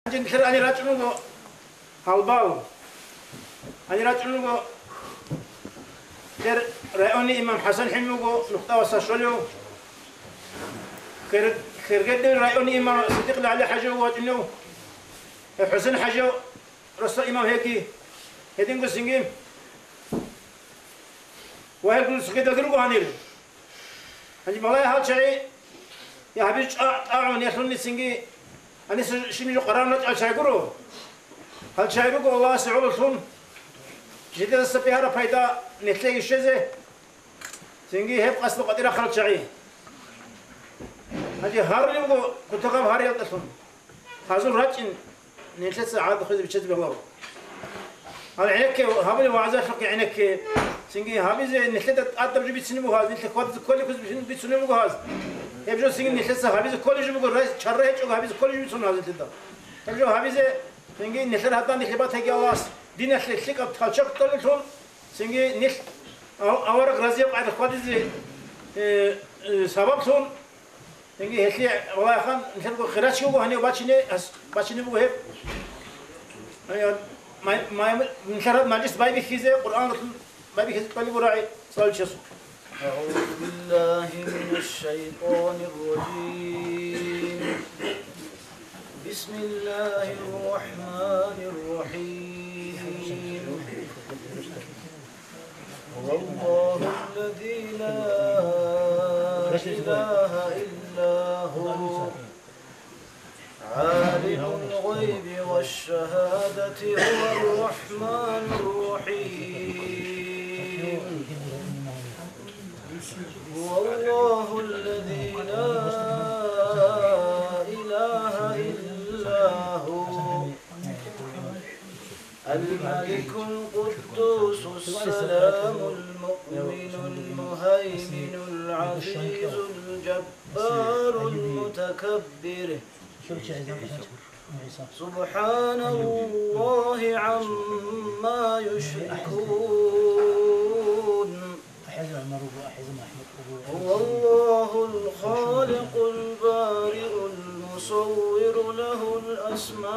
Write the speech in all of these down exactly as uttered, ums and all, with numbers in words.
Гьанже нилъер гьанир рачӀун руго гьалбал. Гьанир рачӀун руго нилъер районный имам ХӀасан ХӀимил вуго, Нухда васас щолев. Хер-, Хергедил районный имам Сиддикъ ГӀали ХӀажи вуго вачӀунев. Гьев ХӀусен ХӀажи росда имам гьеги, гьединго цинги. Ва гьеб цогидалги руго гьанир. Гьаниб балай гьал чагӀи, я гьабиз чӀа-, тӀагӀун, я лъуни цинги, гьаниса щиб жо къарагӀун рачӀал чагӀи гуро. Гьал чагӀи руго Аллагьасе гӀололъун, жидедаса бигьараб пайда нилъее щвезе, цинги гьеб къасда къватӀир рахъарал чагӀи. Гьанже гьарулев вуго кутакаб гьариялдалъун. Гьазул рачӀин, нилъеца гӀадахъизе биччазе бегьуларо. Гьал гӀенекке гьабулеб вагӀзалъухъе гӀенекке, цинги гьабизе нилъеда тӀадаб жо бицине буго гьаз, нилъе хьвадизе кколеб бицунеб буго гьаз. Гьеб жо цинги нилъеца гьабизе кколеб жо буго, рай-, чара гьечӀого гьабизе кколеб жо бицун гьаз нилъеда. Гьеб жо гьабизе, цинги нилъер гьадан нилъе батаги Аллагьас диналъе лъикӀаб талчак кьолелъул, цинги нилъ ав-, авараг разияб къагӀида хьвадизе, э, э, сабаблъун, Цинги гьелъие валлагьун, нилъерго хирачги вуго гьанив бачине, ас-, бачине буго гьеб. Гьанив май-, май-, нилъер мажлис байбихьизе, Къуръан ралъун байбихьизе кӀолеб бугӀай цӀаличиясухъ. أعوذ بالله من الشيطان الرجيم. بسم الله الرحمن الرحيم. هو الله الذي لا إله إلا هو، عالم الغيب والشهادة، هو الرحمن الرحيم. هو الله الذي لا إله إلا هو، الملك القدوس السلام المؤمن المهيمن العزيز الجبار المتكبر. سبحان الله عما يشركون. هو الله الخالق البارئ المصور، له الأسماء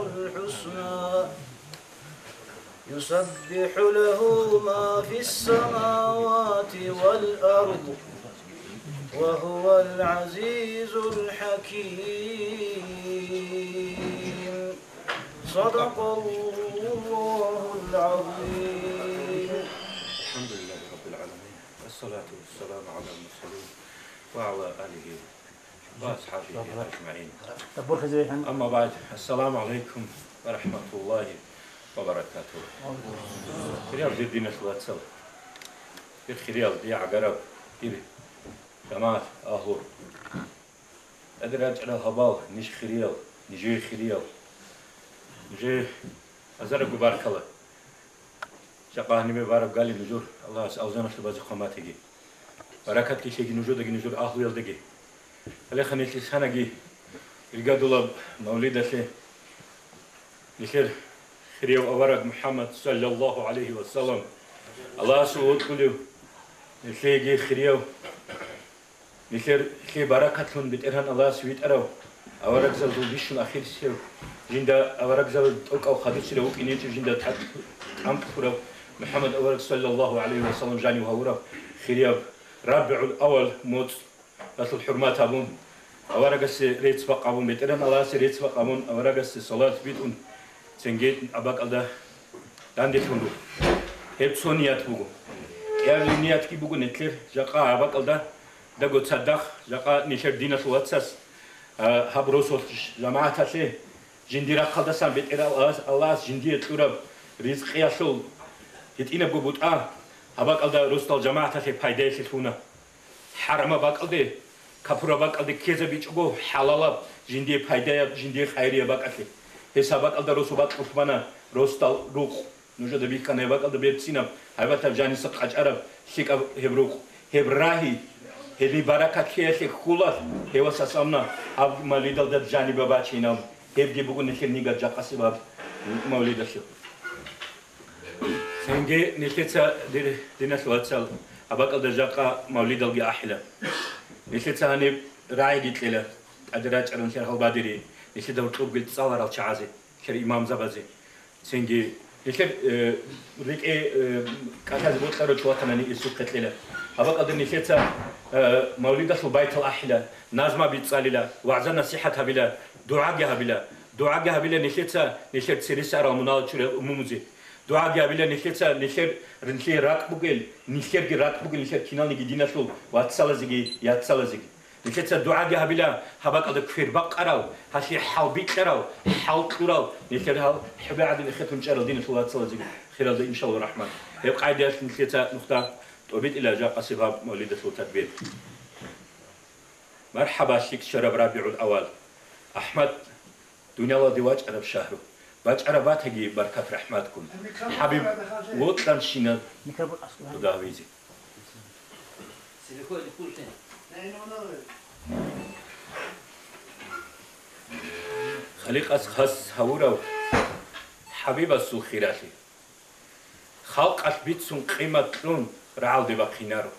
الحسنى، يسبح له ما في السماوات والأرض، وهو العزيز الحكيم. صدق الله العظيم. الحمد لله رب العالمين، والصلاة والسلام على المرسلين وعلى آله وأصحابه أجمعين. أما بعد، السلام عليكم ورحمة الله وبركاته. Хириял дир диналъул вацал, дир хириял, дир гӀагараб, дир жамагӀат агьлу. ТӀаде рачӀарал гьабал, ниж хириял, нижее хириял. Нижее азарагу баркала. Жакъа гьанибе бараб гали нужур Аллагьас алжаналъубазе хъван батиги. Баракатги лъеги нужедаги, нужур агьлуялдаги. Гьале ханилъи санаги, иргадулаб мавлидалъе. Нилъер хирияв авараг МухӀаммад, саллаллагьу гӀалайгьи ва саллам, Аллагьасул вокьулев, нилъееги хирияв, нилъер лъие баракатлъун БетӀергьан Аллагьас витӀарав, аварагзабазул бищун ахирисев, жинда аварагзабаз тӀокӀав хадусилав вукӀинечӀев, жинда тӀад-, тӀамтӀлъурав МухӀаммад авараг, саллаллагьу гӀалайгьи ва саллам, жанив гьавурав хирияв РабигӀул-аввал моцӀ Алъул хӀурмат гьабун, аварагасе рецц-бакъ гьабун, БетӀергьан Аллагьасе рецц-бакъ гьабун, аварагасе салават битӀун, цинги абакӀалда данделъун руго. Гьеб цо ният буго. КӀиабилеб ниятги буго нилъер жакъа абакӀалда, дагу цадахъ жакъа нилъер диналъул вацас, а, гьаб росулъ жамагӀаталъе, жиндир рахъалдасан БетӀергьан Аллагьас, Аллагьас жиндие кьураб ризкъиялъул гьитӀинабго бутӀа, гьаб бакӀалда росдал жамагӀаталъе пайдаялъе лъуна. ХӀарамаб бакӀалде, капураб бакӀалде ккезабичӀого, хӀалалаб жиндие пайдаяб, жиндие хайрияб бакӀалъе. Гьес гьаб бакӀалда росу бакьулъ бана росдал рукъ. Нужеда бихьана гьеб бакӀалда берцинаб, гьайбатаб, жаниса къачӀараб, лъикӀаб гьеб рукъ. Гьеб рагьи, гьелъие баракат лъеялъе хьулалъ, гьевасас амна гьаб мавлидалда жанибе бачинаб, гьебги буго нилъер нигат жакъасеб гьаб мавлидалъе. Цинги нилъеца, дир диналъ вацал, гьаб бакӀалда жакъа мавлидалги ахӀила. Нилъеца гьаниб рагӀиги кьела. ГӀадин рачӀарал нилъер гьалбадери, нилъеда гьоркьобги цӀаларал чагӀазе, нилъер имамзабазе. Цинги нилъер, э, рекӀее, э, кӀалъазе бокьарав чи ватани гьесухъе кьела. Гьаб бакӀалда нилъеца, э, мавлидалъул байтал ахӀила, назмаби цӀалила, вагӀза-насихӀат гьабила, дугӀаги гьабила. ДугӀаги гьабила нилъеца, нилъер цереса арал мунагьал чураял умумузе. ДугӀаги гьабила нилъеца, нилъер, нилъее ракӀ бугел, нилъерги ракӀ бугел, нилъер киналниги диналъул вацалазеги яцалазеги. Нилъеца дугӀаги гьабила, гьаб бакӀалда квербакъарал, гьалъие хӀалбикьарал, хӀалкьурал, нилъер гьал хӀубегӀадин эхетун чӀарал диналъул вацалазеги хиралда, иншалла рахман. Гьеб къайдаялъ нилъеца нухда тӀобитӀила жакъасеб гьаб мавлидалъул тадбир. МархӀаба, лъикӀ щвараб РабигӀул авал! АхӀмад, дуниялалде вачӀараб шагьру, бачӀараб батаги баркат-рахӀматккун. ХӀабиб вокьанщинаб дуда гьавизе. Халикъас хас гьавурав ХӀабибасул хиралъи. Халкъалъ бицун къимат кьун рагӀалде бахъинаро.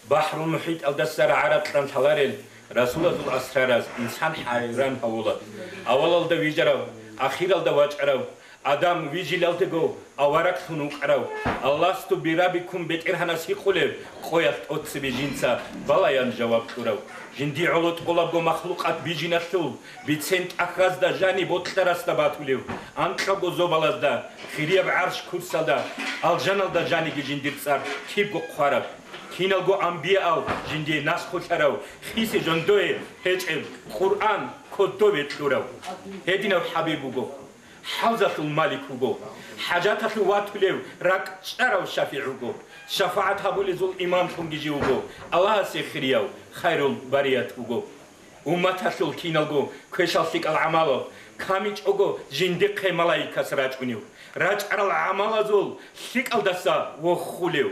БахӀрул-мухӀиталдаса рагӀа-ракьан лъаларел расулазул асрараз инсан хӀайран гьавула. Авалалда вижарав, ахиралда вачӀарав, Адам вижилалдего авараглъун вукӀарав, Аласту бирабикум, БетӀергьанас гьикъулев, къоялъ тӀоцебе жинца балаян жаваб кьурав. Жиндие гӀоло тӀолабго махлукъат бижиналъул, бицен тӀахьазда жани бокьарасда батулев, анкьабго зобалазда, хирияб гӀарш курсалда, алжаналда жаниги жиндир цӀар кибго хъвараб, киналго анбияал жиндие наслулъарав, хисе жондое гьечӀеб Къуръан кодове кьурав гьединав ХӀабиб вуго. ХӀалзалъул малик вуго, хӀажаталъув ватулев ракӀчӀарав шафигӀ вуго, шафагӀат гьабулезул имамлъунги жив вуго, Аллагьасе хирияв хайрул барият вуго. Умматалъул киналго квешал лъикӀал гӀамалал камичӀого жиндихъе малаикас рачӀунев, рачӀарал гӀамалазул лъикӀалдаса вохулев.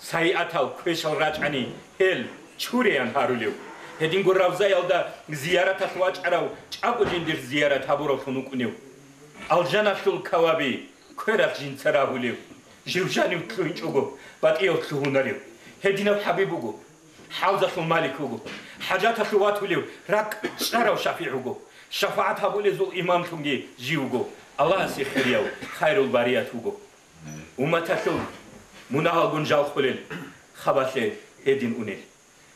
Сайиатал квешал рачӀани, гьел чуреян гьарулев. Гьединго равзаялда зияраталъ вачӀарав чӀаго жиндир зиярат гьабуравлъун вукӀунев. Алжаналъул каваби квералъ жинца рагьулев. Жив жанив лъугьинчӀого батӀияв лъугьунарев гьединав ХӀабиб вуго. ХӀалзалъул малик вуго. ХӀажаталъув ватулев ракӀчӀарав шафигӀ вуго. ШафагӀат гьабулезул имамлъунги жив вуго. Аллагьасе хирияв хайрул барият вуго. Умматалъул мунагьалгун жалхулел хабалъе гьедин унел.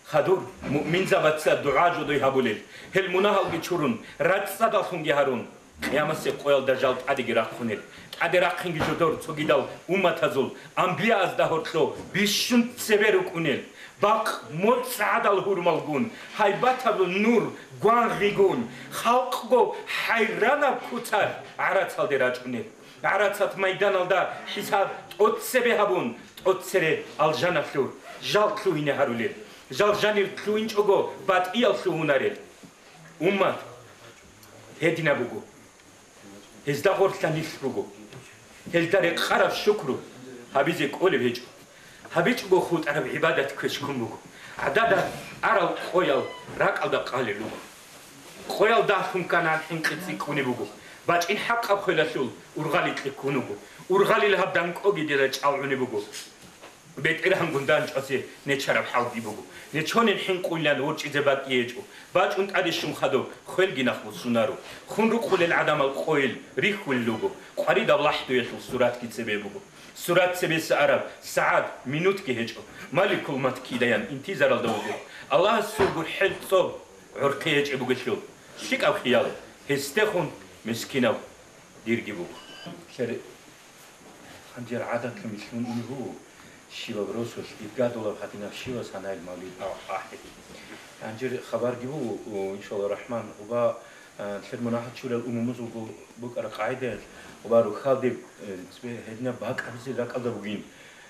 Хадур муъминзабаца дугӀа-жодой гьабулел, гьел мунагьалги чурун, рацӀцӀадаллъунги гьарун, къиямасеб къоялда жал тӀадеги рахъунел, тӀаде рахъинги жодор цогидал умматазул анбияазда гьоркьо бищун цебе рукӀунел, бакъ моцӀ гӀадал гьурмалгун, гьайбатаб нур гвангъигун, халкъго хӀайранаб куцалъ гӀарацалде рачӀунел. ГӀарацат майданалда хӀисаб тӀоцебе гьабун, тӀоцере алжаналъур жал лъугьине гьарулел, жал жанир лъугьинчӀого батӀиял лъугьунарел. Уммат гьединаб буго. Гьезда гъорлъа нилъ руго. Гьелда рекъараб шукру гьабизе кӀолеб гьечӀо. ГьабичӀого хутӀараб гӀибадат квешкун буго. ГӀадада арал къоял ракӀалда къалел руго. Къоял дагьлъун кканан хӀинкъи цӀикӀкӀунеб буго. БачӀин хӀакъаб хвелалъул ургъали кьиккун вуго. Ургъалил гьаб данкӀоги дида чӀалгӀунеб буго. БетӀергьангун данчӀвазе нечараб хӀалги буго. Нечонин хӀинкъулилан ворчӀизе бакӀги гьечӀо. БачӀун тӀаде щун хадуб хвелги нахъ буссунаро. Хун рукъулел гӀадамал къойил рихьулел руго. Къваридаб лахӀдуялъул суратги цебе буго. Сурат цебеса араб сагӀат, минутги гьечӀо. Маликул мавт кидаян интизаралда вуго. Аллагьасул гурхӀел цӀоб гӀурхъи гьечӀеб бугелъул, лъикӀаб хиял гьесдехун мискинав дирги буго. Лъер гьанжер гӀадатлъун вилълъун ун вуго, щибаб росулъ иргадулаб гьадинаб щивас гьанай мавлид а-, ахӀи. Гьанжер хабарги буго, о, иншалла рахман, уба, а, лъер мунагьал чурал умумузулго букӀараб къагӀидаялъ, уба рухьалде, э, цебе гьединаб бакӀ гьабизе ракӀалда бугин.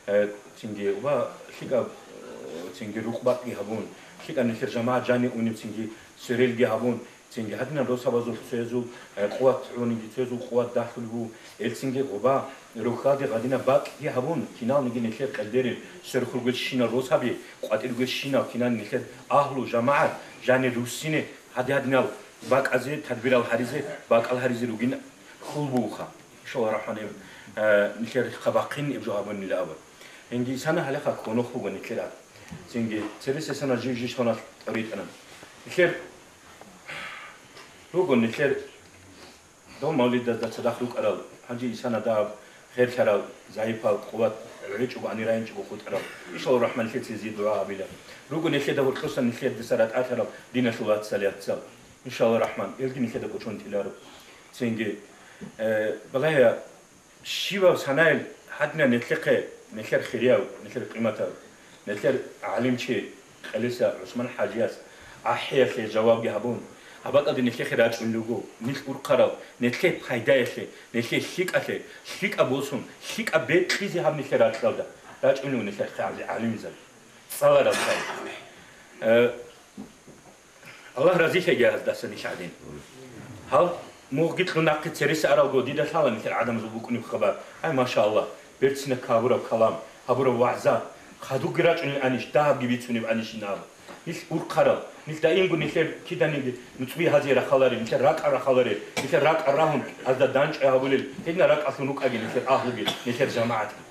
Э, цинги уба лъикӀаб, э, цинги рукъ-бакъги гьабун, лъикӀаб нилъер жамагӀат жани унеб цинги сверелги гьабун, цинги гьадинаб росабазул цоязул, э, къуват гьунинги цоязул къуват дагьлъулеб буго. Элцинги гъоба рухьалде гьадинаб бакӀги гьабун, киналниги нилъер къелдерил сверхургел щинал росаби, къватӀиргел щинал кинан нилъер агьлу, жамагӀат, жани руссине гьади-гьадинал бакӀазе, тадбирал гьаризе, бакӀал гьаризе ругин хьул бугоха. Иншалла рахман, э, нилъер хъабахъин иб жо гьабунила абур. Инги сана гьале хъа ккунухъ буго нилъер аб. Цинги цересесана жив жишгъуналъ тӀоритӀана. Нилъер Руго нилъер дов мавлидазда цадахъ рукӀарал, гьанже исана дагьаб гъерлъарал, загӀипал, къуват гӀечӀого, гӀани райинчӀого хутӀарал. Иншаллагь рахман, нилъеца гьезие дугӀа гьабила. Руго нилъеда гьоркьосан нилъеда ратӀалъарал диналъул вацал, яцал. Иншаллагь рахман, гьелги нилъеда кӀочон тиларо. Цинги, э, балагье, щивав санайил гьадинаб нилъехъе, нилъер хирияв, нилъер къиматав, нилъер гӀалимчи Къелеса ГӀусман-хӀажияс ахӀиялъе жавабги гьабун, гьаб бакӀалде нилъехъе рачӀунел руго, нилъ урхъарал, нилъее пайдаялъе, нилъее лъикӀалъе, лъикӀаб босун, лъикӀаб бекьизе гьаб нилъер ракьалда рачӀунел руго нилъер гӀали-, гӀалимзаби, цӀаларал цай. Э, Аллагь разилъеги гьаздаса нилъ гӀадин. Гьал мугъги кьун нахъе цересе аралго, дида лъала нилъер гӀадамазул букӀунеб хабар. Ай, машааллагь, берцинаб гьабураб калам, гьабураб вагӀза, хадубги рачӀунеб гьанищ, дагьабги бицунеб гьанищ ин абун. Нилъ урхъарал, нилъ даимго нилъер киданиги нуцӀби гьазе рахаларел, нилъер ракӀа рахаларел, нилъер ракӀа рагьун, гьазда данчӀвай гьабулел, гьединал ракӀалъун рукӀаги нилъер агьлуги, нилъер жамагӀатги.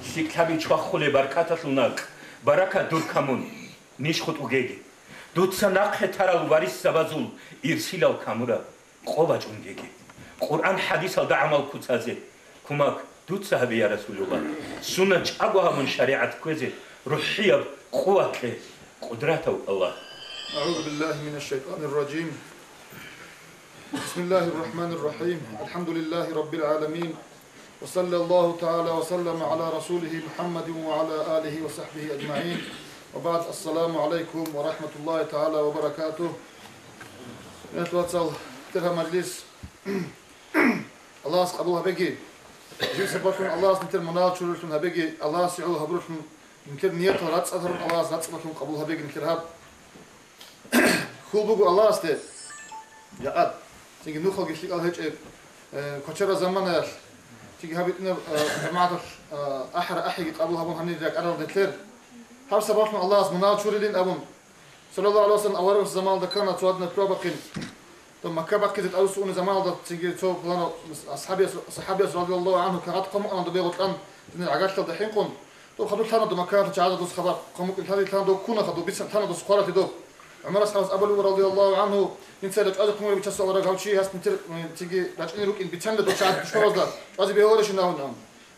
ЛъикӀлъаби чвахулеб баркаталъул накӀ, баракат дур камун, ниж хутӀугеги. Дуца нахъе тарал варисзабазул ирсилал камураб къо бачӀунгеги. Къуръан-хӀадисалда гӀамал куцазе кумек дуца гьабе, я Расулуллагь. Сунат чӀаго гьабун шаригӀат кквезе рухӀияб къуват кье, къудратав Аллагь. أعوذ بالله من الشيطان الرجيم. بسم الله الرحمن الرحيم. الحمد لله رب العالمين. وصلى الله تعالى وسلم على رسوله محمد وعلى آله وصحبه أجمعين. وبعد، السلام عليكم ورحمة الله تعالى وبركاته. Гьурматиял вацал, терха мажлис. Аллагьас къабул гьабеги. Жив сабаблъун Аллагьас нилъер мунагьал чуруллъун гьабеги, Аллагьасе гӀоло гьабуралъун нилъер ниятал рацӀцӀалъарун Аллагьас рацӀцӀалъун къабул гьабеги нилъер гьаб. Хьул буго Аллагьасде. Жакъа цинги нухалги лъикӀал гьечӀеб, э, квачараб заманаялъ, цинги гьаб гьитӀинаб, э, жамагӀаталъ, э, ахӀараб ахӀиги къабул гьабун гьанир ракӀарал нилъер. Гьаб сабаблъун Аллагьас мунагьал чурилин абун, саллаллагьу гӀалайгьи ва саллам, аварагасул заманалда ккана цо гьадинаб тӀура бахъин. Дов Макка бахъизе тӀадвуссун заманалда цинги цо пуланав асхӀабияс, сахӀабияс радияллагьу гӀангьу кагъат хъван букӀана дов бегъулъан динир гӀагарлъиялда хӀинкъун. Дов хадур лъана дов Маккаялъ чагӀазда дос хабар хъван букӀин лъади лъана дов ккуна хадур, бицан лъана дос хваралъи дов. ГӀумарас гьабас абулеб буго радияллагьу гӀангьу, инсайилан чӀвазе хъумулеб бичасул авараг гьав чи гьас нилъер, м, цинги рачӀине рукӀин бицанила дов чагӀазда тушбабазда чӀвазе бегьуларищин абун.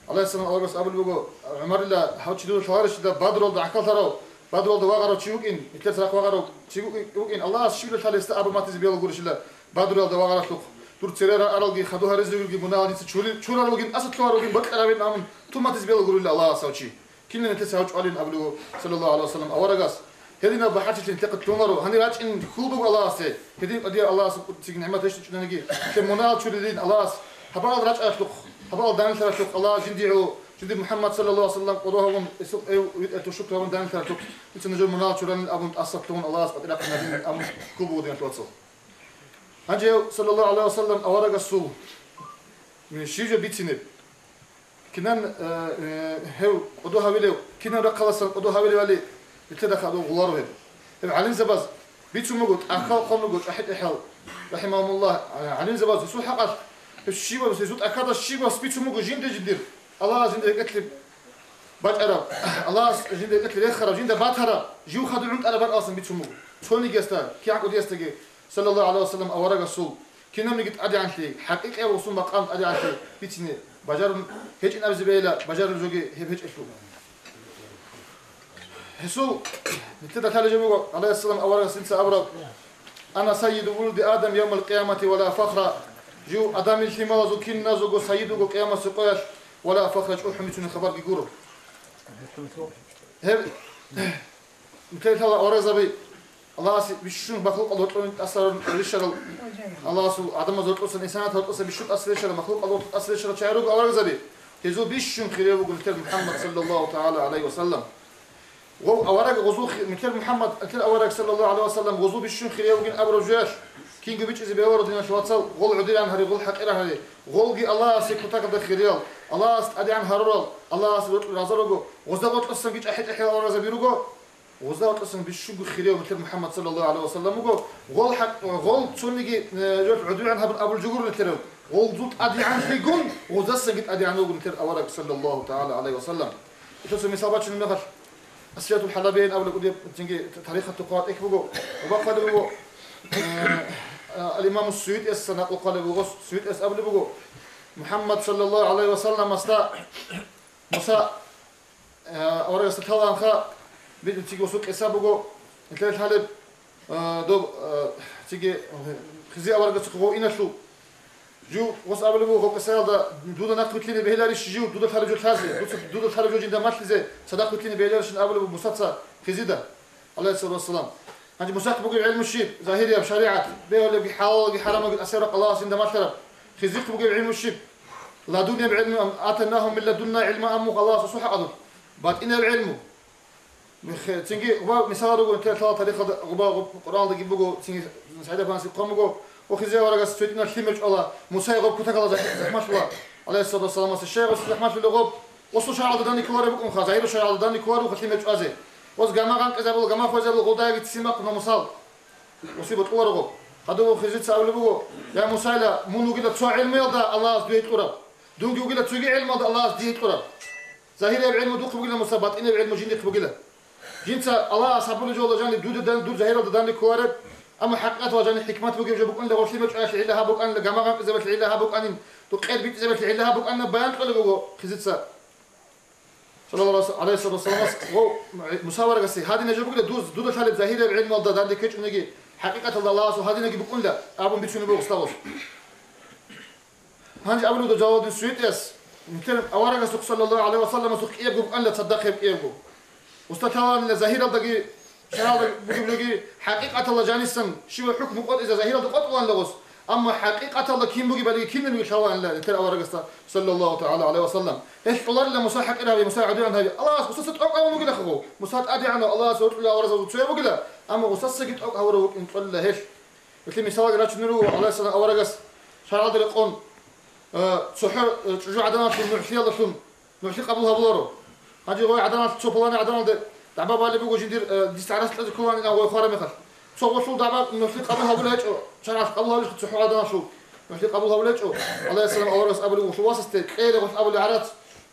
ГӀалайгьиссалам аварагас абулеб буго, ГӀумарила, гьав чи дуда лъаларищила Бадруялда гӀахьаллъарав, Бадруялда вагъарав чи вукӀин, нилъер цадахъ вагъарав чи вукӀин, Аллагьас щибила лъалесда абу матизе бегьула гурищила Бадруялда вагъаралъухъ. Дур цере рааралги, хадур гьаризе ругелги мунагьал дица чури-, чурал ругин, тӀаса лъугьар ругин, бокьарабин абун, тун матизе бегьула гурила Аллагьас гьав чи. Кинаб нилъеца гьав чӀвалин абулев, саллаллагьу гӀалайгьи ва саллам, аварагас. Гьединаб бахӀарчилъи нилъехъе лъугьунаро, гьанир рачӀин хьул буго Аллагьасе, гьедин кӀудияв Аллагьас цинги нигӀмат гьечӀичӀониги, нилъер мунагьал чурилин Аллагьас, гьабал рачӀаралъухъ, гьабал данилъаралъухъ Аллагьас жиндие гӀо, жиндир МухӀаммад саллаллагьу гӀалайгьи ва саллам къо рогьавун, гьесул эв витӀаралъув шукру гьабун данилъаралъухъ, дица нужер мунагьал чуранин абун тӀаса лъугьун Аллагьас батӀирахъинабин абун хьул буго, диналъул вацал. Гьанже гьев, саллаллагьу гӀалайгьи ва саллам, аварагасул щиб жо бицинеб? Кинан, э, э, гьев кӀодо гьавилев, кинаб рахъаласан кӀодо гьавилевали, нилъеда хадув гъуларо гьеб. Гьеб гӀалимзабаз бицун буго, тӀахьал хъван руго, ЧӀахӀи-ТӀехьал, рахӀимагьумуллагь, гӀалимзабаз гьесул хӀакъалъ, гьеб щибаб, гьесул тӀахьалда щибаб бицун буго жинде-жиндир, Аллагьас жинда рекӀелъе бачӀараб, Аллагьас жинда рекӀелъе рехараб, жинда батараб, жив хадув гӀунтӀараб бакӀаласан бицун буго. Цонигиясда, кигӀан кӀудиясдаги, саллаллагьу гӀалайгьи ва саллам, аварагасул кинабниги тӀадегӀанлъи, хӀакъикъияб гъусун макъам тӀадегӀанлъи бицине бажарун гьечӀин абизе бегьила, бажарулеб жоги гьеб гьечӀелъул. Гьесул нилъеда лъалеб жо буго, гӀалайгьиссалам, аварагас инса абураб: «Ана саййиду вулуди Адам явмал къиямати ва ла фахра». Жив Адамил лъималазул киназулго сайид вуго къиямасеб къоялъ, ва ла фахра, чӀухӀун бицунеб хабарги гуро. Гьеб Нилъер лъала аварагзаби, Аллагьасе бищун махлукъал гьоркьосан тӀасарун рищарал, Аллагьасул гӀадамаз гьоркьосан, инсанат гьоркьосан бищун тӀаса рищарал, махлукъал гьоркьосан тӀаса рищарал чагӀи руго аварагзаби. Гьезул бищун хирияв вуго нилъер МухӀаммад саллаллагьу тагӀала гӀалайгьи ва саллам. Гъов авараг гъозул хи-, нилъер МухӀаммад, нилъер авараг саллаллагьу гӀалайгьи ва саллам гъозул бищун хирияв вугин абураб жоялъ, кинго бичӀчӀизе бегьуларо, диналъул вацал, гъол гӀодиран гьари, гъол хӀакъиран гьари, гъолги Аллагьасе кутакалда хириял, Аллагьас тӀадегӀан гьарурал, Аллагьасе рокьулел разал руго, гъозда гъоркьосанги чӀахӀи-тӀехьел аварагзаби руго. Гъозда гъоркьосан бищунго хирияв нилъер МухӀаммад саллаллагьу гӀалайгьи ва саллам вуго. Гъол хӀакъ, гъол цониги, э, жо гӀодугӀан гьабун абулеб жо гуро нилъерав. Гъозул тӀадегӀанлъигун, гъоздасанги тӀадегӀан вуго нилъер авараг саллаллагьу тагӀала гӀалайгьи ва саллам. Итоца мисал бачунеб мехалъ, Асфиятул ХӀалабиин абулеб кӀудияб цинги тарихалъухъ ватӀикь буго. Ва бахъалеб буго, э, э, Имаму СуютӀияс накълу хъвалеб буго, СуютӀияс абулеб буго, МухӀаммад саллаллагьу гӀалайгьи ва салламасда Муса, э, аварагасда лъалаанха, битӀун циги гъосул къиса буго, нилъер лъалеб, э, доб, э, циги, э, Хизри аварагасухъе гъов иналъул. Жив гъос абулеб буго гъоб къисаялда, дуда нахъ вилълъине бегьиларищ жив, дуда лъалеб жо лъазе, дуца, дуда лъалеб жо жинда малъизе цадахъ вилълъине бегьиларищин абулеб буго Мусаца Хизрида, гӀалайгьиссалату вассалам. Гьанже Мусахъ бугеб гӀилму щиб? Загьирияб шаригӀат, бегьулебги, хӀалалги хӀарамалги асеврахъ Аллагьас жинда малъараб. Хизрихъ бугеб гӀилму щиб? Ладуннияб гӀилму, ам, атайнагьум мин ладунна гӀилма, амму Аллагьас асухӀа къадур. БатӀинаб гӀилму. Михе-, цинги гъуба мисалал руго, нилъер лъалал тарихалда гъуба, гъуб-, Къуръаналдаги буго, цинги СагӀид афанасги хъван буго, ва Хизри аварагас цо тӀинаб лъимер чӀвала, Мусай гъоб кутакалда захӀ-, захӀмалъула, гӀалайгьиссалату вассаламас, щай гъосул захӀмалъула гъоб? Гъосул шаргӀалда данде кколареб букӀунха, загьиру шаргӀалда данде кколареб буго лъимер чӀвазе. Гъос гама гъанкъизабула, гама хвезабула, гъолдаги ццин бахъуна Мусал. Гъосие бокьуларо гъоб. Гьадуб Хизрица абулеб буго, я Мусайла, мун вугила цо гӀилмуялда Аллагьас дуе кьураб, дунги вугила цоги гӀилмуялда Аллагьас дие кьураб. Загьирияб гӀилму духъ бугила, Муса, батӀинаб гӀилму жиндихъ бугила. Жинца Аллагьас гьабулеб жо жаниб дуда дан-, дур загьиралда данде кколареб, амма хӀакъикъаталда жаниб хӀикмат бугеб жо букӀунила, гъор лъимер чӀваялъе гӀилла гьаб букӀанила, гама гъанкъизабиялъе гӀилла гьаб букӀанин, дур къер битӀизабиялъе гӀилла гьаб букӀанина баян кьолеб буго Хизрица, саллаллагьу гӀалайгьи ва салламас, гъов Муса аварагасе, гьадинаб жо бугила, дуз, дуда лъалеб загьирияб гӀилмуялда данде ккечӀониги, хӀакъикъаталда Аллагьасул гьадинаги букӀунила абун бицунеб буго гъосда гъос. Гьанже абулеб буго Жалалуддин СуютӀияс, нилъер аварагасухъ саллаллагьу гӀалайгьи ва салламасухъ кӀиябго букӀанила цадахъ гьеб кӀиябго. Гъосда лъалаанила загьиралдаги, шаргӀалда бугеб жоги, хӀакъикъаталда жанисан щибаб хӀукму къотӀизе загьиралда къотӀулаанила гъос, амма хӀакъикъаталда кин бугебалиги кинабниги лъалаанила нилъер аварагасда саллаллагьу тагӀала гӀалайгьи ва саллам. Гьелъ кьоларила Муса хӀакъир гьаби, Муса гӀодигӀан гьаби. Аллагьас гъосаса тӀокӀ гьавун вугилаха гъов. Муса тӀадегӀанав, Аллагьасе вокьулев аварагасул цояв вугила, амма гъосасаги тӀокӀ гьавурав вукӀин кьолила гьелъ. Гьелъие мисалги рачунел руго, гӀалайгьиссалам, аварагас шаргӀалда рекъон, э, цохӀо, э, чӀужугӀаданалъул нугӀлъиялдалъун нугӀлъи къабул гьабуларо. Гьанже гъой гӀаданалъ цо пуланай гӀаданалде дагӀба балеб буго жиндир, э, дис гӀарац кьезе кколаан гъой хвараб мехалъ. Цо гъолъул дагӀба нугӀлъи къабул гьабулеб гьечӀо, шаргӀалъ къабул гьабулищха цохӀо гӀаданалъул нугӀлъи къабул гьабулеб гьечӀо, гӀалайгьиссалам, аварагас абулеб буго гъолъул васасде, кьейила гъолъ абулеб гӀарац,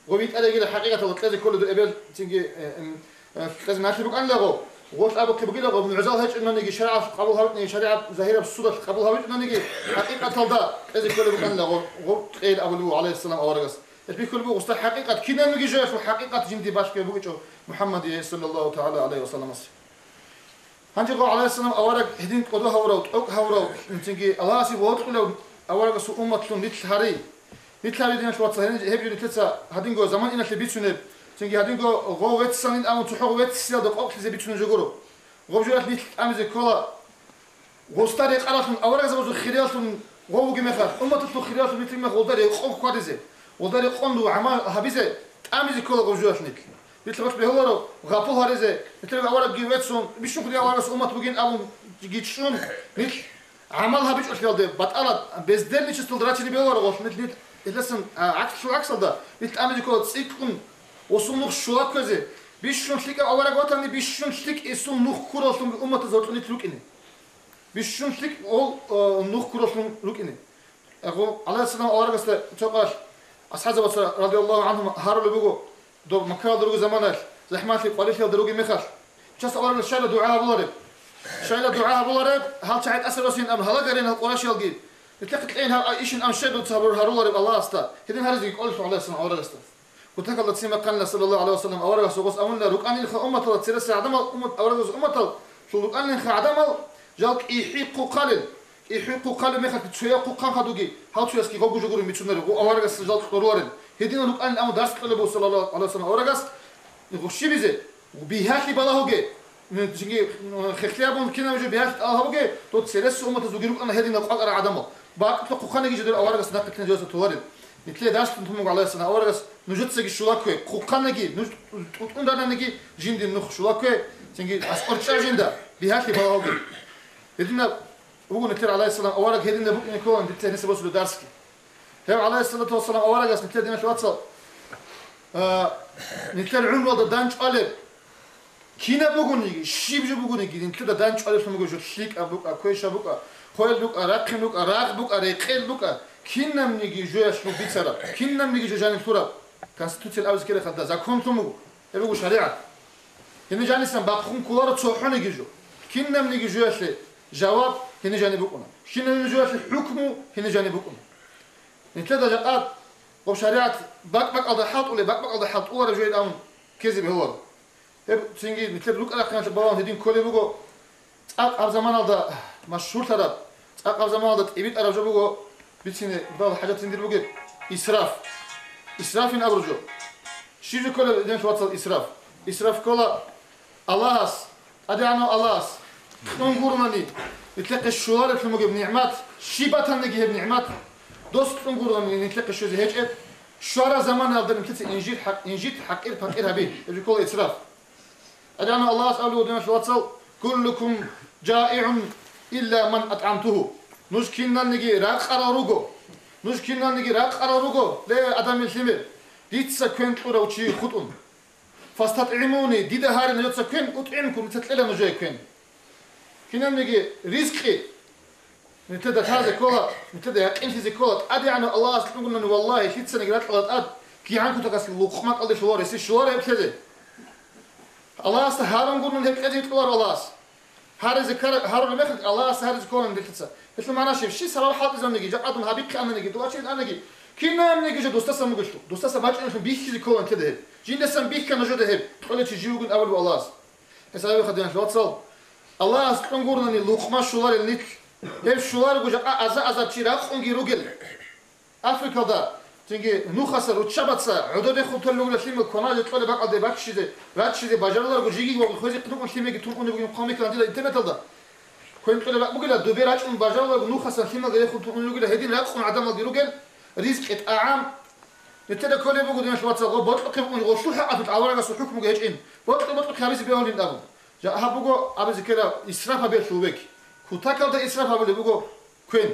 гъой витӀарай йигила хӀакъикъаталда кьезе кколеб дир эбел, цинги, э, м, Э, кьезе налъи букӀанила гъо, гъолъ абухъе бугила гъо, мугӀзал гьечӀонаниги, шаригӀат къабул гьавичӀониги, шаригӀат загьираб судалъ къабул гьавичӀонаниги, хӀакъикъаталда кьезе кколеб букӀанила гъо, гъо кьейил абулеб буго, гӀалайгьиссалам, аварагас. Гьеб бихьулеб буго гъосда хӀакъикъат, кинабниги жоялъул хӀакъикъат жинди бащкӀияб букӀичӀо МухӀаммадие, саллаллагьу тагӀала гӀалайгьи ва салламасе. Гьанже гъо, гӀалайгьиссалам, авараг гьедин кӀодо гьавурав, тӀокӀ гьавурав, цинги Аллагьасе вокьулев аварагасул умматлъун нилъ гьари. Нилъ гьари, диналъул вацал, гьениб-, гьеб жо нилъеца гьадинго заман иналъе бицунеб, цинги гьадинго гъов веццанин абун цохӀо гъов вецциялда къокълъизе бицунеб жо гуро. Гъоб жоялъ нилъ тӀамизе ккола, гъосда рекъаралъун, аварагзабазул хиралъун гъов вугеб мехалъ, умматалъул хиралъун витӀараб мехалъ, гъолда рекъон хьвадизе, гъолда рекъон гӀамал гьабизе тӀамизе ккола гъоб жоялъ нилъ. Нилъ гъоч бегьуларо гъапул гьаризе, нилъер аварагги веццун, бищун хъуди аварагас уммат бугин абун гичӀчӀун, нилъ гӀамал гьабичӀолъиялде, батӀалат, бездельничествалда рачине бегьуларо гъолъ, нилъ, нилъ, гьелдасан, а, гӀакс-, гӀаксалда, нилъ тӀамизе ккола цӀикӀкӀун, гъосул нух щула кквезе, бищун лъикӀав авараг ватани, бищун лъикӀ гьесул нух ккураллъунги умматазда гьоркьоб нилъ рукӀине. Бищун лъикӀ гъол, э, нух ккураллъун рукӀине. Гъо-, гӀалайгьиссалам, аварагасда цо къалъ асхӀабзабаца, радияллагьу гӀангьум, гьарулеб буго, доб Маккаялда ругеб заманаялъ, захӀмалъи къварилъиялда ругеб мехалъ, час аварагас щайила дугӀа гьабулареб? Щайила дугӀа гьабулареб, гьал чагӀи тӀаса росин абун гьалагарин гьал къурайшиялги. Нилъехъе кьейин гьаб, ишин абун щай дуца гьабур-, гьарулареб Аллагьасда? Гьедин гьаризе кӀолелъул гӀалайгьиссалам аварагасда. Кутакалда ццин бахъанила, саллаллагьу гӀалайгьи ва саллам, аварагасул гъос абунила, рукӀанилха умматалда цереса гӀадамал, уммат-, аварагасул умматал, лъул рукӀанилха гӀадамал, жал кӀихӀи хъухъалел, кӀихӀи хъухъалеб мехалъги цояв хъухъан хадуги, гьав цоясги гъобго жо гурин бицунареб, гъо аварагасда жал кьуруларел. Гьединал рукӀанин абун дарс кьолеб буго, саллаллагьу гӀалайгьи ва саллам, аварагас, гъущибизе, бигьалъи балагьуге, жиги, хехлъи абун кинаб жо бигьалъи тӀалаб гьабуге, доб цересел умматазулги рукӀана гьединал къвакӀарал гӀадамал. Бакъ хъухъаниги жо дир аварагас нахъе кьен жоялъа толарел. Нилъее дарс тун тумуго, гӀалайгьиссалам, аварагас, нужецаги щула ккве, хъухъанаги, нуж тӀутӀун рананиги, жиндир нух щула ккве, цинги аскӀор чӀа жинда, бигьалъи балагьуге. Гьединаб буго нилъер, гӀалайгьиссалам, авараг гьединаб букӀине кколан дица гьениса босулеб дарсги. Гьев, гӀалайгьиссалату вассалам, аварагас нилъер, диналъул вацал, а, нилъер гӀумруялда дандчӀвалеб кинаб бугониги, щиб жо бугониги, нилъеда дандчӀвалеблъун буго жо: лъикӀаб букӀа, квешаб букӀа, хвел букӀа, рахъин букӀа, рагъ букӀа, рекъел букӀа, кинабниги жоялъул бицараб, кинабниги жо жаниб лъураб. Конституциялъ абизе ккелехъалда, законлъун буго. Гьеб буго шаригӀат. Гьениб жанисан бахъун кколаро цохӀониги жо. Кинабниги жоялъе Жаваб гьениб жаниб букӀуна. Щинаб жоялъе хӀукму гьениб жаниб букӀуна. Нилъеда жакъа гъоб шаригӀат бакӀ-бакӀалда хӀалтӀулеб, бакӀ-бакӀалда хӀалтӀулареб жо гьеб абун ккезе бегьуларо. Гьеб цинги нилъер рукӀа-рахъиналъе балагьун гьедин кколеб буго, цӀакъ гьаб заманалда машгьурлъараб, цӀакъ гьаб заманалда тӀибитӀараб жо буго, бицине дал хӀажат жиндир бугеб, исраф. Исрафин абураб жо. Щиб жо ккола, диналъул вацал, исраф? Исраф ккола Аллагьас, ТӀадегӀанав Аллагьас кьун гурони, нилъехъе щоларевлъун бугеб нигӀмат, щиб батаниги гьеб нигӀмат, дос кьун гурони нилъехъе щвезе гьечӀеб, щвараб заманаялда нилъеца инжит хӀакъ-, инжит хӀакъир-пакъир гьаби, гьеб жо ккола исраф. ТӀадегӀанав Аллагьас абулеб буго, диналъул вацал: «Куллукум жаигӀун илла ман атӀгӀамтугьу». Нуж киналниги ракъарал руго. Нуж киналниги ракъарал руго, ле, Адамил лъимер, дица квен кьурав чи хутӀун. «ФастатӀгӀимуни», дида гьаре нужеца квен, «утӀгӀимкум», дица кьела нужее квен. Кинабниги ризкъи нилъеда лъазе ккола, нилъеда якъинлъизе ккола, ТӀадегӀанав Аллагьас кьунгунани, валлагьи, лъицаниги ракьалда тӀад кигӀан кутакалъ лукъмакъалде щоларо, гьесие щоларо гьеб лъезе. Аллагьасда гьарунгунани гьеб кьезе кьоларо Аллагьас. Гьаризе ккара-, гьарулеб мехалъ Аллагьасда гьаризе ккола нилъеца. Гьелъул магӀна щиб? Щи сабаб хӀалтӀизабниги, жакъа дун гьабихъе ананиги, дова чизе анаги, кинабниги жо досдасан бугелъул, досдасан бачӀунелъул бихьизе ккола нилъеда гьеб. Жиндасан бихьа нужеда гьеб, кьолев чи жив вугин абулеб Аллагьас. Гьесаб гьадинал вацал, Аллагьас кьун гурони лукъма щоларел нилъ. Гьеб щоларого жакъа аза-азар чи ракъунги ругел. Африкалда, цинги Нухаса руччабаца гӀодобе хутӀулел ругела лъимал кваназе кьолеб бакӀалде баччизе, раччизе бажаруларго жиги ва хвезехъин рукӀун лъимеги тун унеб бугин хъван бихьила дида интернеталда. Квен кьолеб бакӀ бугила, дубе рачӀун бажаруларго Нухасан лъималги рехун тун унел ругила, гьедин ракъун гӀадамалги ругел, ризкъи, тӀагӀам. Нилъеда кколеб буго, диналъул вацал, гъо бокьухъе букӀун, гъо лъухӀа гьабун аварагасул хӀукмуги гьечӀин, бокьу-бокьухъе гьабизе бегьулин абун. Жа-, гьаб буго абизе ккела исраф гьабиялъул век. Кутакалда исраф гьабулеб буго квен.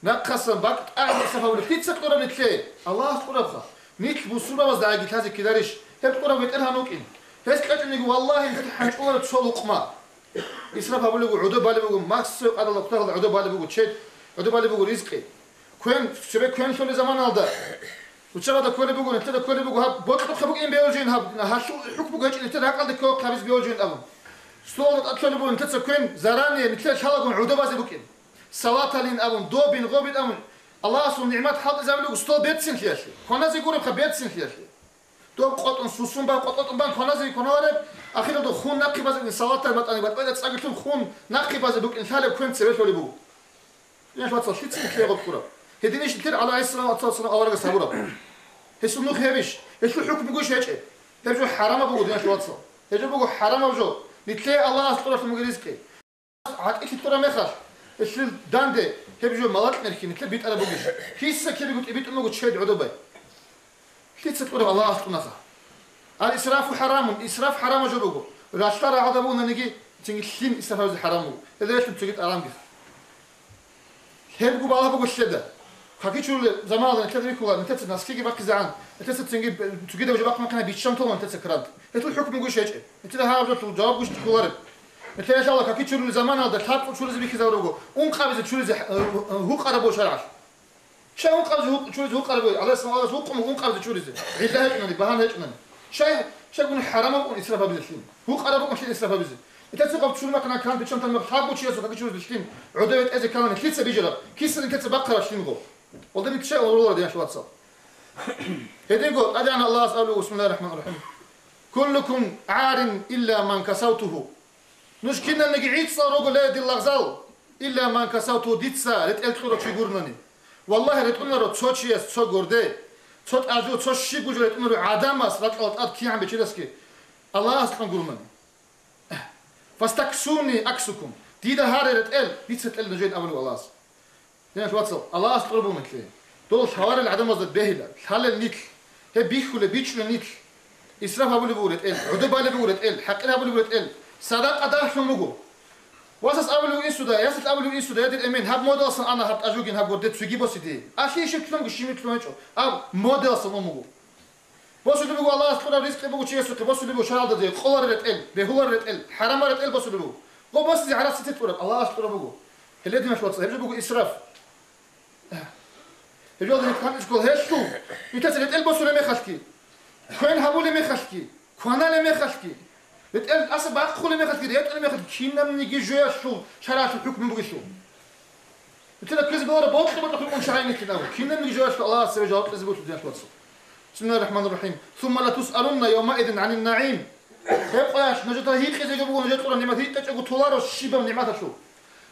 Нахъасан бакӀ тӀагӀинаб исраф гьабулеб. Лъица кьураб нилъее? Аллагьас кьурабха. Нилъ бусурбабазда гӀаги лъазе ккеларищ? Гьеб кьураб бетӀергьан вукӀин. Гьес кьечӀониги, валлагьи, нилъеда хӀанчӀуларо цо лукъма. Исраф гьабулеб буго, гӀодоб балеб буго, массо къадалда кутакалда гӀодоб балеб буго чед, гӀодоб балеб буго ризкъи. Квен, цебе квен лъолеб заманалда, руччабада кколеб буго, нилъеда кколеб буго, гьаб бокьухъе букӀин бегьулжин гьаб, гьалъул хӀукму гьечӀин, нилъер ракӀалде кколеб гьабизе бегьулжин абун. Столалда тӀад лъолеб буго нилъеца квен, заранее нилъер лъалагун гӀодобазе букӀин. Салаталин абун, добин, гъобин абун, Аллагьасул нигӀмат хӀалтӀизабулеб буго стол берцинлъиялъе, кваназе гуребха берцинлъиялъе. Доб къотӀун, сусун бан, къотӀ-къотӀун бан кваназе кваналареб, ахиралда хун нахъе базе букӀин, салатал батӀани батӀа-батӀа цӀаги лъун хун нахъе базе букӀин лъалеб квен цеве лъолеб буго. Диналъул вацал, лъицин нилъее гъоб ккураб? Гьединищ нилъер гӀалайгьиссалату вассалам аварагас гьабураб? Гьесул нух гьебищ? Гьелъул хӀукму гуш гьечӀеб? Гьеб жо хӀарамаб буго, диналъул вацал. Гьеб жо буго хӀарамаб жо. Нилъее Аллагьас кьуралъун буго ризкъи. ГӀатӀилъи кьураб мехалъ, гьелъул данде гьеб жо малакь мерхьи нилъер битӀараб бугищ? Гьесда кибего тӀибитӀун буго чед гӀодобай. Лъица кьураб Аллагьас кьунаха. Ал-исрафу хӀарамун, исраф хӀарамаб жо буго. Ралъдал рагӀалда бугонаниги, цинги лъим исраф гьабизе хӀарам буго. Гьелда релълъун цогидал гӀаламги. Гьебго балагь буго лъеда. Какичурулел заманалда нилъеда рихьула, нилъеца носкиги бахъизегӀан, нилъеца цинги цогидаб жо бахъун бахъинаб биччан толон нилъеца кран. Гьелъул хӀукму гуш гьечӀеб. Нилъеда гьаб жо жаваб гуш кколареб. Нилъеда лъала какичурулел заманалда лъабкъо чуризе бихьизабурабго, ункъабизе чуризе, э, э, гьукъараб буго шаргӀалъ. Щай ункъабизе гьукъ-, чуризе гьукъараб буго? ГӀалайгьиссалам аварагас вукъун ункъабизе чуризе. ГӀилла гьечӀони, багьана гьечӀони. Щай, щай гуни хӀарамаб букӀун исраф гьабизе лъим? Гьукъараб букӀун лъим исраф гьабизе? Нилъеца гъоб чурмахъ нахъан биччан таммах лъабго чиясул какичуризе лъим гӀодов гьетӀезе кканани, лъица бижараб, киса нилъеца бахъараб лъимго? Гьелда нилъ щай гӀололаро, диналъул вацал? Гьединго, ТӀадегӀанав Аллагьас абулеб, бисмиллагьир рахӀманир рахӀим: «Куллукум гӀарин илла ман касавтугьу». Нуж киналниги гӀицӀал руго, ле, дир лагъзал, илла ман касавтугьу, дица ретӀел кьурав чи гурони. Валлагьи, ретӀунаро цо чияс цо горде, цо тӀажу, цо щибго жо ретӀунаро гӀадамас ракьалда тӀад кигӀан бечедасги, Аллагьас кьун гурони. «Фастаксуни аксукум», дида гьаре ретӀел, дица кьела нужее абулеб Аллагьас. Диналъул вацал, Аллагьас кьураб буго нилъее. Дол лъаларел гӀадамазда бегьила, лъалел нилъ, гьеб бихьулеб, бичӀчӀулел нилъ. Исраф гьабулеб буго ретӀел, гӀодоб балеб буго ретӀел, хӀакъир гьабулеб буго ретӀел, садакъа дагьлъун буго. Васас абулев инсуда, ясалъ абулев инсуда, я дир эмен, гьаб модаласан ана гьаб тӀажугин гьаб горде цоги босе дие. Алъи ишив лъунги щимив лъун гьечӀо, аб модаласан ун буго. Босулеб буго Аллагьас кьураб ризкъи буго чиясухъе, босулеб буго шаргӀалда жай, къолареб ретӀел, бегьулареб ретӀел, хӀарамал ретӀел босулеб буго. Гъо босизе гӀарац цитӀ кьураб, Аллагьас кьураб буго. Гьеле, диналъул вацал, гьеб жо буго исраф. Гьеб жо гьанкӀ ккола гьелъул, нилъеца ретӀел босулеб мехалъги, квен гьабулеб мехалъги, кваналеб мехалъги, БетӀер тӀаса бахъулеб мехалъги, ретӀулеб мехалъги кинабниги жоялъул шаргӀалъул хӀукму бугелъул. Нилъеда ккезе бегьуларо бокьа-бокьа хӀукму шаргӀалъ нилъеда. Кинабниги жоялъул Аллагьас цеве жаваб кьезе буго, диналъул вацал. Бисмиллагьир рахӀманир рахӀим. Сумма латусъалунна явмаизин гӀанин нагӀим. Гьеб къоялъ нужеда гьикъизего буго нужер кьураб нигӀмат, гьикъичӀого толаро щибаб нигӀматалъул.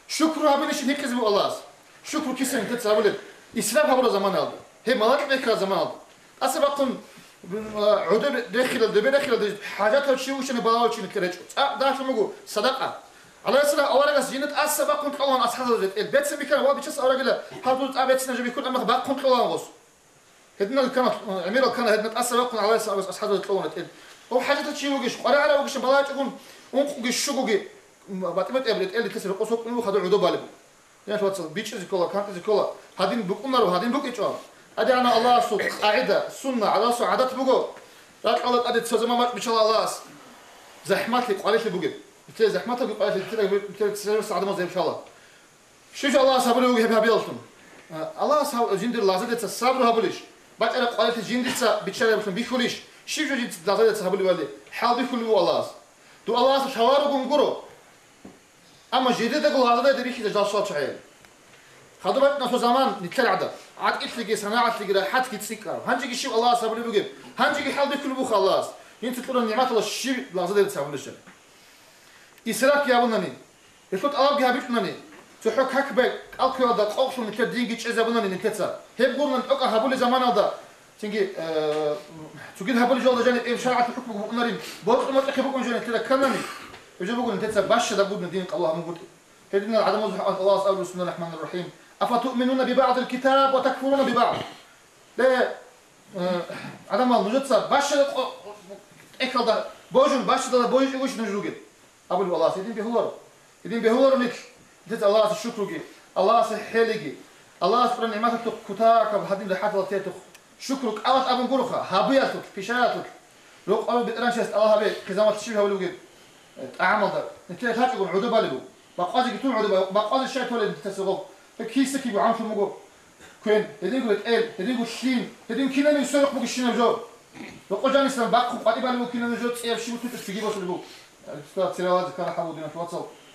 Шукру гьабилищин гьикъизе буго Аллагьас. Шукру киса нилъеца гьабулеб? Исраф гьабураб заманалда, гьеб малакь бекараб заманалда. ТӀаса бахъун, м, а, гӀодор рехилал, добе рехилал, хӀажатав чи вугищани балагьав чи нилъер гьечӀо. ЦӀакъ дагьлъун буго садакъа. ГӀалайгьиссалам аварагас жинда тӀаса бахъун кьолагьун асхӀабзабазе тӀел. Бецин бикьана, ва, бичасда аварагила, гьаб дур тӀа бецинаб жо бихьун, амма бахъун кьолагьун гъос. Гьединал ккана, гӀемерал ккана гьедина тӀаса бахъун гӀалайгьиссаламас асхӀабзабазе кьолагьун тӀел. Ва хӀажатав чи вугищ, къваригӀарав вугищ, балагьичӀогун ункъгищ щугоги, м, батӀи-батӀияб ретӀелги тесаб рекъон сокӀун буго хадур гӀодобалеб. Диналъул вацал, бичӀчӀизе ккола, кантӀизе ккола. Гьадин букӀунаро, гьадин букӀичӀо. ГьадигӀанав Аллагьасул къагӀида, сунна, Аллагьасул гӀадат буго. Ракьалда тӀаде цо заман бачӀ бичала Аллагьас. ЗахӀмалъи, къварилъи бугеб. БетӀер захӀматалги къварилъи, бетӀер, бетӀер церевас гӀадамал гьеб лъала. Щив жо Аллагьас гьабулев вугеб гьеб гьабиялдун? А, Аллагьас гьав-, жиндир лагъзадеца сабру гьабулищ? БачӀараб къварилъи жиндица биччарабилъун бихьулищ? Щив жо жинца лагъзадеца гьабулевали? ХӀалбихьулев вуго Аллагьас. Дов Аллагьасда лъаларогун гуро. Амма жидедаго лагъзадайда бихьизе жал щвал чагӀи. Хадуб бачӀуна цо заман нилъер гӀадаб. ГӀатӀилъиги, санагӀатлъиги, рахӀатлъиги цӀикӀкӀараб. Гьанжеги щив Аллагьас гьабулеб бугеб? Гьанжеги хӀалбихьулеб буха Аллагьас. Жинца кьураб нигӀматалъ щив лагъзадерица гьабулеб щай? Исрафги гьабунани, гьелъул тӀалабги гьабичӀунани, цохӀо как-бай кӀалкуялда къокълъун нилъер динги чӀезабунани нилъеца. Гьеб гурони тӀокӀаб гьабулеб заманалда, цинги, э, цогид гьабулеб жоялда жаниб гьеб шаргӀалъул хӀукму букӀунарин, бокьа-бокьахъе букӀун жо нилъеда кканани, гьеб жо буго нилъеца бащадаб бугони дин къабул гьабун букӀин. Гьединал гӀадамазул хӀакъалъ Аллагьас абула, бисмиллагьир рахӀманир рахӀим: «Афатуъминуна бибагӀдил китаби ва такфуруна бибагӀд?» Ле, э, гӀадамал, нужеца бащада къо-, тӀехьалда божун, бащадалда божичӀогойищ нуж ругел? Абулеб Аллагьас, гьедин бегьуларо. Гьедин бегьуларо нилъ. Нилъеца Аллагьасе шукруги, Аллагьасе хӀелиги, Аллагьас кьураб нигӀматалъухъ кутакаб гьадин рахӀаталда тетухъ шукру кӀалалъ абун гуроха, гьабиялъулъ, пишаялъулъ. Рокъов бетӀергьанчияс тӀалаб гьабе, хъизамат щиб гьабулеб бугеб, э, тӀагӀамалда. Нилъеда лъачӀогун гӀодобалеб буго. Бакъвазеги тун гӀодобал-, бакъвазе щай толеб нилъеца гъоб? Гьеб киса-киб гӀамлъун буго. Квен, гьединго ретӀел, гьединго лъим, гьедин кинабниги сверухъ бугищинаб жо. Рокъов жанисан бахъун къватӀиб балеб буго кинабниги жо, цӀияб щиб бутӀичӀеб цӀиги босулеб буго.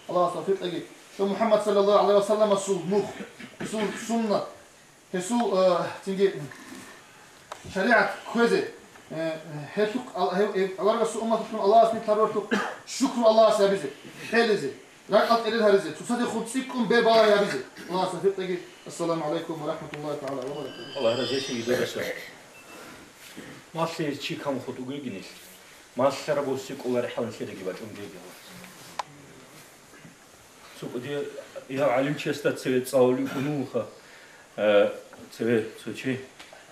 Аллагьас тавфикъ кьеги. Шо МухӀаммад саллаллагьу гӀалайгьи вассалламасул нух, гьесул суннат, гьесул, э, цинги шаригӀат кквезе, э, гьелъухъ ал-, гьев, гьев аварагасул умматалъун Аллагьас нилъ гьарурлъухъ шукру Аллагьасе гьабизе, хӀелизе. РакӀал тӀерел гьаризе, цоцазехун цӀикӀкӀун бер балагьи гьабизе. Аллагьас тавфикъ кьеги. Ассаламу гӀалайкум ва рахӀматуллагьи тагӀала ва баракатугьу. Аллагь разилъеги додаса. Малъи чи камухъ хутӀугейги нилъ. Малъараб буссикӀулари хӀаланлъидаги бачӀун геги Аллагьас. Цо кӀудияв гӀалимчиясда цеве цӀалулев вугоха. Э, цеве цо чи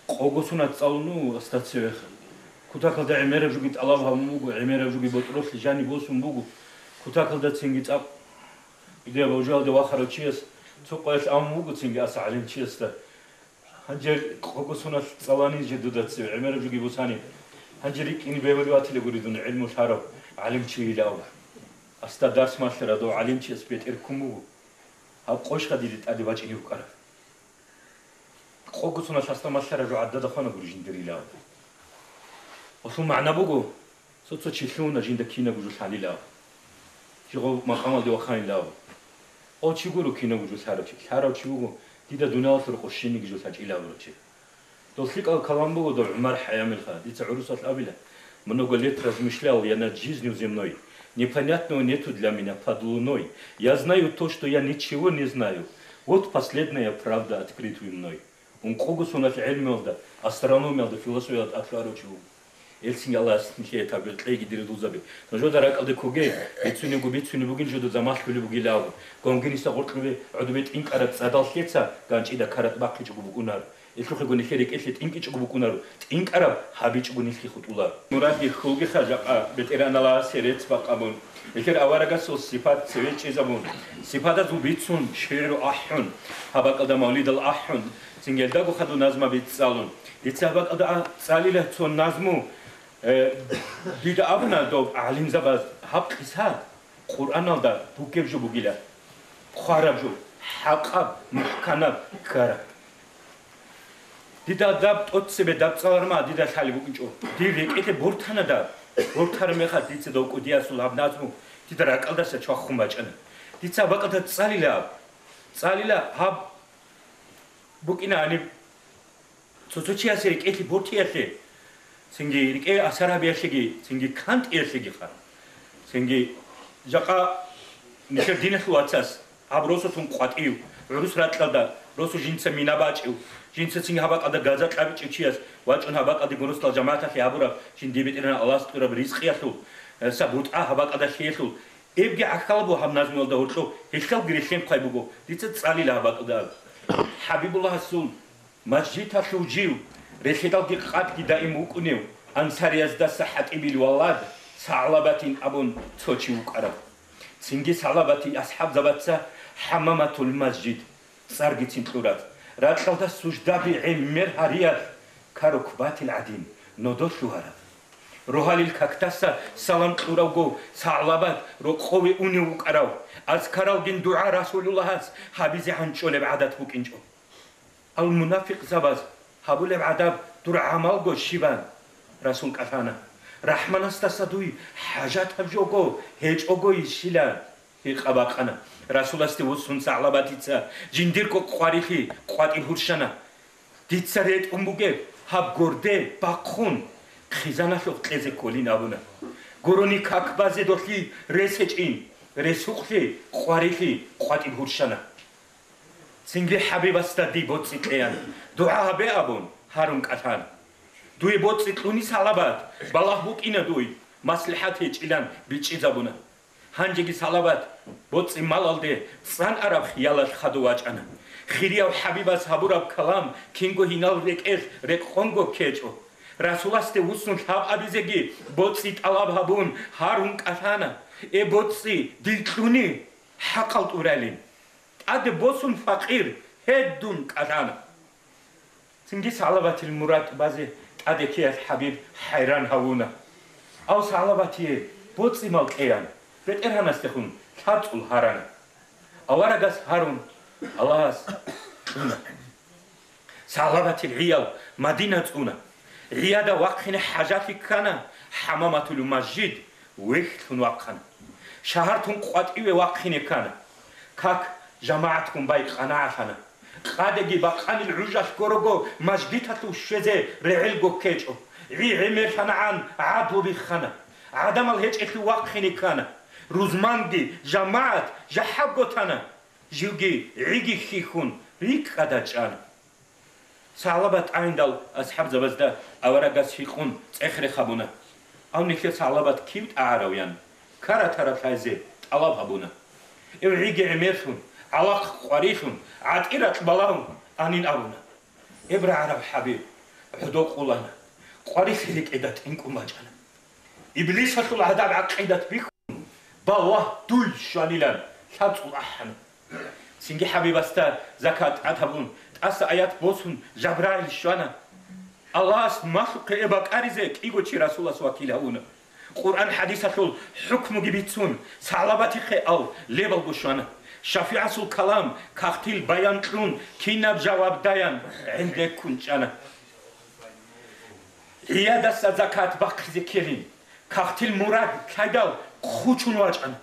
къого сунат цӀалун вуго, асда цевеха. Кутакалда гӀемераб жоги тӀалаб гьабун буго, гӀемераб жоги ботӀролъи жаниб босун буго. Кутакалда цинги цӀакъ идея божалде вахарав чияс цо къоялъ абун буго цинги аса гӀалимчиясда: «Гьанже къого сунат цӀалани же дуда цеве, гӀемераб жоги босани. Гьанже рикӀкӀине бегьулев ватила гури дун гӀилму лъарав гӀалимчийилан». Асда дарс малъарав дов гӀалимчияс бетӀер ккун буго. Гьаб къойщха дида тӀаде бачӀине вукӀараб. Къого сунат асда малъараб жо гӀадада хвана гури жиндирилан. Гьелъул магӀна буго, цо-цо чи лъугьуна жинда кинабго жо лъалилан. Жо гъов макъамалде вахъайилан. Гъов чи гуро кинабго жо лъарав чи. Лъарав чи вуго, дида дуниялалъул рокъов щибниги жо лъачӀила абурав чи. Дол лъикӀал калам буго дов ГӀумар ХӀаямилха, дица гӀурусалъ абила: «Много лет размышлял я над жизнью земной. Непонятного нету для меня под луной. Я знаю то, что я ничего не знаю. Вот последняя правда, открытую мной». Ункъого соналъ гӀелмуялда, астрономиялда, философиялда тӀад лъугьарав чи вуго. Гьелъ цинги Аллагьас нилъее тавфикъ кьеги, дир дузаби. Нужеда ракӀалде ккоге, бицунеб бугин жо дуда замалъулеб бугилан абун. Гвангиниса гъоркьлъубе гӀодобе тӀинкӀараб цӀадал лъеца ганчӀида каратӀ бахъичӀого букӀунаро. Гьелъухъего нилъер рекӀелъе тӀинкӀичӀого букӀунаро, тӀинкӀараб гьабичӀого нилъги хутӀула. Мурадги хьулгиха жакъа БетӀергьаналасе рецц бакъабун, нилъер аварагасул сипат цеве чӀезабун, сипатазул бицун шигӀру ахӀун, гьаб бакӀалда мавлидал ахӀун, цинги гьелдаго хадуб назмаби цӀалун. Дица гьаб бакӀалда а-, цӀалила цо назму, э, дида абуна доб гӀалимзабаз гьаб къиса Къуръаналда бугеб жо бугила, хъвараб жо, хӀакъаб, мухӀканаб ккараб. Дида даб тӀоцебе даб цӀаларма дида лъалеб букӀинчӀо. Дир рекӀелъе бортана даб. Гьортараб мехалъ дица дов кӀудиясул гьаб назму дида ракӀалдаса чвахун бачӀана. Дица гьаб бакӀалда цӀалила гьаб. ЦӀалила гьаб букӀина гьаниб цо-цо чиясе рекӀелъе бортиялъе, цинги рекӀее асар гьабиялъеги, цинги кантӀиялъегиха. Цинги жакъа нилъер диналъул вацас гьаб росулъун къватӀив, гӀурус ракьалда росу жинца мина бачӀев, жинца цинги гьаб бакӀалда газа кьабичӀев чияс вачӀун гьаб бакӀалде гурусдал жамагӀаталъе гьабураб, жиндие БетӀергьан Аллагьас кьураб ризкъиялъул, э, са бутӀа гьаб бакӀалда лъиялъул, эбги гӀахьалаб буго гьаб назмуялда гьоркьоб, гьелъалги релълъен хъвай буго, дица цӀалила гьаб бакӀалда аб. ХӀабибуллагьасул Масжидалъув жив, релълъидалги къадги даим вукӀунев, ансарияздаса ХӀатӀибил валад СагӀлабатин абун цо чи вукӀарав. Цинги СагӀлабати асхӀабзабаца ХӀамаматул Масжид цӀаргицин кьурав, ракьалда суждаби гӀемер гьариялъ карукбатил гӀадин нодо лъугьарав. Рогьалил какдаса салам кьуравго СагӀлабат рокъове унев вукӀарав, азкаралгин дугӀа Расулуллагьас гьабизе гьанчӀолеб гӀадат букӀинчӀо. Ал-мунафикъзабаз гьабулеб гӀадаб дур гӀамалго щибан? Расул кӀалъана. РахӀманасдаса дуй хӀажатаб жого гьечӀого ищила? Гьикъа бакъана. Расуласде вуссун СагӀлабатица жиндирго къварилъи къватӀиб гьурщана. Дица ретӀун бугеб гьаб горде бахъун, хъизаналъухъ кьезе кколин абуна. Гурони как базе долъи рес гьечӀин, ресухълъи къварилъи къватӀиб гьурщана. Цинги ХӀабибасда дие боцӀи кьеян, дугӀа гьабе абун, гьарун кӀалъан. Дуе боцӀи кьуни СагӀлабат, балагь букӀина дуй, маслихӀат гьечӀилан бичӀчӀизабуна. Гьанжеги СагӀлабат боцӀи малалде цӀан араб хиялалъ хадув вачӀана. Хирияв ХӀабибас гьабураб калам кинго гьинал рекӀелъ рекъонго ккечӀо. Расуласде вуссун лъаб абизеги боцӀи тӀалаб гьабун, гьарун кӀалъана. Э, боцӀи, дир кьуни, хӀакъал тӀуралин. ТӀаде босун факъир, гьедун кӀалъана. Цинги СагӀлабатил мурад базе тӀаде ккеялъ ХӀабиб хӀайран гьавуна. Ав СагӀлабатие боцӀи-мал кьеян, БетӀергьанасдехун лъабцӀул гьарана. Аварагас гьарун, Аллагьас кьуна. СагӀлабатил гӀиял Мадина цӀуна. ГӀияда вахъине хӀажалъи ккана ХӀамаматул Масжид, вехьлъун вахъана. Шагьартун къватӀиве вахъине ккана. Как жамагӀатгун бай къанагӀалъана. Къадеги бакъанил гӀужалъ горого мажгиталъув щвезе регӀелго ккечӀо. ГӀи гӀемерлъанагӀан гӀадлу биххана. ГӀадамал гьечӀелъув вахъине ккана. Рузманги жамагӀат жахӀабго тана. Живги гӀиги хьихьун рикӀкӀада чӀана. СагӀлабат тӀагӀиндал асхӀабзабазда аварагас гьикъун цӀех-рех гьабуна. Ав нилъер СагӀлабат кив тӀагӀарав? Ян, кара-тара лъазе тӀалаб гьабуна. Эв гӀиги гӀемерлъун, гӀалахъ къварилъун, гӀатӀи-ракь балагьун анин абуна. Эб рагӀараб ХӀабиб гӀодов къулана, къварилъи рекӀеда тӀинкӀун бачӀана. Иблисалъул гӀадаб гӀакъидат бихьун, балагь дуй щванилан лъабцӀул ахӀана. Цинги ХӀабибасда закат тӀад гьабун, тӀаса аят босун, Жабраил щвана. Аллагьас малъухъе эб бакӀаризе кӀиго чи Расулас вакил гьавуна. Къуръан-хӀадисалъул хӀукмуги бицун, СагӀлабатихъе ал лебалго щвана. ШафигӀасул калам, кагътил баян кьун, кинаб жаваб даян гӀенеккун чӀана. ГӀиядаса закат бахъизе ккелин, кагътил мурад лъайдал хъучун вачӀана.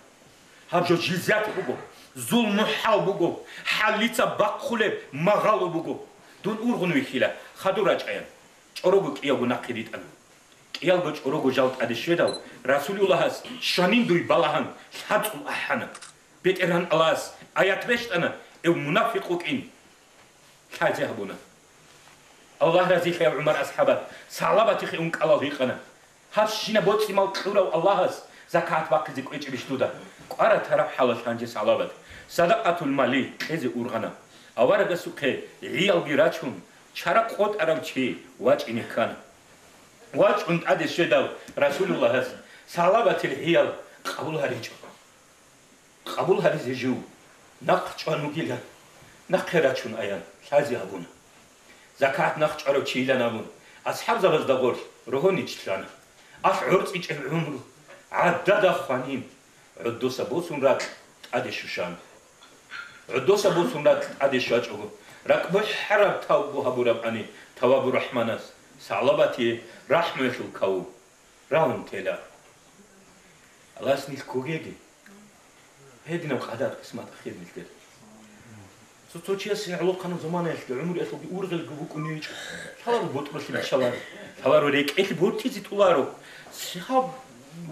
Гьаб жо жизят буго, зулму-хӀал буго, хӀаллица бахъулеб магъало буго. Дун ургъун вихьила, хадур рачӀаян. ЧӀорого кӀиялго нахъе ритӀана. КӀиялго чӀорого жал тӀаде щведал, Расулуллагьас щванин дуй балагьан лъабцӀул ахӀана. БетӀергьан Аллагьас аят рещтӀана, эв мунафикъ вукӀин лъазе гьабуна. Аллагь разилъаяв ГӀумар асхӀабат СагӀлабатихъе ункӀалал гьикъана: «Гьабщина боцӀи-мал кьурав Аллагьас закат бахъизе кӀвечӀебищ дуда?» КӀвара тараб хӀалалъ гьанже СагӀлабат садакъатул мали кьезе ургъана. Аварагасухъе гӀиялги рачун, чара къотӀарав чи вачӀине ккана. ВачӀун тӀаде щведал, Расулуллагьас СагӀлабатил гӀиял къабул гьаричӀо. Къабул гьаризе жив нахъ чӀван вугилан, нахъе рачун аян лъазе гьабуна. Закат нахъ чӀварав чийилан абун, асхӀабзабазда гъорлъ рогьонич лъана. Алъ гӀорцӀичӀеб гӀумру гӀадада хванин, гӀодоса босун ракь тӀаде щущана. ГӀодоса босун ракь тӀаде щвачӀого, ракӀбухӀараб тавбу гьабурабани тавабу рахӀманас, СагӀлабатие рахӀмуялъул каву. рагьун тела. Аллагьас нилъ ккогеги. Гьединаб къадар-къисмат ахир нилъер. Цо-цо чияс гӀолохъанаб заманаялъги, гӀумруялъулги ургъелги вукӀунев гьечӀо. Лъаларо ботӀролъи биччаларо. Лъаларо рекӀелъи бортизе тӀоларо. Сихаб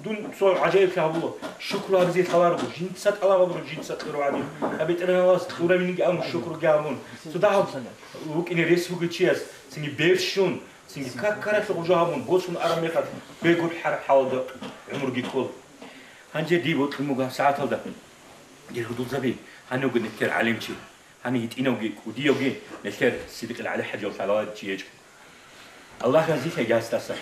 дун цо гӀажаиблъи гьабула. Шукру гьабизе лъаларо. Жинца тӀалаб гьабуро, жинца кьурав гӀадин. ГьабитӀараб Аллагьас кьуравинги абун, шукруги гьабун. Цо дагьаб вукӀине рес бугев чияс цинги берщун, цинги как-каралъе гъужа гьабун, босун араб мехалъ бегун хӀархӀалда гӀумруги ккола. Гьанже дие бокьун буго гьаб сагӀаталда, дир гьудулзаби, гьанивго нилъер гӀалимчи, гьанив гьитӀинавги кӀудиявги нилъер Сидикъил ГӀали ХӀажияв лъаларев чи гьечӀо. Аллагь разилъаги гьасдаса.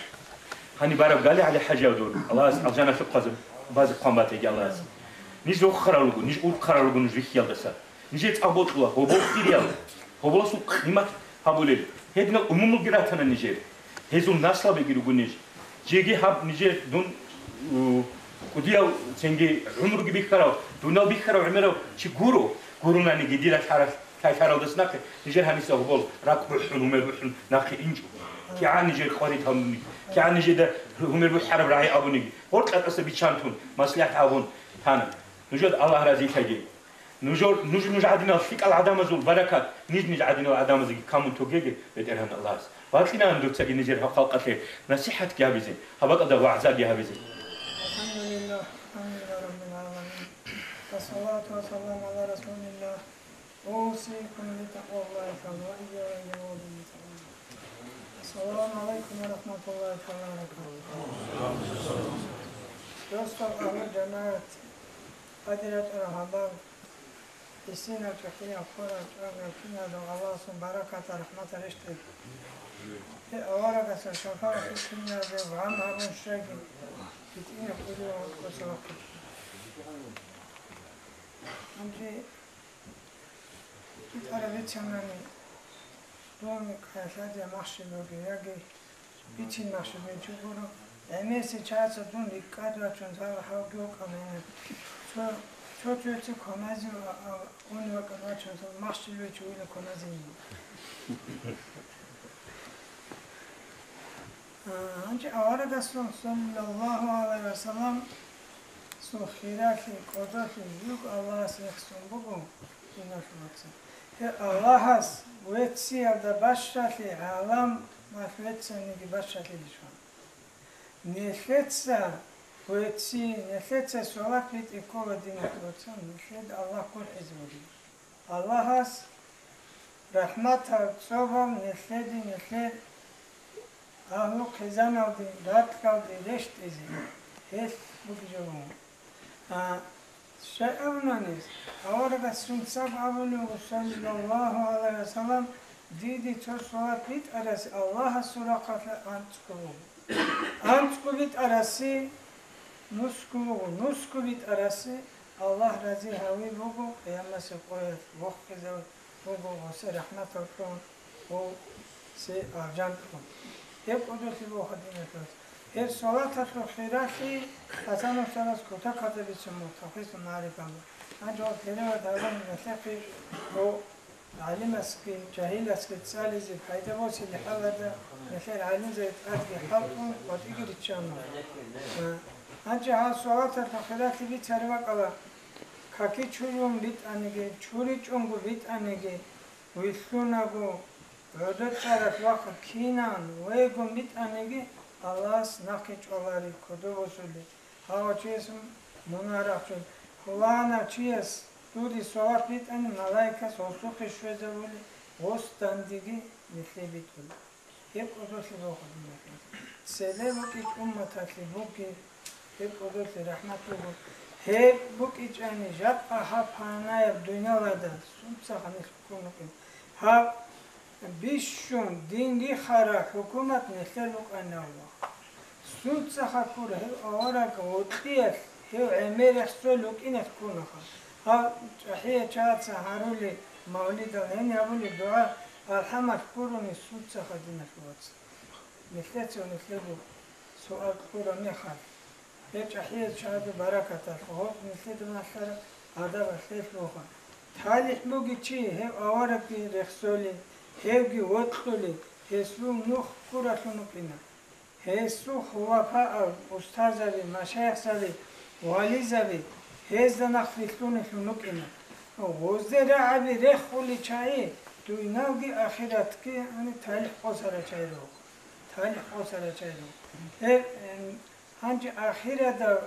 Гьаниб бараб Гали ГӀали ХӀажияв дур, Аллагьас алжаналъухъ базе хъван батеги Аллагьас. Ниж рохарал руго, ниж урхъарал руго нуж рихьиялдаса. Нижер цӀакъ бокьула, гьобол хириял, гьоболасул хъимат гьабулел. Гьединал умумулги ратана нижер. Гьезул наслабиги руго ниж. Жеги гьаб нижер дун, у, кӀудияв цинги гӀумруги бихьарав, дунал бихьарав гӀемерав чи гуро, гурунаниги дила лъаралъ-, лъай-лъаралдас нахъе нижер гьаниса гьобол ракӀ бухӀун, гьумер бухӀун нахъе инчӀо. КигӀан нижер къварид гьабуниги, кигӀан нижеда гьумер бухӀараб рагӀи абуниги, гъоркьа тӀаса биччан тун, маслихӀат гьабун тана. Нужеда Аллагь разилъаги. Нужер, нуж, нуж гӀадинал лъикӀал гӀадамазул баракат, ниж, ниж гӀадинал гӀадамазеги камун тогеги, БетӀергьан Аллагьас. Бакьинан дуцаги нижер гьаб халкъалъе насихӀатги гьабизе, гьаб бакӀалда вагӀзаги гьабизе. الحمد لله، الحمد لله رب العالمين. والصلاة والسلام على رسول الله. أوصيكم بتقوى الله تعالى وإياي أولا بتقوى الله. السلام عليكم ورحمة الله تعالى وبركاته. Дустал, агьлу жамагӀат, къадир гьечӀеб гьабал, гьесинал чӀухӀиял хварал чӀван киназул Аллагьасул баракат, рахӀмат рещтӀе. Гьеб аварагасул шафагӀат киназул гъам гьабун щвеги, гьитӀинаб кӀудияв вукӀуса вахъи. Гьанже БитӀараб бицанани, дун кӀалъадия махщел вугев яги бицин махщел вичӀого, гӀемерисел чагӀаца дун рикӀкӀад вачун, цала гьавги вукӀана гьениб. Цо, цо цоясе кваназе ва-, а, унев вакӀад вачун, цо махщел вичӀо вугила кваназе гьениб. А, гьанже аварагасул, саллаллагьу гӀалайгьи ва саллам, сул хиралъи, кӀодолъи вуго Аллагьас рехсон буго, диналъул вацал. Гьеб Аллагьас вецциялда бащалъи, гӀаламалъ веццаниги бащалъилищ ван. Нилъеца вецци, нилъеца салават битӀи ккола, диналъул вацал, нилъеда Аллагь гурхӀизе вугила. Аллагьас рахӀматал цӀобал нилъеде, нилъер агьлу-хъизаналде, ракьалде рещтӀизе гьелъ бугеб жо буго. А, щай абунани, аварагас жинцаго абулев вуго, саллаллагьу гӀалайгьи ва саллам, диде цо салават битӀарасе Аллагьасул рахъалъа анцӀго буго. АнцӀго битӀарасе нусго буго, нусго битӀарасе Аллагь рази гьавизе буго, къиямасеб къоялъ вохизавун буго гъосе рахӀматал кьун, гъосе алжан кьун. Гьеб кӀодолъи буго, диналъул вацал. Гьеб салаваталъул хиралъи ХӀасан устарас кутакалда бицун буго, талхисул магӀарифалда. Гьанже гьеб перевод гьабун нилъехъе гьеб гӀалимасги жагьиласги цӀализе пайда босилеб хӀалалда, нилъер гӀалимзаби тӀадги хӀалтӀун, къватӀиги риччана. Гьанже гьаб салаваталъул хиралъи бицараб бакӀалда, каки чурун битӀаниги, чуричӀого битӀаниги, вилълъунаго, гӀодор чӀаралъ вахъун кинан вегун битӀаниги, Аллагьас нахъе чӀвалареб кодоб босулеб. Гьав чияс мунагь рахчун, пуланав чияс дуде салават битӀани, малаикас гъосухъе щвезавули, гъос дандеги нилъее битӀула. Гьеб кӀодолъи буго, диналъул вацал. Цебе букӀинчӀеб умматалъе бугеб, гьеб кӀодолъи рахӀмат буго. Гьеб букӀинчӀани, жакъа гьаб панаяб дуниялалда сунцаха нилъ хӀукму букӀин. Гьаб бищун дин рихараб хӀукумат нилъер букӀана, Аллагь. Сунцаха ккура гьев авараг вокьиялъ, гьев гӀемер рехсолев вукӀиналъ ккунаха. Гьав чӀахӀиял чагӀаца гьарули, мавлидал гьениб гьабули, дугӀа, алхӀамалъ гурони сунцаха, диналъул вацал. Нилъеца нилъего суал кьураб мехалъ, гьеб чӀахӀиял чагӀазул баракаталъ, гьоб нилъеда малъараб гӀадабалъ гьелъ буго. ТалихӀ бугев чи, гьев аварагги рехсолев, гьевги вокьулев, гьесул нух ккуралъун вукӀина. Гьесул хулафаал, устарзаби, машайихзаби, вализаби гьезда нахъ рилълъунелъун рукӀина. Гъозде рагӀаби рехули чагӀи, дуниялги ахиратги, яни, талихӀ къосарал чагӀи руго. ТалихӀ къосарал чагӀи руго. Гьеб, м, гьанже ахирадал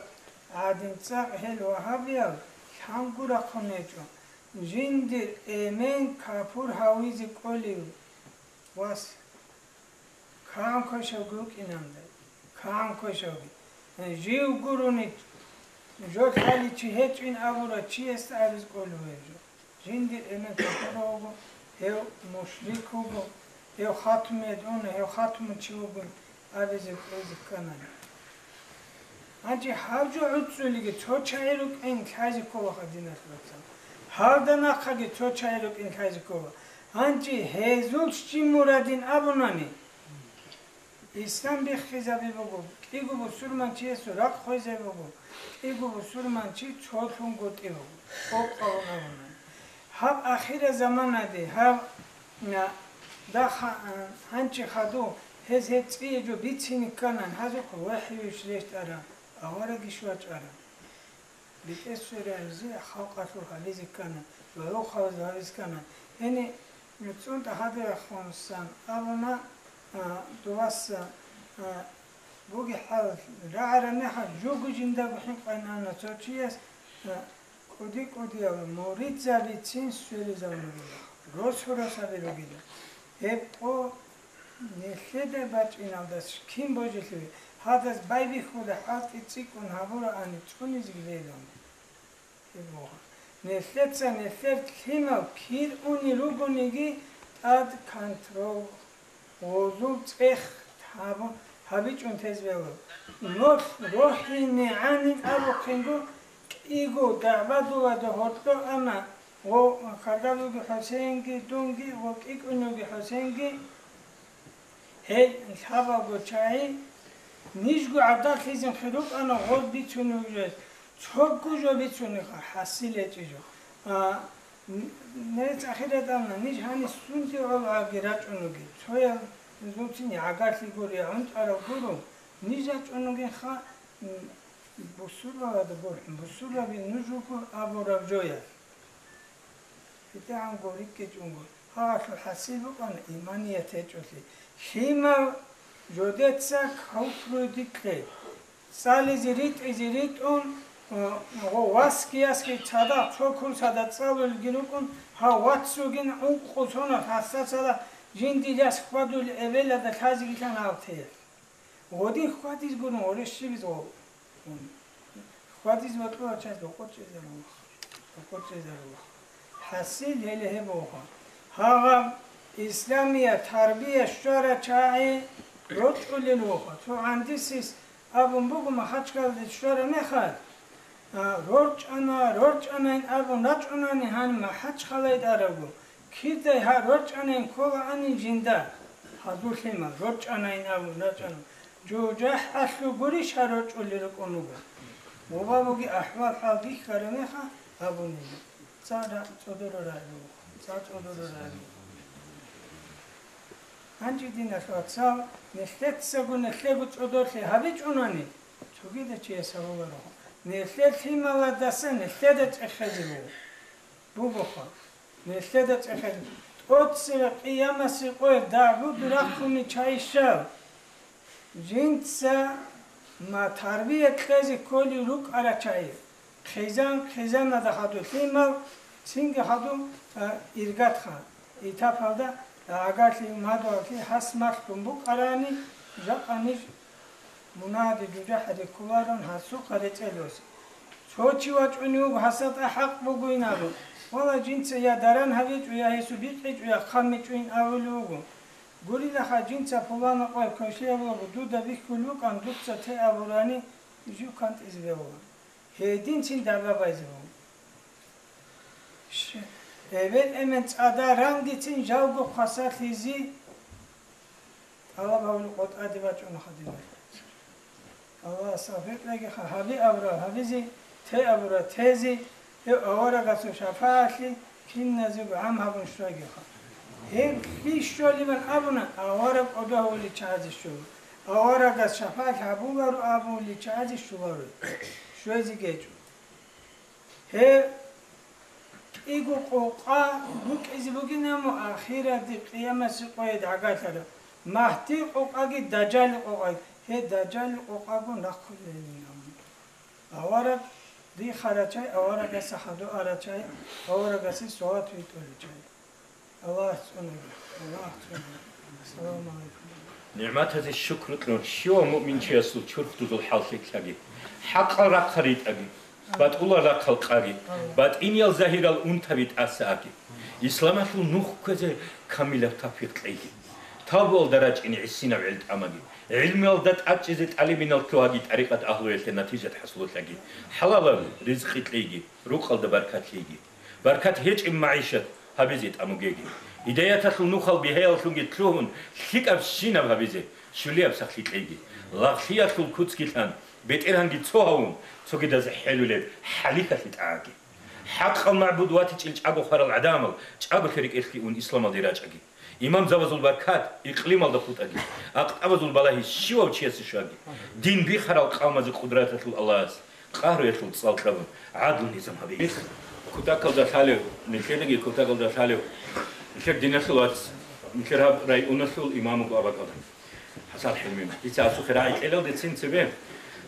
гӀадин цӀакъ гьел вагьабиял лъангу рахъун гьечӀо. Жиндир эмен капур гьавизе кӀолев вас. Кан квешавги вукӀинанда, кан квешавги. Жив гурони, жо лъаличи гьечӀин абура чиясда абиз кӀолев гьев жо. Жиндир эмен капур вуго, гьев мушрик вуго, гьев хатму гьедуна, гьев хатму чи вуго абизе кӀвезе кканани. Гьанже гьав жо гӀуцӀцӀулиги цо чагӀи рукӀин лъайзе кколаха, диналъул вацал. Гьалда нахъаги цо чагӀи рукӀин лъайзе ккола. Гьанже гьезул щиб мурадин абунани, ислам биххизаби буго, кӀиго бусурманчиясул ракъ хвезе буго, кӀиго бусурманчи цолъун гутӀи буго, къокъ гьавун абунани. Гьаб ахирал заманаде, гьаб, а, даха, а, гьанчи хадув, гьез гьеб цӀие жо бицине кканан, гьазухъ вахӀюйищ рещтӀараб, аварагищ вачӀараб. БетӀер сверазе халкъалъул гьабизе ккана, гӀолохъабаз гьабизе ккана. Гьениб цӀунтӀа гьадурахъунсан абуна, а, дуваса, а, бугеб хӀал рагӀараб мехалъ, жого жиндаго хӀинкъайин абуна цо чияс, а, кӀуди-кӀудиял муридзабицин сверизавун ругила, росу-росаби ругила. Гьеб къо нилъеда бачӀиналдаса кин божилъи, гьадаз байбихьула хӀалтӀи цӀикӀкӀун гьабураани цӀунизеги бегьун. Гьеб буго. Нилъеца нилъер лъимал кир унел ругониги тӀад контрол, гъозул цӀех гьабу-, гьабичӀун тезе бегьула. Нолъ рохине гӀанин абухъинго кӀиго дагӀбадулада гьоркьор ана, гъо Хардалуги ХӀусейнги, дунги, гъо КӀикӀунуги ХӀусейнги, гьел лъабалго чагӀи, нижго гӀадалъизехъе рукӀана гъоз бицунев жез, цого жо бицунеха, хӀасил гьечӀеб жо. А, н-, нилъ ахират абуна, ниж гьаниб сунде гӀоло гьаги рачӀунуги, цоял нилъецин гӀагарлъи гуро, гӀунтӀарал гуро, ниж рачӀунугеха, м, бусурбабазда гурхӀун, бусурбаби нуж руго абураб жоялъ. БетӀергьанго рикӀкӀичӀого, гьагъалъул хӀасил букӀана иманият гьечӀолъи. Лъимал жодеца кафруе дикье. ЦӀализе ритӀизе ритӀун, э, гъо васги ясги цадахъ цо курсада цӀалулги рукӀун, гьав вацгугин ункъо соналъ гьасда цадахъ жиндир яс хьвадулел эбелалда лъазеги лъан гьалтеялъ. Гъодин хьвадиз гурун гъорещибиз гъо-, гъун. Хьвадиз вакьула чаз бокъорчӀезарулха. БокъорчӀезарулха. ХӀасил гьеле гьеб буго. Гьагъаб исламият тарбия щвара чагӀи рорчӀулел вуго. Цо гӀандисис абун буго, Махачкалде щвара мехалъ, а, рорчӀана, рорчӀанайин абун рачӀунани гьаниб Махачкалайда арабго. Кидай гьа рорчӀанайин кколаанин жинда, гьазул лъимал рорчӀанайин абун рачӀана. ЖужахӀалъув гурищ гьа рорчӀулел рукӀун руго? Мугъабуги ахӀвал-хӀал бихьараб мехалъ абунин. Цо ра-, цӀодоро рагӀи буго, цо цӀодоро рагӀи буго. Гьанже, диналъ вацал, нилъецаго нилъего цӀодорлъи гьабичӀунани, цогидав чияс гьабуларо. Нилъер лъималадаса нилъеда цӀехезе буго. Бугоха, нилъеда цӀехезе. ТӀоцебе къиямасеб къоялъ дагӀбуд рахъуни чайищал, жинца ма тарбия кьезе кколел рукӀарал чагӀи, хъизан-хъизаналда хадуб лъимал, цинги хадуб, а, иргадха, этапалда, а, гӀагарлъи, мадугьаллъи гьас малъун букӀарани, жакъа ниж мунагьаде жужахӀаде кколарун гьасухъа рецӀел рос. Цо чи вачӀунев вуго гьасда тӀад хӀакъ бугойин абун. Валлагь, жинца я даран гьабичӀо, я гьесул бикьичӀо, я хъамичӀойин абулев вуго. Гурилаха, жинца пулана къоялъ квешлъи гьабулаго, дуда бихьулеб букӀан, дуца те абурани, жив кантӀизе бегьула. Гьединцин дагӀба байзе буго. Щ-, эбел-эмен цӀадар рангицин жалго хвасарлъизе тӀалаб гьавулев къотӀаде бачӀуна хадимал. Аллагьас тавфикъ кьегиха, гьаби абураб гьабизе, те абураб тезе, гьев аварагасул шапагӀатлъи киназего гӀам гьабун щвегиха. Гьеб лъи щолебан абуна, авараг кӀодо гьавулел чагӀазе щола. Аварагас шапагӀат гьабуларо абули чагӀазе щоларо, щвезе гьечӀо. Гьеб кӀиго къокъа букӀизе бугин, амма ахираталде къиямасеб къоялъ гӀагарлъараб. Магьдил къокъаги Дажжалил къокъаги, гьеб Дажжалил къокъаго нахъулел гьечӀин амма. Авараг дихарачай, аварагасда хадуарачай, аварагасе салават витӀуличай. Аллагь цӀунаги, Аллагь цӀунаги. Ассаламу гӀалайкум. НигӀматазе шукру кьун, щивав муъминчиясул чурхдузул хӀал лъикӀлъаги, хӀакъал рахъал ритӀаги, батӀулал рахъал къаги, батӀиниял загьирал унтаби тӀаса аги. Исламалъул нух кквезе камилаб тавфикъ кьеги. Тавбуялда рачӀине гӀисинаб гӀел тӀамаги. ГӀилмуялда тӀадчӀизе тӀалибинал лъугьаги, тӀарикъат агьлуялъе натижат хӀасуллъаги. ХӀалалаб ризкъи кьеги, рукъалда баркат лъеги. Баркат гьечӀеб магӀишат гьабизе тӀамугеги. Гьидаяталъул нухал бигьаяллъунги лъугьун, лъикӀабщинаб гьабизе, щулияб сахлъи кьеги. Лагълъиялъул куцги лъан, бетӀергьанги цо гьавун, цогидаз хӀелулеб хӀалихьалъи тӀагӀаги. ХӀакъал магӀбуд ватичӀел чӀаго хварал гӀадамал чӀаголъи рекӀелъе ун исламалде рачӀаги. Имамзабазул баркат икълималда хутӀаги, акътӀабазул балагьи щивав чиясе щваги. Дин бихарал къавмазе къудраталъул Аллагьас къагьруялъул цӀал кьабун, гӀадлу низам гьабе. Кутакалда лъалев, нилъедаги кутакалда лъалев, нилъер диналъул вац, нилъер гьаб районалъул имам вуго абакӀалда. ХӀасан ХӀилмин. Дица асухъе рагӀи кьелалдецин цебе.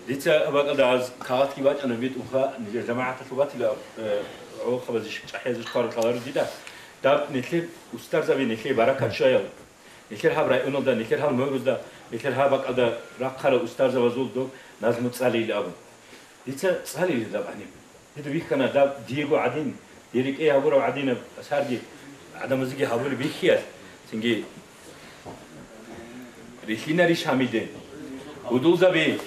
Дица абакӀалда аз кагъатги бачӀана битӀунха, нижер жамагӀаталъул батила, э, гӀолохъабазе чӀахӀиязе хъварал лъаларо дида. Даб нилъер устарзаби нилъее баракат щваял. Нилъер гьаб районалда, нилъер гьал мугӀрузда, нилъер гьаб бакӀалда рахъарал устарзабазул доб назму цӀалейилан абун. Дица цӀалейилан аб гьаниб. Дида бихьана даб диего гӀадин, дие рекӀее гьабураб гӀадинаб асарги гӀадамазеги гьабулеб бихьиялъ, цинги рилълъинарищ гьамиде, гьудулзаби,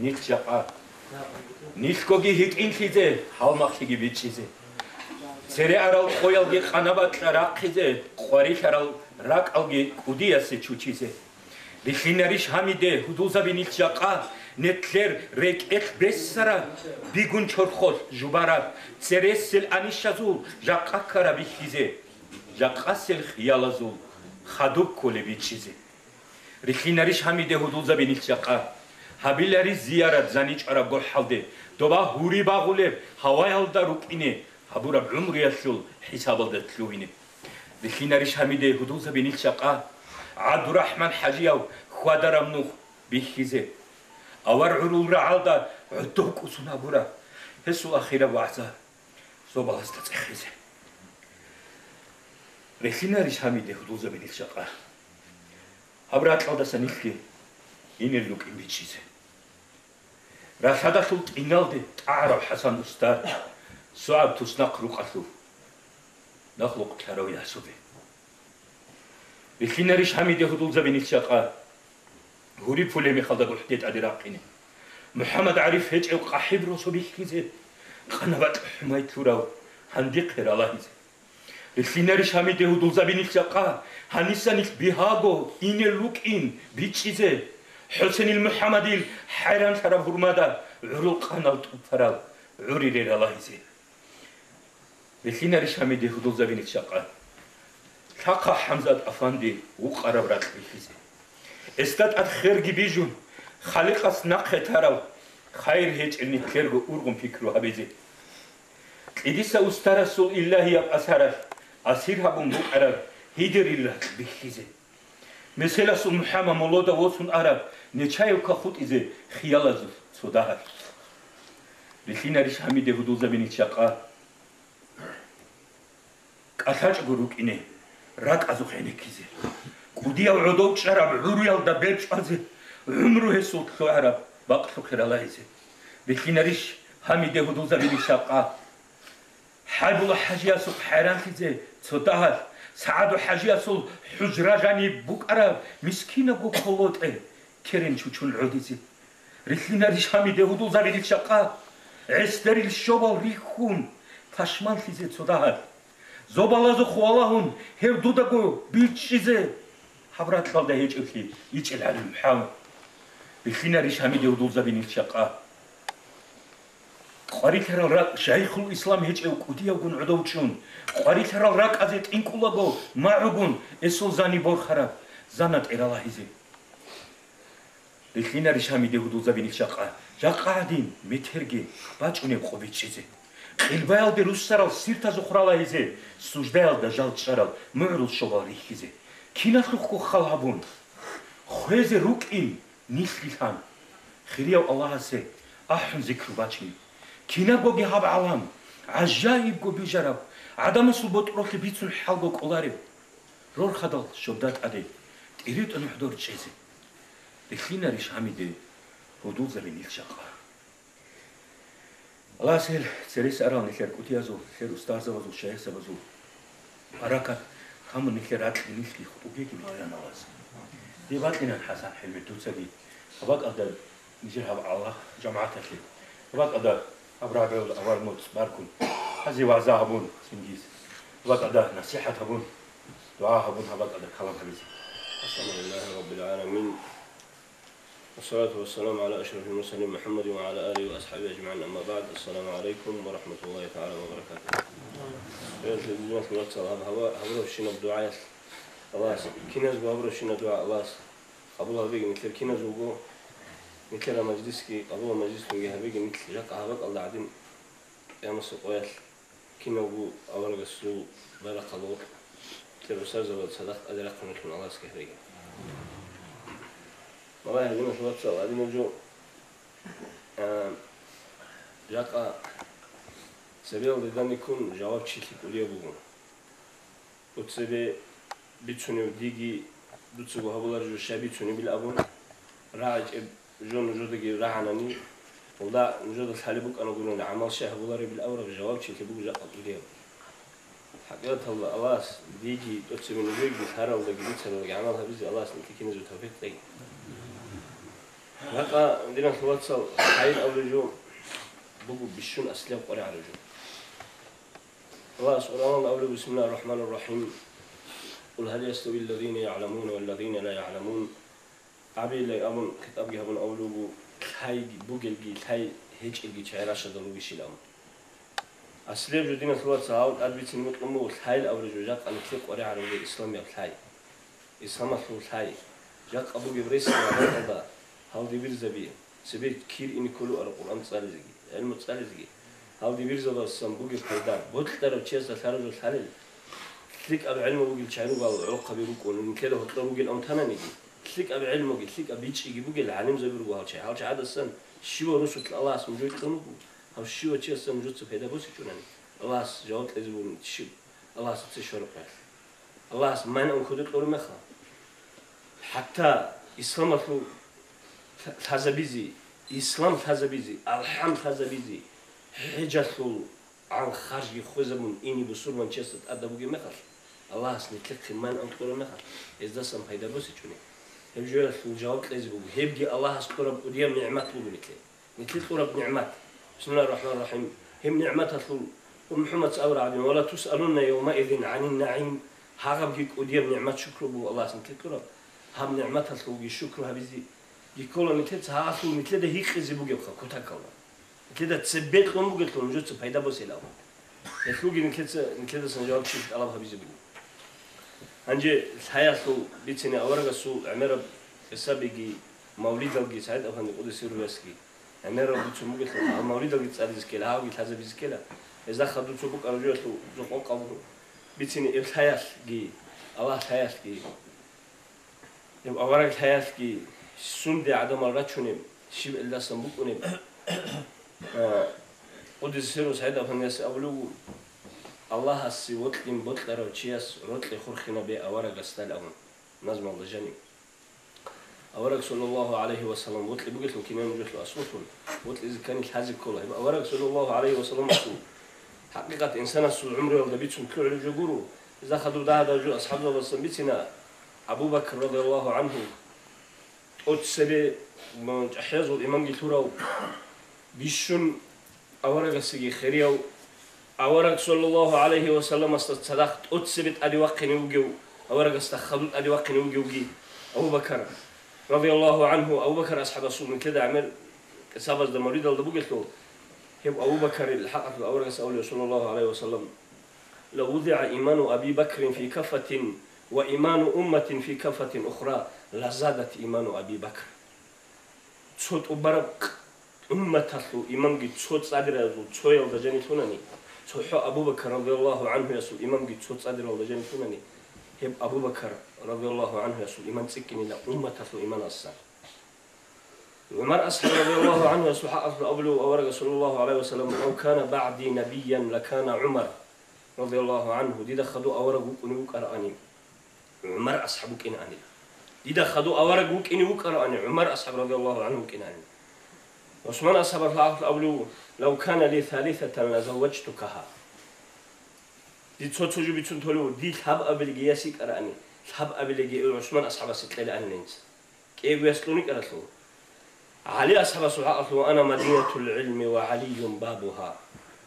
нилъ жакъа. Нилъгоги гьитӀинлъизе, гьалмагълъиги бичӀчӀизе. Цере арал къоялги къанабакьа рахъизе, къварилъарал ракӀалги кӀудиясе чучизе. Рилълъинарищ гьамиде, гьудулзаби, нилъ жакъа, нилъер рекӀелъ бессараб бигун чорхолъ жубараб, цересел анищазул жакъа ккараб бихьизе, жакъасел хиялазул хадуб кколеб бичӀчӀизе. Рилълъинарищ гьамиде, гьудулзаби, нилъ жакъа, гьабилари зиярат заничӀвараб гохӀалде, доба гьури багъулеб гьаваялда рукӀине, гьабураб гӀумруялъул хӀисабалда лъугьине. Рилълъинарищ гьамиде, гьудулзаби, нилъ жакъа, ГӀабдурахӀман ХӀажияв хьвадараб нух бихьизе. Авар гӀурул рагӀалда гӀодов кӀусун гьабураб гьесул ахираб вагӀза зобалазда цӀехезе. Рилълъинарищ гьамиде, гьудулзаби, нилъ жакъа, гьаб ракьалдаса нилъги инел рукӀин бичӀчӀизе. Ралъадалъул тӀиналде тӀагӀарав ХӀасан устар, согӀаб туснахъ рукъалъув, нахлукъ лъарав ясуби. Рилълъинарищ гьамиде, гьудулзаби, нилъ жакъа, гьури пулеб мехалда гохӀде тӀаде рахъине. МухӀаммад ГӀариф гьечӀев къахӀиб росу бихьизе, къанабакь хӀумай лъурав гьандихъе ралагьизе. Рилълъинарищ гьамиде, гьудулзаби, нилъ жакъа, гьаниса нилъ бигьаго инел рукӀин бичӀчӀизе, ХӀусенил МухӀаммадил хӀайранлъараб гьурмада гӀурул къанал тӀупарал гӀури рералагьизе. Рилълъинарищ гьамиде, гьудулзаби, нилъ жакъа, лъахъа ХӀамзат афанди вукъараб ракь бихьизе. Гьесда тӀад херги бижун, Халикъас нахъе тарав хайир гьечӀел нилъерго ургъун пикру гьабизе. Кьидисаустарасул илагьияб асаралъ асир гьабун букӀараб гьидерил ракь бихьизе. Меселасул МухӀаммад молода восун араб Нечаевка хутӀизе хиялазул цо дагьалъ. Рилълъинарищ гьамиде, гьудулзаби, нилъ жакъа, кӀалъачӀого рукӀине, ракӀазухъ гӀенеккизе. КӀудияв гӀодов чӀараб гӀуруялда бер чӀвазе, гӀумру гьесул лъугӀараб бакълъухъе ралагьизе. Рилълъинарищ гьамиде, гьудулзаби, нилъ жакъа, ХӀайбулла ХӀажиясухъ хӀайранлъизе цо дагьалъ, СагӀаду ХӀажиясул хӀужра жаниб букӀараб мискинабго колотӀе керен чучун гӀодизе. Рилълъинарищ гьамиде, гьудулзаби, нилъ жакъа, гӀесдерил щобал рихьун пашманлъизе цо дагьалъ. Зобалазухъ валагьун гьев дудаго бичӀчӀизе. Гьаб ракьалда гьечӀеблъи ичӀел гьарил МухӀаммад. Рилълъинарищ гьамиде, гьудулзаби, нилъ жакъа, къварилъарал ракӀ Шайхул Ислам гьечӀев кӀудиявгун гӀодов чӀун, къварилъарал ракӀазе тӀинкӀулаго магӀугун гьесул зани борхараб зана тӀералагьизе. Рилълъинарищ гьамиде гьудулзабинил жакъа? Жакъа гӀадин, метерги бачӀунеб къо бичӀчӀизе. Къилбаялде руссарал сиртазухъ ралагьизе, суждаялда жал чӀарал мугӀрул щобал рихьизе. Киналъухъго хал гьабун, хвезе рукӀин нилъги лъан. Хирияв Аллагьасе ахӀун зикру бачине. Кинабгоги гьаб гӀалам гӀажаибго бижараб, гӀадамасул ботӀролъи бицун хӀалго кӀолареб. Рорхадал щобда тӀаде, тӀиритӀун гӀодор чӀезе. Рилълъинарищ гьамиде гьудулзабинил жакъа? Аллагьас гьел церес арал нилъер кӀудиязул, нилъер устарзабазул, шайихзабазул баракат камун нилъер ракьги нилъги хутӀугеги битӀаран Аллагьас. Дие бакьинан, ХӀасан, хӀелмет дуцаги гьаб бакӀалда нижер гьаб Аллагь жамагӀаталъе, гьаб бакӀалда гьаб рагӀбаялда авар моцӀ баркун, гьазе вагӀза гьабун, цинги гьаб бакӀалда насихӀат гьабун, дугӀа гьабун, гьаб бакӀалда калам гьабизе. الحمد لله رب العالمين. والصلاة والسلام على أشرف المرسلين محمد وعلى آله وأصحابه أجمعين. أما بعد. السلام عليكم ورحمة الله تعالى وبركاته. Хириял диналъул вацал, гьаб-, гьаб-, гьабурабщинаб дугӀаялъ Аллагьас, киназго гьабурабщинаб дугӀа Аллагьас къабул гьабеги, нилъер киназулго, нилъер мажлисги, къабул мажлисгунги гьабеги, нилъ жакъа гьаб бакӀалда гӀадин къиямасеб къоялъ киналго аварагасул байрахъалда гъоркь, нилъер устарзабаз цадахъ тӀаде рахъун релълъун Аллагьасги гьабеги. Валлагьи, диналъул вацал, гьадинаб жо, а, жакъа цебеялде данде ккун жавабчилъи кӀудияб буго. Дуца цебе бицунев диги дуцаго гьабулареб жо щай бицунебил абун, рагӀичӀеб жо нужедаги рагӀанани, гьелда нужеда лъалеб букӀана гурони, гӀамал щай гьабуларебил абураб жавабчилъи буго жакъа кӀудияб. ХӀакъикъаталда Аллагьас диги, дуца цебе нужееги лъаралдаги бицаралдаги гӀамал гьабизе Аллагьас нилъее киназего тавфикъ кьеги. Жакъа, диналъул вацал, хайир абулеб жо буго бищун аслияб къваригӀараб жо. Аллагьас Къуръаналда абулеб: بسم الله الرحمن الرحيم. قل هل يستوي الذين يعلمون والذين لا يعلمون. Абейилан абун, хитӀабги гьабун абулеб буго, лъай бугелги, лъай гьечӀелги чагӀи ращадал ругищилан. Аслияб жо, диналъул вацал, гьав тӀад бицине бокьун буго, лъайил абулеб жо жакъа нилъее къваригӀараб буго исламияб лъай. Исламалъул лъай. Жакъа бугеб рес гьаб-, гьалде бирзаби, цебе кир ине кколаро Къуръан цӀализеги, гӀелму цӀализеги. Гьалде бирзабазасан бугеб пайда, бокьарав чиясда лъараб жо лъалел, лъикӀаб гӀелму бугел чагӀи ругел гӀолохъаби рукӀун, нилъеда гьоркьор ругел унтананиги, лъикӀаб гӀелмуги, лъикӀаб бичӀчӀиги бугел гӀалимзаби руго гьал чагӀи. Гьал чагӀаздасан щивав росулъ Аллагьас нужее кьун буго, гьав щивав чиясдасан нужеца пайда босичӀонани, Аллагьас жаваб кьезе бугин щиб? Аллагьасда цо щвараб къоялъ. Аллагьас манагӀун кодекьораб мехалъ, хӀатта исламалъул лъазабизе, ислам лъазабизе, алхӀам лъазабизе, хӀежалъул гӀан харжги хвезабун ине бусурманчиясда тӀадаб бугеб мехалъ, Аллагьас нилъехъе манагӀун кьураб мехалъ, гьездасан пайда босичӀони, гьеб жоялъул жаваб кьезе буго, гьебги Аллагьас кьураб кӀудияб нигӀмат буго нилъее. Нилъее кьураб нигӀмат. بسم الله الرحمن الرحيم. Гьеб нигӀматалъул, МухӀаммад абураб гӀадин, ولا تسألن يومئذ عن النعيم. Гьагъабги кӀудияб нигӀмат, шукру буго Аллагьас нилъее кьураб. Гьаб нигӀматалъулги шукру гьабизе ккола нилъеца, гьагъалъул нилъеда гьикъизе бугебха кутакалда. Нилъеда цебе кьун бугелъул нужеца пайда босейилан. Гьелъулги нилъеца, нилъедасан жавабчилъи тӀалаб гьабизе буго. Гьанже лъаялъул бицине аварагасул гӀемераб кьисабиги, мавлидалги, СагӀид-афанди къуддиса сирругьу ясги гӀемерал бицун бугелъул, гьал мавлидалги цӀализе ккела, гьалги лъазабизе ккела. Гьезда хадуб цо букӀараб жоялъул жо къокъаб буго. Бицине эб лъаялъги, Аллагь лъаялъги, эб авараг лъаялъги сунде гӀадамал рачунеб, щиб гьелдасан букӀунеб? А, къуддиса сирругьу СагӀид-афандияс абулеб буго: Аллагьасе вокьин бокьарав чияс рокьи хурхинабе аварагасдал абун, назмалда жаниб. Авараг, саллаллагьу гӀалайгьи ва саллам, вокьи бугелъул кинаб нужелъул аслулъун, вокьизе ккани лъазе ккола. Гьеб авараг, саллаллагьу гӀалайгьи ва саллам, асул, хӀакъикъат инсанасул гӀумруялда бицун лъугӀулеб жо гуро. Гьезда хадуб дагьаб жо асхӀабзабаздасан бицина, Абу Бакр, радияллагьу гӀангьу, тӀоцебе, м, чӀахӀиязул имамги лъурав, бищун аварагасеги хирияв, авараг, саллаллагьу гӀалайгьи ва салламасда цадахъ тӀоцебе тӀаде вахъине вугев, аварагасда хадуб тӀаде вахъине вугевги Абу Бакар, радияллагьу гӀангьу, Абу Бакар асхӀабасул нилъеда гӀемер кьисабазда, мавлидалда бугелъул, гьеб Абу Бакарил хӀакъалъулъ аварагас абулеб, саллаллагьу гӀалайгьи ва саллам: لو وضع إيمان أبي بكر في كفة وإيمان أمتي في كفة أخرى لزادت إيمان أبي بكر. Цо тӀубараб умматалъул имамги цо цӀадиразул цоялда жаниб лъунани, цохӀо Абу Бакар радияллагьу гӀанхуясул имамги цо цӀадиралда жаниб лъунани, гьеб Абу Бакар радияллагьу гӀанхуясул иман цӀикӀкӀинила умматалъул иманалдасан. ГӀумар асхӀаб радияллагьу гӀанхуясул хӀакъалъулъ абулев аварагас саллаллагьу гӀалайгьи ва саллам: «Лав кана багӀди набиян лакана ГӀумар радияллагьу гӀанху», дида хадув авараг вукӀунев вукӀараани, ГӀумар асхӀаб вукӀинаанила. Дида хадув авараг вукӀине вукӀараани, ГӀумар асхӀаб радияллагьу гӀанху вукӀинаанила. ГӀусман асхӀабас лагъулъ абулев: «Лав кана ли салисатан лазавваджтукаха». Дир цо-цо жо бицун толев, дир лъабабилги яс йикӀараани, лъабабилги ГӀусман асхӀабасе кьелаанила инца. КӀиего яс кьун йикӀаралъул. ГӀали асхӀабасул хӀакъалъулъ: «Ва ана мадинатул гӀилми ва ГӀалиюн бабугьа».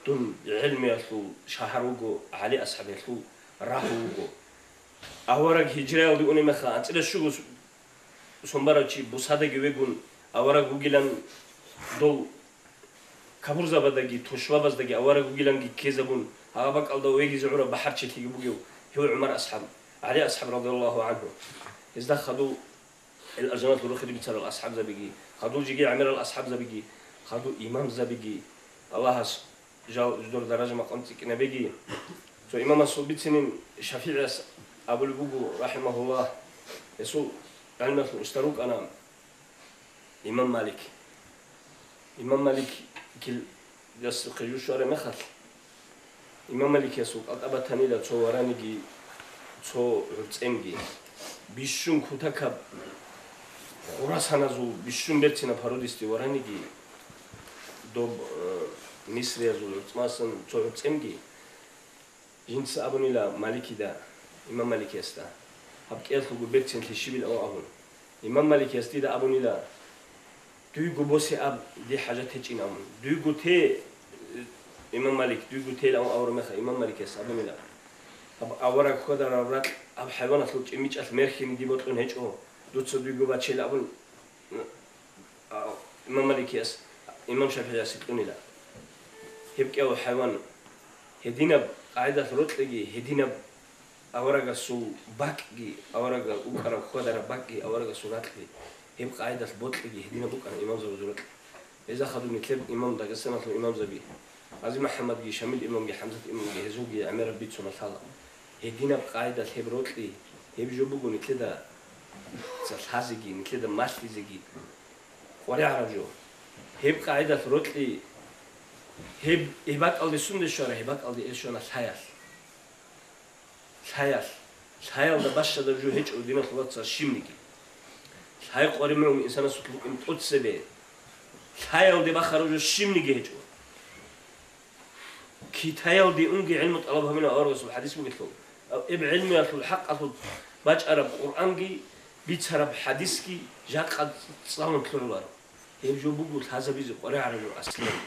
Дун гӀилмиялъул шагьар вуго, ГӀали асхӀабиялъул рагьу вуго. Авараг гьижраялде унеб мехалъ, анцӀила щуго сумбарав чи бусадаги вегун, авараг вугилан, дол капурзабаздаги тушбабаздаги авараг вугиланги ккезабун, гьагъа бакӀалда вегизе гӀураб бахӀарчилъиги бугев гьев ГӀумар асхӀаб, ГӀали асхӀаб радияллагьу гӀанху. Гьезда хадув гьел алжаналъур рухиде бицарал асхӀабзабиги, хадув жеги гӀемерал асхӀабзабиги, хадув имамзабиги, Аллагьас жал жидер даража-макъам цӀикӀкӀинабеги. Цо имамасул бицинин, ШафигӀияс абулеб буго, рахӀимагьуллагь, гьесул гӀелмалъул устар рукӀана имам Малик. Имам Маликил ясухъе жо щвараб мехалъ, имам Маликиясул кӀалтӀа батанила цо вараниги, цо гӀурцӀемги. Бищун кутакаб хурасаназул бищун берцинаб гьарудисде вараниги, доб, э, мисриязул гӀурцӀмасан цо гӀурцӀемги. Жинца абунила Маликида, имам Маликиясда, гьаб кӀиялъулго берцинлъи щибилан абун. Имам Маликияс дида абунила: «Дуйго босе аб, дие хӀажат гьечӀин», – абун. «Дуйго те, имам Малик, дуйго тейилан», – абураб мехалъ, имам Маликияс абунила: «Гьаб авараг хьвадараб ракь, гьаб хӀайваналъул чӀимичӀалъ мерхьине дие бокьун гьечӀо, дуца дуйго бачейилан», – абун. А, имам Маликияс имам ШафигӀиясе кьунила. Гьеб кӀияву хӀайван, гьединаб къагӀидалъ рокьиги, гьединаб аварагасул бакӀги, аварагас вукӀараб хьвадараб бакӀги, аварагасул ракьги, гьеб къагӀидалъ бокьиги гьединаб букӀана имамзабазул рокьи. Гьезда хадуб нилъер имам, Дагъистаналъул имамзаби, Гъази МухӀаммадги, Шамил имамги, ХӀамзат имамги гьезулги гӀемераб бицуна лъала. Гьединаб къагӀидалъ гьеб рокьи, гьеб жо буго нилъеда лъазеги, нилъеда малъизеги къваригӀараб жо. Гьеб къагӀидалъ рокьи, гьеб, гьеб бакӀалде сунде щвара, гьеб бакӀалде ил щвана лъаялъ. Лъаялъ. Лъаялда бащадаб жо гьечӀо, диналъул вацал, щибниги. Лъай къваригӀун инсанасулъ букӀин тӀоцебе. Лъаялде бахараб жо щибниги гьечӀо. Китаялде унги гӀилму тӀалаб гьабина аварагасул хӀадис бугелъул, гьеб гӀилмуялъул хӀакъалъулъ бачӀараб Къуръанги, бицараб хӀадисги жакъа цӀалун лъугӀуларо. Гьеб жо буго лъазабизе къваригӀараб жо аслияб.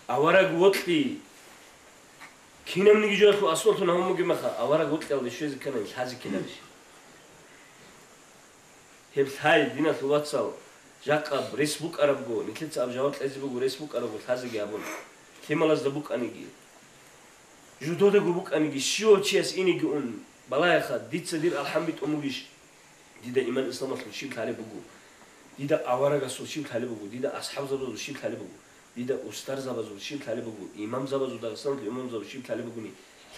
Авараг вокьи. Кинабниги жоялъул асуллъун гьавун бугеб мехалъ, авараг вокьиялде щвезе ккани лъазе ккеларищ? Гьеб лъай, диналъул вацал, жакъа рес букӀарабго, нилъеца аб жаваб кьезе буго, рес букӀарабго лъазеги абун, лъималазда букӀаниги, жудодаго букӀаниги, щивав чияс инеги ун, балагьеха, дица дир алхӀам битӀун бугищ? Дида иман исламалъул щиб лъалеб буго? Дида аварагасул щиб лъалеб буго? Дида асхӀабзабазул щиб лъалеб буго? Дида устарзабазул щиб лъалеб буго? Имамзабазул, Дагъистаналъул имамзабазул щиб лъалеб бугони,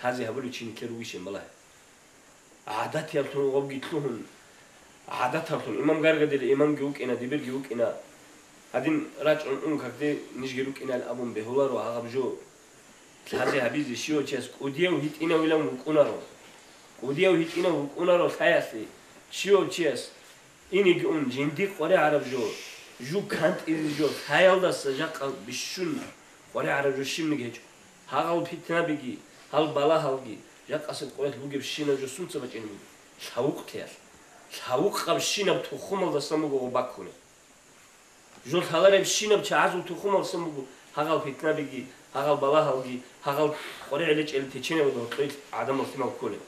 лъазе гьабулев чи нилъер вугищ, балагье. ГӀадатияллъун гъобги лъугьун, гӀадаталлъун имам гаргадила имамги вукӀина, дибирги вукӀина, гьадин рачӀун ун какде нижги рукӀинал абун бегьуларо гьагъаб жо. Лъазе гьабизе щивав чияс кӀудияв гьитӀинавилан вукӀунаро. КӀудияв гьитӀинав вукӀунаро лъаялъе, щивав чияс инеги ун жиндир къваригӀараб жо, жу кантӀизе жо, лъаялдаса жакъа бищун къваригӀараб жо щибниги гьечӀо. Гьагъал питнабиги, гьал балагьалги, жакъасеб къоялъ бугебщинаб жо сунца бачӀине буго? Лъавукълъиялъ. Лъавукъабщинаб тухумалдасан буго гъоб баккунеб. Жо лъаларебщинаб чагӀазул тухумалдасан буго гьагъал питнабиги, гьагъал балагьалги, гьагъал къваригӀел чӀел теченабазда гьоркьоялъ гӀадамал лъимал кколеб.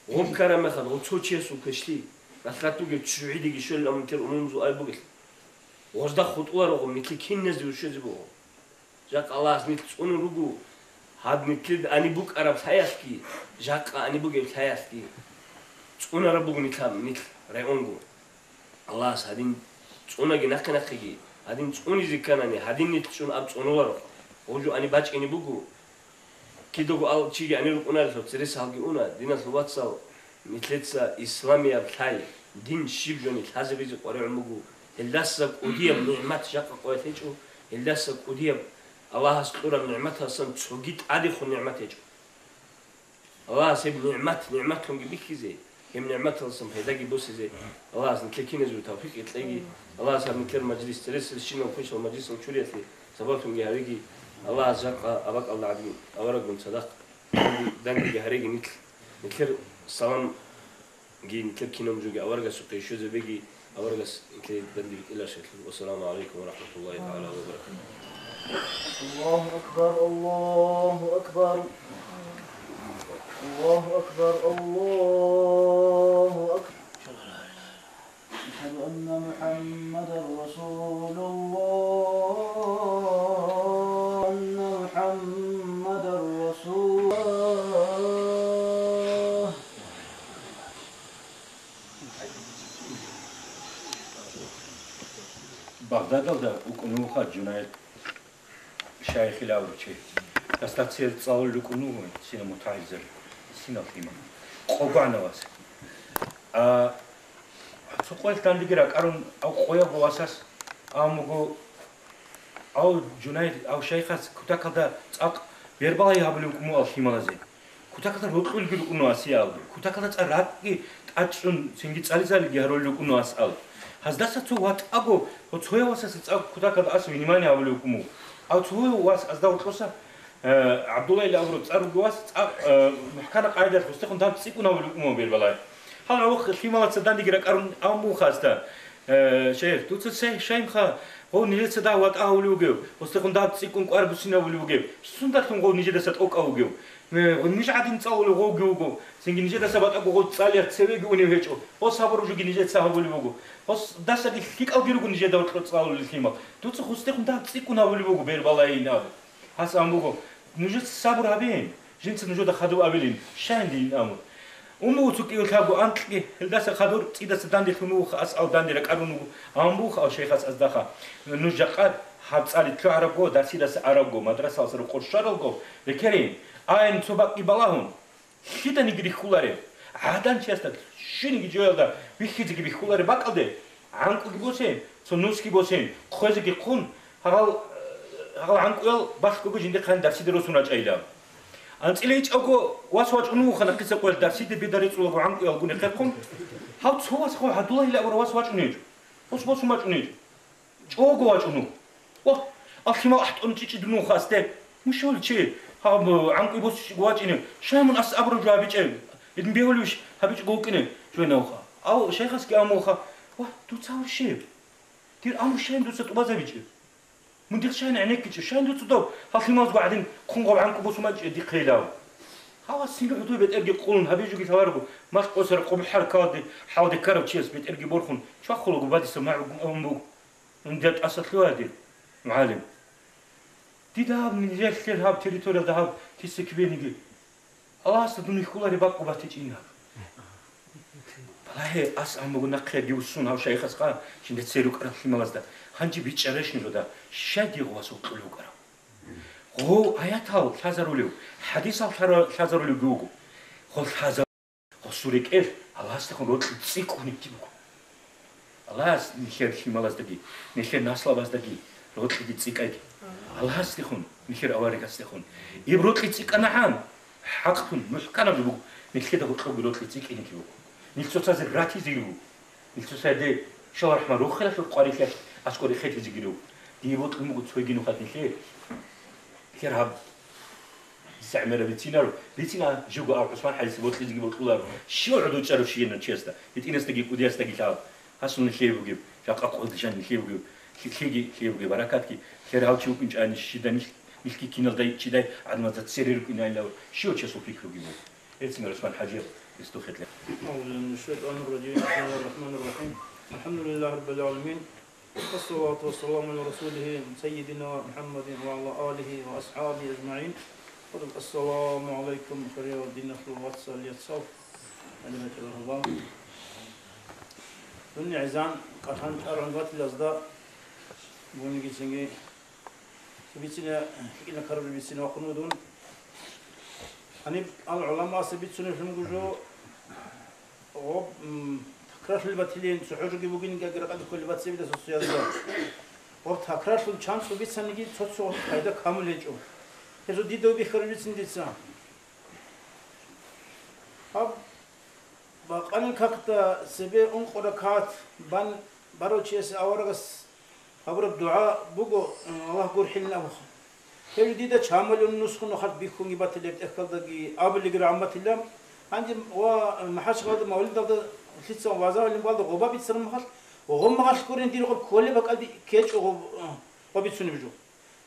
Гъоб ккараб мехалъ, гъоб цо чиясул квешлъи, рахъат бугеб ччугӀидеги щолел амун тер умумузул ай бугелъ. Гъозда хутӀуларо гъоб, нилъе киназде ущезе буго. Жакъа Аллагьас нилъ цӀунун руго, гьаб нилъеда ани букӀараб лъаялъги, жакъа ани бугеб лъаялъги. ЦӀунараб буго нилъ гьаб, нилъ районго. Аллагьас гьадин ЦӀунаги нахъе-нахъеги, гьадин цӀунизе кканани, гьадин нилъ чӀун аб цӀунуларо. Гъужу ани бачӀине буго, кидаго ал чиги ани рукӀунарелъул цересалги уна, диналъул вацал, нилъеца исламияб лъай, дин щиб жони лъазабизе къваригӀун буго, гьелдаса кӀудияб нигӀмат жакъа къоялъ гьечӀо, гьелдаса кӀудияб Аллагьас кьураб нигӀматалсан цоги тӀадехун нигӀмат гьечӀо. Аллагьас гьеб нигӀмат нигӀматлъунги бихьизе, гьеб нигӀматалсан пайдаги босизе Аллагьас нилъер киназего тавфикъ кьеги. Аллагьас гьаб нилъер мажлис, цересел щинал квешал мажлисал чуриялъе сабаблъунги гьавеги. Аллагьас жакъа абакӀалда гӀадин авараггун цадахъ данде-, дандеги гьареги нилъ. Нилъер саламги нилъер кинаб жоги аварагасухъе щвезабеги. Аварагас нилъее данде битӀила шеклъун. Вассаламу гӀалайкум ва рахӀматуллагьи тагӀала ва баракатугьу. الله أكبر، الله أكبر، الله أكبر، الله أكبر. أشهد أن محمدا رسول الله، أن محمدا رسول الله. Багъдадалда вукӀунев вуха Жунайд шайхилан абурав чи. Дасда цер цӀалулел рукӀун вуго, сина мутагӀилзаби, сина лъимал. Къо гванавас. А, цо къоялъ дандеги ракӀарун, ав къоялъго васас, ав муго, ав Жунайд, ав шайхас кутакалда цӀакъ бербалай гьабулев вукӀун вуго лъималазе. Кутакалда рокьулги рукӀуна асиялги, кутакалда цӀа ракӀги тӀадчӀун, цинги цӀализалиги гьарулел рукӀуна асал. Гьаздаса цо ватӀаго, гьо цояв васаса цӀа кутакалда ас внимание гьабулев вукӀун вуго. Ав цо вас азда гьоркьоса, э, ГӀабдулла ил абураб цӀар ругев вас цӀа, э, мухӀкана къайдалъ гьустехун даб цӀикӀкӀун гьабулев вукӀун вуго бербалай. Гьал гьавухъ лъималаца дандеги ракӀарун ав муха асда, э, шайх, дуца шай-, шайинха, гъов нижеца дагь ватӀа гьавулев вугев, гьустехун даб цӀикӀкӀун кӀвар буссинавулев вугев, сундалъун гъов нижедаса тӀокӀав вугев? Э, ниж гӀадин цӀалулев гъовги вуго, цинги нижедаса батӀаго гъов цӀалиялъ цевеги унев гьечӀо. Гъос гьабураб жоги нижеца гьабулеб буго. Гъос дасаги лъикӀалги руго нижеда гьоркьор цӀалулел лъимал. Дуца гъустехун дагь цӀикӀкӀун гьабулеб буго бербалайин абу. Гьас ан буго, нужеца сабур гьабеян, жинца нужеда хадув абилин, щайин дийин амур. Умму цукӀиялъ гьабго анкьги, гьелдаса хадур цӀидаса данделъун вуха асал данде ракӀарун вуго, ан буха ав шайхас аздаха. Нуж жакъа гьаб цӀали лъугӀарабго, дарсидаса арабго, мадрасаласа рокъор щваралго, рекерин, айн цо бакӀги балагьун, лъиданиги рихьуларев. ГӀадан чиясда щиниги жоялда бихьизеги бихьулареб бакӀалде, гӀанкӀуги босен, цо нусги босен, хъвезеги хъун, гьагъал, гьагъал гӀанкӀуял балъгого жиндихъ гьаниб дарсиде росун рачӀайилан. АнцӀила ичӀавго вас вачӀун вуха нахъиса къоялъ дарсиде беда рецӀулаго гӀанкӀуялгун эхерхъун, гьав цо вас гъо гьадула гьила абурав вас вачӀунев. Ус босун вачӀунев. ЧӀого вачӀун вуго. Ва, алъимал ахӀтӀун чӀичӀидун вуха асде. Мушавли чи, гьаб, гӀанкӀи босичӀого вачӀине. Щай мун ас абураб жо гьабичӀеб? Гьедин бегьулищ гьабичӀого вукӀине жойна вуха. Ав шайхасги амуха. Ва, дуца гьав щиб? Дир амру щайин дуца тӀубазабичӀеб? Мун дихъ щайин гӀенеккичӀеб? Щайин дуца доб гьал лъималазго гӀадин хъун гъаб гӀанкӀу босун бачӀе дихъейилав? Гьавас цинги гӀодой бетӀерги къулун гьабижуги лъаларго, малъ къосараб къубу хӀаракаладе хӀалде ккарав чияс бетӀерги борхун, чвахулаго бадиса магӀу гьабун буго. Унде тӀаса лъугьа дир, мугӀалим. Дида гьаб нижер лъер гьаб территориялда гьаб киса кибениги. Аллагьасда дун вихьулареб бакӀго батичӀин гьаб. Балагье, ас амуго нахъеги уссун гьав шайхасха, жинда цер рукӀарал лъималазда, гьанже бичӀчӀарайищ нужеда, щай дигъ вас вокьулев вукӀарав? Гъов аятал лъазарулев, хӀадисал лъара-, лъазарулевги вуго. Гъол лъазар-, гъосул рекӀелъ Аллагьасдехун рокьи цӀикӀкӀунебги буго. Аллагьас нилъер лъималаздаги, нилъер наслабаздаги рокьиги цӀикӀкӀайги. Аллагьасдехун, нилъер аварагасдехун. Иб рокьи цӀикӀкӀанагӀан, хӀакълъун, мухӀканаб буго, нилъеда гьоркьоги рокьи цӀикӀкӀинеги буго. Нилъ цоцазе ратизе руго. Нилъ цоцазе, шалархӀман, рохелалъур къварилъиялъ аскӀоре хетизе руго. Дие бокьун буго цойги нухалъ нилъее. Нилъер гьаб ГӀемераб бицинаро, бицина жого ав ГӀусман хӀалиса бокьизеги бокьуларо. Щив гӀодов чӀарав щивина чиясда, гьитӀинасдаги кӀудиясдаги лъала. Гьасул нилъее бугеб, жакъа къоялда жан нилъее бугеб, лъи-, лъиги лъие бугеб, баракатги, лъер гьав чи вукӀинчӀани, щида нилъ, нилъги киналдай чидай гӀадамазда цере рукӀинайилав, щив чиясул пикруги буго. Гьецин ГӀусман хӀажияб, гьесда хетӀлъи. أعوذ بالله من الشيطان الرجيم. بسم الله الرحمن الرحيم. الحمد لله رب العالمين. والصلاة والسلام على رسوله سيدنا محمد وعلى آله وأصحابه أجمعين. السلام عليكم, хириял диналъул вацал, яцал. Дун гӀезан кӀалъан чӀаргӀун ватилазда буниги цинги бицина, лъикӀилан караб бицина вахъун вугун. Гьаниб ал-гӀуламааса бицунелъун буго жо, гъоб, м, такрарлъи батилин, цохӀо жоги бугин, гагира къади кколеб бацебида сосиязда. Гъоб такрарлъун чанцӀу бицаниги цо-цо пайда камул гьечӀо. Гьезул дида бихьараб бицин дица. Гьаб бакъанил какда цебе ункъо ракагӀат бан барав чиясе аварагас гьабураб дугӀа буго, Аллагь гурхӀилин абухъ. Гьев дида чамалиун нусго нухалъ бихьунги батилеб тӀехьалдаги абулигира гӀамматилан. Гьанже ва МахӀачхъалада мавлидалда лъица вазавалин балда гъоба бицараб махалъ, гъоммагъалъ гурин дир гъоб кколеб бакӀалде ккечӀо гъоб, гъоб бицунеб жо.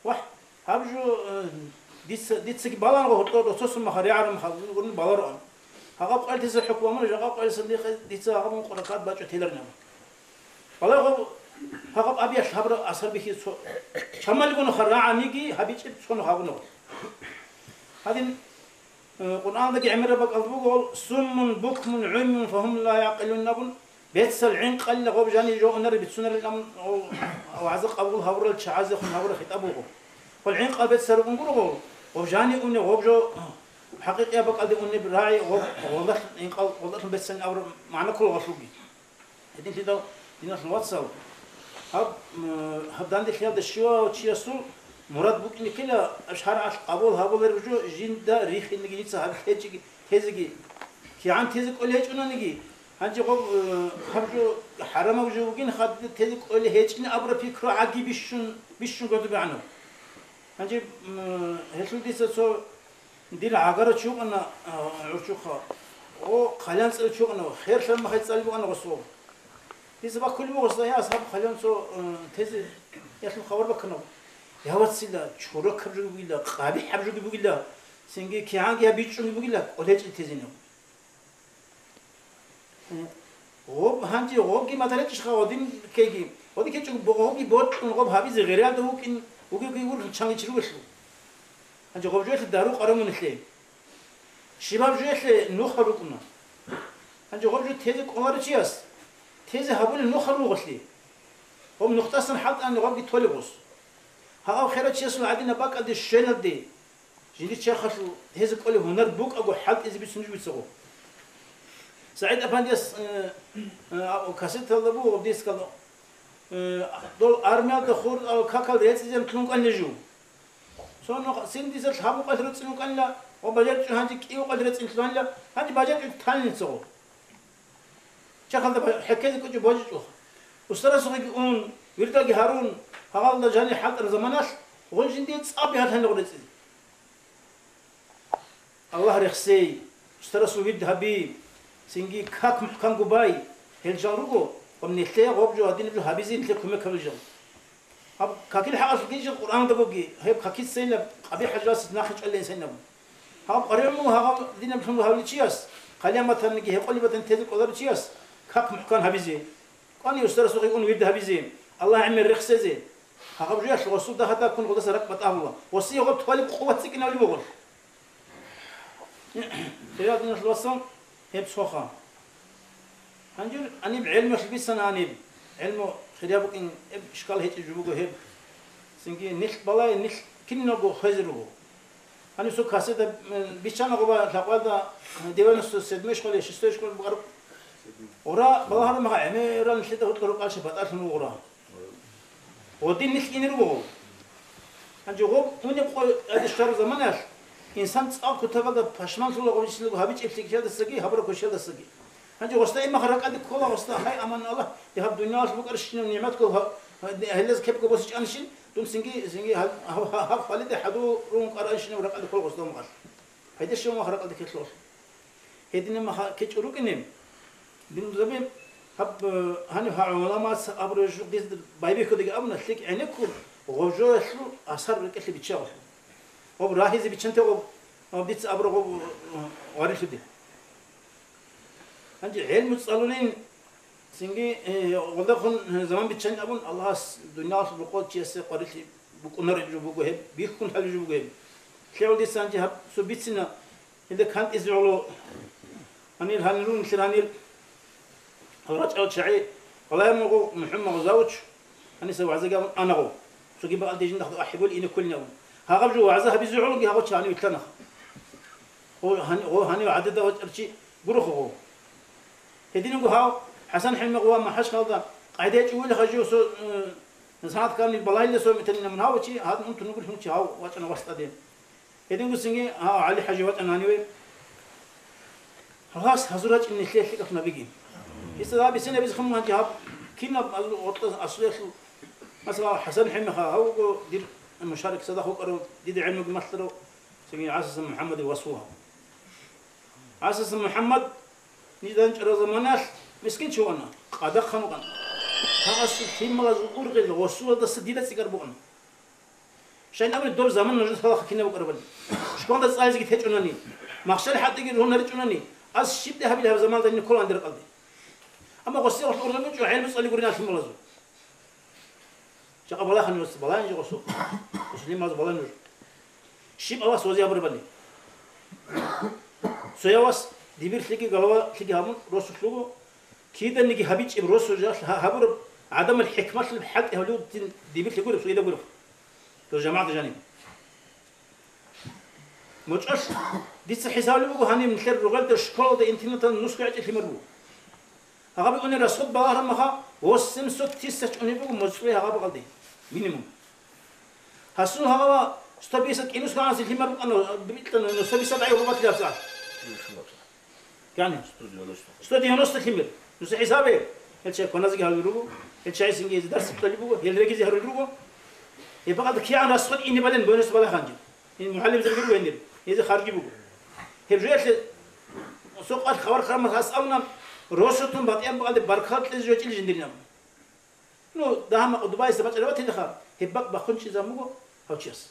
Вагь, гьаб жо, э, дица, дицаги баланаго гьоркьор рососун маха регӀараб махалъ гурин балароан. Гьагъаб къвалитиса хӀукму амрула, жагъаб къвалисан дица гьабун къуракат бачӀо теларнава. Балагьаб, гьагъаб абиялъ гьабра асар бихьизе цо, чамалгуна хъа рагӀаниги гьабичӀеб цоно гьабуна. Гьадин, э, Къуръандаги гӀемераб бакӀалда буго, «Суммун букмун гӀуммун фагьум ла якъилун» абун, бецал гӀинкъалила гъоб жани жо унар бицунарел амун, гьав вагӀза къабул гьавурал чагӀазехун гьавураб хитӀаб буго. Гъол гӀинкъал бецал рукӀун гуро гъов, гъоб жани уни гъоб жо хӀакъикъияб бакӀалде унеб рагӀи гъоб гъолдалъ гӀинкъал, гъолдалъун бецани абураб магӀна ккола гъолъулги. Гьединлъидал, диналъул вацал, гьаб, м, гьаб данделъиялда щивав чиясул мурад букӀине ккела, аб шаргӀалъ къабул гьабулеб жо жинда рихиниги, дица гьаб течӀиги, тезеги, кигӀан тезе кӀолей гьечӀонаниги, гьанже гъоб, э, гьаб жо хӀарамаб жо бугин, хадуб тезе кӀолей гьечӀин абураб пикру гӀаги бищун, бищун гьанав. Гьанже, м, гьелъул дица цо Дир гӀагара чукъана, а, гӀурчухъа. О, хъалиян цӀар чукъана, херлъан махай цӀалиб букӀана гъосо. Дица баккулеб буго гъосда, я асхӀаб, хъалиян цо, а, тезе, ялъун хабар баккана. Я вацила, чуракаб жо бугила, къабихӀаб жо бугила, цинги кигӀанги гьаб бичӀчӀунги бугила, кӀолечӀи тезинав. Гъоб, гьанже гъобги мадарачӀищха гъодин ккеги? Гъодин ккечӀого гъобги бокьун, гъоб гьабизе гъиралда вукӀин вугевги вур чанги чи ругелъул. Гьанже гъоб жоялъе дару къарамунелъе. Щибаб жоялъе нуха рукӀуна. Гьанже гъоб жо тезе кӀоларев чияс, тезе гьабулеб нуха ругелъе. Гъоб нухдасан хӀалтӀани гъобги толеб гъос. Гьагъав херав чиясул гӀадинаб бакӀалде щвеналде, Жиндир черхалъул гьезул кӀолеб гьунар букӀаго хӀалтӀизе бицун жо бицаго. СагӀид Апандияс, э, э, кассеталда буго дискалда, э, дол армиялда хур, а, какал рецӀизеян лъун кӀанила жив. Цо нухъ синдиса лъабукъалъ рецӀин вукӀанила ва бажарчӀун гьанже кӀиукъалъ рецӀин лъугьанила, гьанже бажарчӀун танилцаго. Чахалда хӀеккезе кӀочӀо божичӀо. Устарасухъеги ун, вирдаги гьарун, гьагъалда жани хӀалтӀараб заманалъ, гъун жиндие цӀакъ бигьалъанила гъур рецӀизе. Аллагь рехсей, устарасул вирд гьаби, цинги как мухӀканго бай, гьел жал руго, ва нилъее гъоб жо гьадинаб жо гьабизе нилъее кумек гьабе жал. Гьаб какил хӀакъалъулъги жал Къуръанда буги, гьеб какицайилаб къабихӀ хӀажалъи нахъе чӀвалейин сайин абун. Гьаб къваригӀун буго гьагъав динаблъун гьавличияс, хъалияматаниги гьекъолебатан тезе кӀоларучияс как мухӀкан гьабизе. КӀвани устарасухъе ун вирд гьабизе, Аллагь гӀемер рехсезе. Гьагъаб жоялъ гъосул дагьа-дагьккун гъолдаса ракӀ батӀа гьабула. Гъосие гъоб толеб къуват цӀикӀкӀинавли бугъур. Хириял диналъул вацал, гьеб цоха. Гьанже гьаниб гӀелмуялъ бицана гьаниб. ГӀелму хирия букӀин, гьеб ишкал гьечӀеб жо буго гьеб. Цинги нилъ балай, нилъ киналго хвезе руго. Гьаниб цо кассета, э, биччана гъоба лъакъвалда, э, девяносто седьмой школе, шестой школе букӀараб. Гъура балагьараб меха гӀемерал нилъеда гьоркьор рукъалчи батӀалъун вугъура. Гъодин нилъ ине руго. Гьанже гъоб унеб къо-, тӀаде щвараб заманаялъ, инсан цӀакъ кутакалда пашманлъула гъоб жиндирго гьабичӀеб лъикӀлъиялдасаги, гьабураб квешлъиялдасаги. Гьанже гъосда имахъ ракӀалде ккола гъосда, гьай, аман Аллагь, гьаб дуниялалъ букӀарщинаб нигӀмат ккол гьа-, гьа-, гьелдаса кепго босичӀанщин, дун цинги, цинги гьаб, гьаб, гьаб, гьаб хвалиде хӀадурун кӀаранщинаб ракӀалде ккола гъосда имахъ. Гьайдашав мах ракӀалде ккелъул. Гьединаб мах ккечӀо рукӀине, динузаби, гьаб, э, гьаниб гьа гӀуламаца абураб жо дица байбихьудаги абуна, лъикӀ гӀенеккун, гъоб жоялъул асар рекӀелъе биччагъулъул. Гъоб рагьизе биччанте гъоб, гъоб дица абураб гъоб, э, гъварилъуде. Гьанже гӀелму цӀалулин, цинги, э, гъолдахъун, э, заман биччанин абун, Аллагьас дуниялалъул рокъов чиясе къварилъи букӀунареб жо буго гьеб, бихьун лъалеб жо буго гьеб. ЛъигӀул дица гьанже гьаб цо бицина, гьелда кантӀизе гӀоло, гьанир гьанирун нилъер гьанир гьал рачӀал чагӀи, Балагье мугъу МухӀаммад Гъозавич, гьаниса вагӀзаги абун анагъо. Цоги бакӀалде жинда ахӀи гули ине кколин абун. Гьагъаб жо вагӀза гьабизе гӀологи гьагъо чагӀани вилълъанах. Гъо гьани-, гъо гьанив гӀадада вачӀарчи гурохъо гъо. Гьединго гьав ХӀасан ХӀимихъ ва МахӀачхъалда къайда чӀугулаха жо со, э, санат камил балагьилла со металлина мун гьав чи, гьадин унтун гури гьунчи гьав вачӀана васдадин. Гьедингусинги гьав ГӀали-хӀажи вачӀана гьаниве. Гьас гьазур рачӀин нилъее лъикӀаб набиги. Гьесда бицин абизе хъумун гьанчи гьаб кинаб ал-, гъоркьа асулелъул, масала, ХӀасан ХӀимихъа гьав вуго дир мушарик садахъ вукӀарав, дида гӀелмуги малъарав, цинги ГӀасасан МухӀаммадил вас вугьав. ГӀасасан МухӀаммад нижда гьанчӀарал заманалъ мискин чи вана, къадахъан вукӀана. Гьасул лъималазул ургъел гъосулалдаса дида цӀикӀкӀар букӀана. Щайин абуни, доб заман нужеца лъалаха кинаб букӀарабали. Школда цӀализеги течӀунани, махщел хӀатӀиги рунаричӀунани, ас щибде гьабил гьаб замалда нилъ кколан дир ракъалде. Амма гъосие гъолъ ургъел бучӀо, гӀелму цӀали гуриналъ лъималазул. Жакъа балагьани ос, балагьани жо гъосул. Гъосул лъималазул балагьани нуж. Щиб авас вази гьабурабали. Цоявас дибирлъиги галавалъиги гьабун росулъ руго, киданиги гьабичӀеб росу жал гьа-, гьабураб гӀадамал хӀикмалъул хӀалтӀи гьавлиутин дибирлъи гуреб цояда гуреб. Дол жамагӀатда жаниб. МучӀалъ дица хӀисабли буго гьаниб нилъер ругъелда школалда, интернаталда нусго гӀечӀел лъимер буго. Гьагъаби унел расход балагьараб маха восемьсот тысяч унеб буго моцӀлъи гьагъаб бакӀалде, минимум. Гьасул гьагъава сто пятьдесят кӀинус гьанасел лъимер букӀана, бикьана, сто пятьдесят гӀайгъубат лъабцӀа. Яни? Сто девяносто. Сто девяносто лъимер. Нуса хӀисабе. Гьел чай кваназеги гьарулел руго. Гьел чай синги гьезда дарс кьолеб буго. Гьел регизе гьарулел руго. Гьеб бакӀалда кигӀан расход ине бален бонус балагьанчи. Гьел мугӀалимзабиги руго гьенир. Гьезда харжги буго. Гьеб жоялъе цо къвалъ хабар-карамат гьас абуна, росулъун батӀияб бакӀалде баркала кьезе жо гьечӀила жиндирин абуна. Ну, дагьа-макъ Дубайиса бачӀараб батилаха, гьеб бакӀ бахъун чӀезабун буго гьав чияс.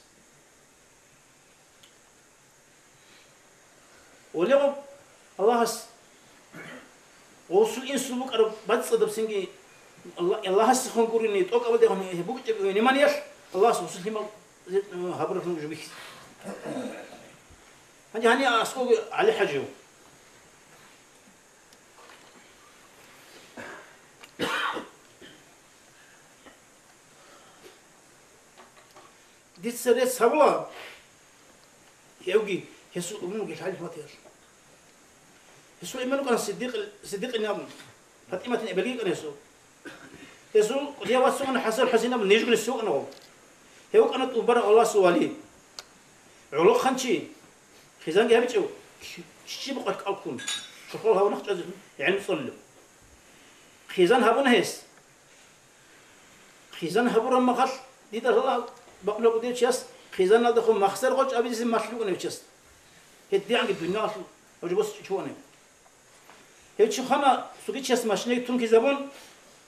Олегъоб Аллагьас гъосул инсул букӀараб бацӀцӀадабцинги Алла-, Аллагьасехун гурони, тӀокӀабадехун гьеб букӀинчӀеб вниманиялъ Аллагьас гъосул лъимал гьабураб нуж бихьизаб. Гьанже гьанив аскӀовги ГӀали-хӀажив. Дица рецц гьабула, гьевги гьесул умумуги лъалеб батиялъ. Гьесул иман вукӀана Сиддикъ-, Сиддикъин абун, ПатӀиматин эбелги вукӀана гьесул. Гьесул кӀудияв вацгун ХӀасан-ХӀусейн абун нижгун гьесул вукӀана гъов. Гьев вукӀана тӀубарав Аллагьасул вали. ГӀолохъанчи, хъизанги гьабичӀев, щиб къватӀ кӀалккун, чорхол гьавунахъ чӀвазе гӀелму цӀолилев. Хъизан гьабуна гьес. Хъизан гьабураб махалъ дида лъала бакъулеб бугев чияс, хъизаналдехун махсар гъочӀ абизе малъи букӀана гьев чияс. ГьедигӀанги дуниялалъул гьужбос чӀучӀуана. Гьев чи хвана, цоги чияс машинаги тункизабун,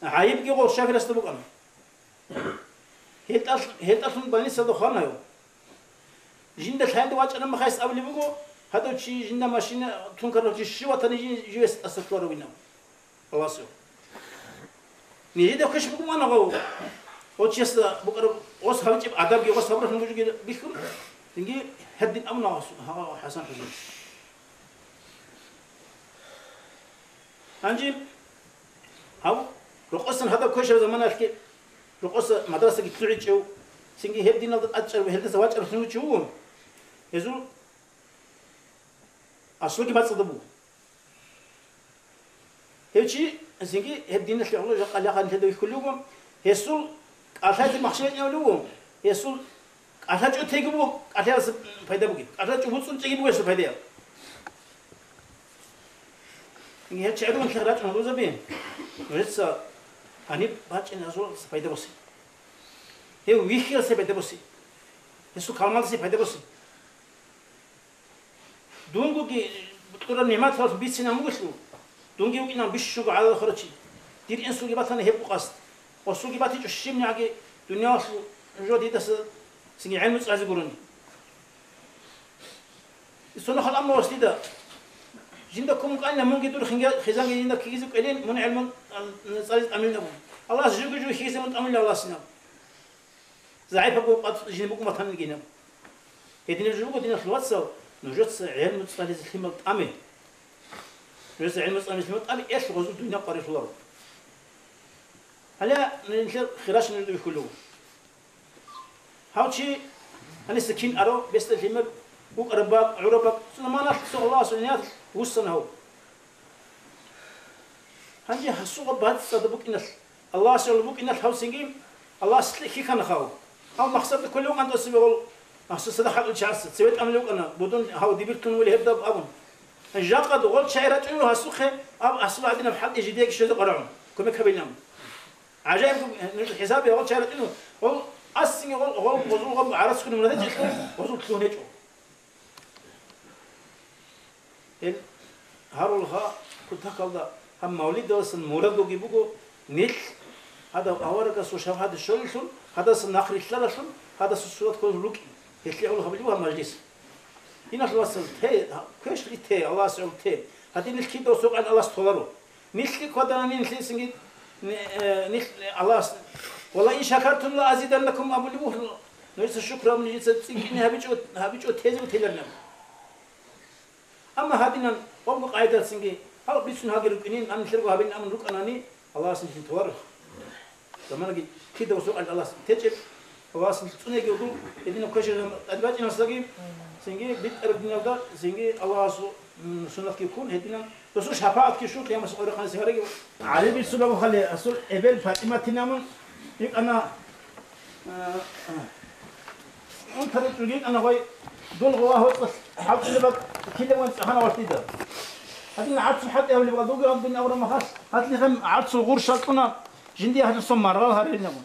гӀайибги гъов шоферасда букӀана. ГьелтӀал-, гьелтӀалъун больницалда хвана гьев. Жинда лъаянда вачӀараб махалъ абулеб буго, гьадав чи жинда машина тункарав чи щив ватани жин живес тӀаса кколаравинав. Аллагьасул. Нижеда хъвеш буго мана гъов. Гъов чиясда букӀараб гъос гьабичӀеб адабги гъос гьабуралъун бугоги бихьун, цинги гьедин абуна гъос, гьав ХӀасан-ХӀусейн. Гьанже гьав рокъосан гьадаб квешаб заманалъги рокъоса мадрасаги лъугӀичӀев, цинги гьеб диналда тӀадчӀарав, гьелдаса вачӀаралъун вичи вуго. Гьезул аслуги бацӀцӀадаб буго. Гьев чи цинги гьеб диналъе гӀоло жакъа лъагӀан лъеда вихьулев вуго. Гьесул кӀалъазе махщел гьечӀев вуго. Гьесул кӀалъачӀо теги буго, кӀалъаялъа пайда бугеб. КӀалъачӀо буцӀцӀун чӀеги буго гьесул пайдаяв. Гьеб чагӀи ругелъул рачӀун гьабурзаби, нужеца гьаниб бачӀине азулалъе пайда босе. Гьев вихьиялъе пайда босе. Гьесул каламалъе пайда босе. Дунгоги кьураб нигӀматалъ бицинаб бугелъул, дунги вукӀинав бищунго гӀалал хварав чи. Дир инсулги батана гьеб къасд. Гъосулги батичӀо щибнигӀаги дуниялалъул жо дидаса цинги гӀелму цӀазе гурони. Цо нухалъ амма гъос дида, жинда ккун букӀанила мунги дур хинги-, хъизанги жинда ккигизе кӀвелин, мун гӀелму, а, цӀализе тӀамилин абун. Аллагьас жуги-жуги хьизе мун тӀамулев Аллагьасинав. ЗагӀипаб букӀа-, жин букӀун батанилгинаб. Гьединаб жо буго, диналъул вацал, нужеца гӀелму цӀализе лъимал тӀаме. Нужеца гӀелму цӀализе лъимал тӀаме, элъ гъозул дунида къварилъуларо. Гьале нилъер хиращ нилъ бихьулев. Гьав чи гьаниса кин аро, бесда лъимер, вукӀараб бакӀ, гӀураб бакӀ, цо заманалъ цо Аллагьасул ният вуссана гьав. Гьанже гьасуга бацӀцӀадаб букӀиналъ, Аллагьасул букӀиналъ гьав цинги Аллагьас лъикӀ хьихьана гьав. Гьав махсарда кколев вукӀан тӀасабе гъол, гьасда цадахъ гьабулев чиясда, цеве тӀамулев вукӀана, будун гьав дибирлъун вули гьеб даб абун. Жакъа гъол чагӀи рачӀунев гьасухъе, аб асул гӀадинаб хӀалтӀи жидеги щвезе къварагӀун, кумек гьабилан. ГӀажаиб, нуж хӀисабе гъол чагӀи рачӀунев, гъол асцинги гъол, гъол, гъозул гъаб гӀарацгун мунагьичӀелъул, гъозул лъугьун гьечӀо. Гьел гьарулха кутакалда гьаб мавлидалъул мурад буги буго, нилъ гьадав аварагасул шабагьат щолелъул, гьадаса нахърилълъаралъул, гьадаса сурат кколелъул рукӀин. Гьелъие гӀоло гьабулеб буго гьаб мажлис. Диналъул вацал, те, квешлъи те, Аллагьасе гӀоло те. Гьадин нилъ кидаго сокъан Аллагьас толаро. Нилъги кваданани нилъецинги, э, нилъ Аллагьас, «Ва ла ин шакартум ла азиданнакум» абулеб буго. Нужеца шукр гьабуни, жинца цӀикӀкӀине гьабичӀо, гьабичӀо тезе бутиларинаб. Амма гьадинан къомго къайдацинги, гьал бицун гьаги рукӀинин, ам нилъерго гьабин амун рукӀанани, Аллагьас нилъ толаро. Заманаги кидаго сокъан Аллагьас течӀеб, Аллагьас нилъ цӀунеги вуго, гьединаб квешаб тӀадбачӀиналъаги, цинги битӀараб диналда, цинги Аллагьасул, м, суннатги ккун, гьединан досул шапагӀатги щун, къиямасеб къорохъанасеги гьареги. ГӀали бицун абухъали, асул эбел ПатӀиматин амун йикӀана, а, а, унтарал чӀуги йикӀана гъой, дун гъова гьоцӀалъ хӀалчӀулеб бакӀ килаван цӀахана вартида. Гьадин гӀарцул хӀатӀи гьавлеб гъадуги абдин авра махалъ, гьадлихъан гӀарцул гъурщ ракьуна, жиндие гьадин сон маргъал гьарилинабун.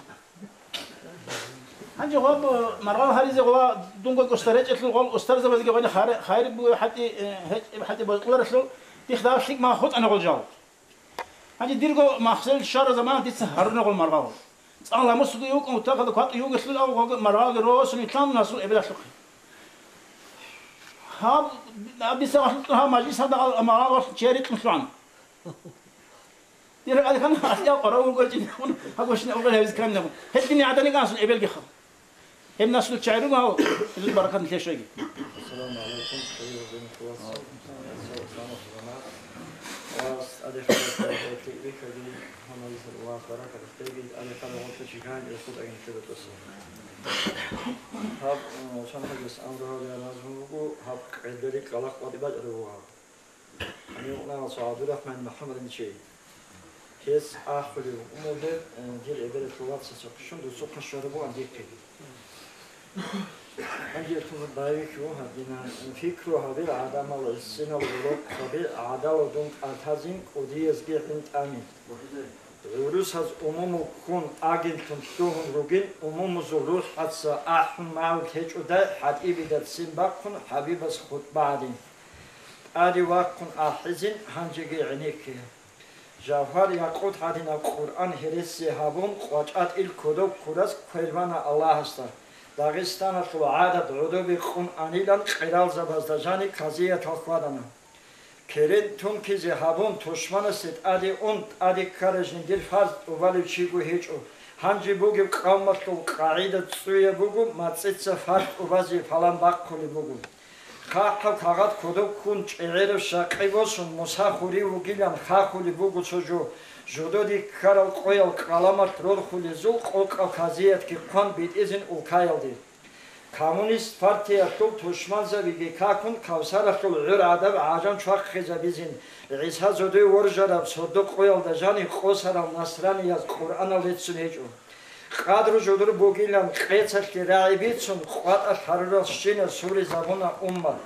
Гьанже гъоб маргъал гьаризе гъола дунго кӀущтар гьечӀелъул гъол устарзабазги гъойна хайр-, хайр бугеб хӀатӀи, э, гьечӀеб хӀатӀи бокьуларелъул, дихъ дагьаб лъикӀ махутӀана гъол жал. Гьанже дирго махсел щвараб замана дица гьаруна гъол маргъал. ЦӀакъ ламусго йукӀун, утахъалда кватӀу югелъул ав гъоги маргъалги росун итлъан насул эбелалъухъе. Гьаб, гьаб дица гъалъукьун гьаб мажлис гьадагъ ал-, маргъал гъалъ чияр рикьун лъугӀана. Дир гьалкан гьалъяв къорав вугочи, гьабушни авгъел гьавиз каннаб. Гьедин гӀадани гансун эбелги хал. Гьеб наслу чагӀи руго гьав, гьезул баракат нилъе щвеги. Ассаламу гӀалайкум, хириял динул вацал. Ва тӀаде хабар кколеб бихьаги, гьанаб Аллагьас баракат кьеги, тӀаде хабар гъоркье чиган, ирхъу тӀагин чӀуду тӀаса. Гьаб, э, чан хӀажас амру гьавиа назму буго, гьаб къелдери кӀалахъ ватӀи бачӀарав вугьав. Гьанив унала цо ГӀабдурахӀман МухӀаммадовичи. Гьес ахӀулев, умулеб, э, дир эбелалъул вацасухъ щун досухъа щвараб бугӀан дихъе. Гьанже лъугьа байбихьи вугьа дина, э, пикру гьабе, гӀадамал гӀисинал гӀурухъаби, гӀадалал дун кӀалтазин кӀудиязги гӀинтӀами. ГӀурусаз умуму ккун агенлъун лъугьун ругин, умумузул рухӀаца ахӀун магӀу течӀодай хӀатӀибида ццин бахъун ХӀабибас хутӀба гьадин. ТӀаде вахъун ахӀизин гьанжеги гӀенекке. Жавгьар-якъут гьадинаб Къуръан гьереси гьабун, къвачӀатӀил кодоб ккурас квербана Аллагьасда. Дагъистаналъул гӀадат гӀодобе къун анилан къералзабазда жани казиятал хьвадана. Керен тункизе гьабун, тушманасе тӀаде ун, тӀаде ккарай жиндир фарз тӀубалев чиго гьечӀо. Гьанже бугеб къавмалъул къагӀида цӀуяб буго, мацӀица фарз тӀубазе палан бахъулеб буго. ХъахӀаб кагъат кодоб ккун, чӀегӀераб щакъи босун, Муса хурив вугилан хахулеб буго цо жо, жододе ккарал къоял къаламалъ рорхулезул къокъаб казиятги хъван битӀизин улкаялде. Коммунист партиялъул тушманзабиги какун, Кавсаралъул гӀур гӀадаб гӀажан чвахъизабизин, ГӀиса зодой воржараб сордо къоялда жанив къосарал насранияз Къуръанал реццун гьечӀо. Къадру жодор бугилан къецалъе рагӀи бицун, къватӀалъ гьаруралщинал суризабуна уммат.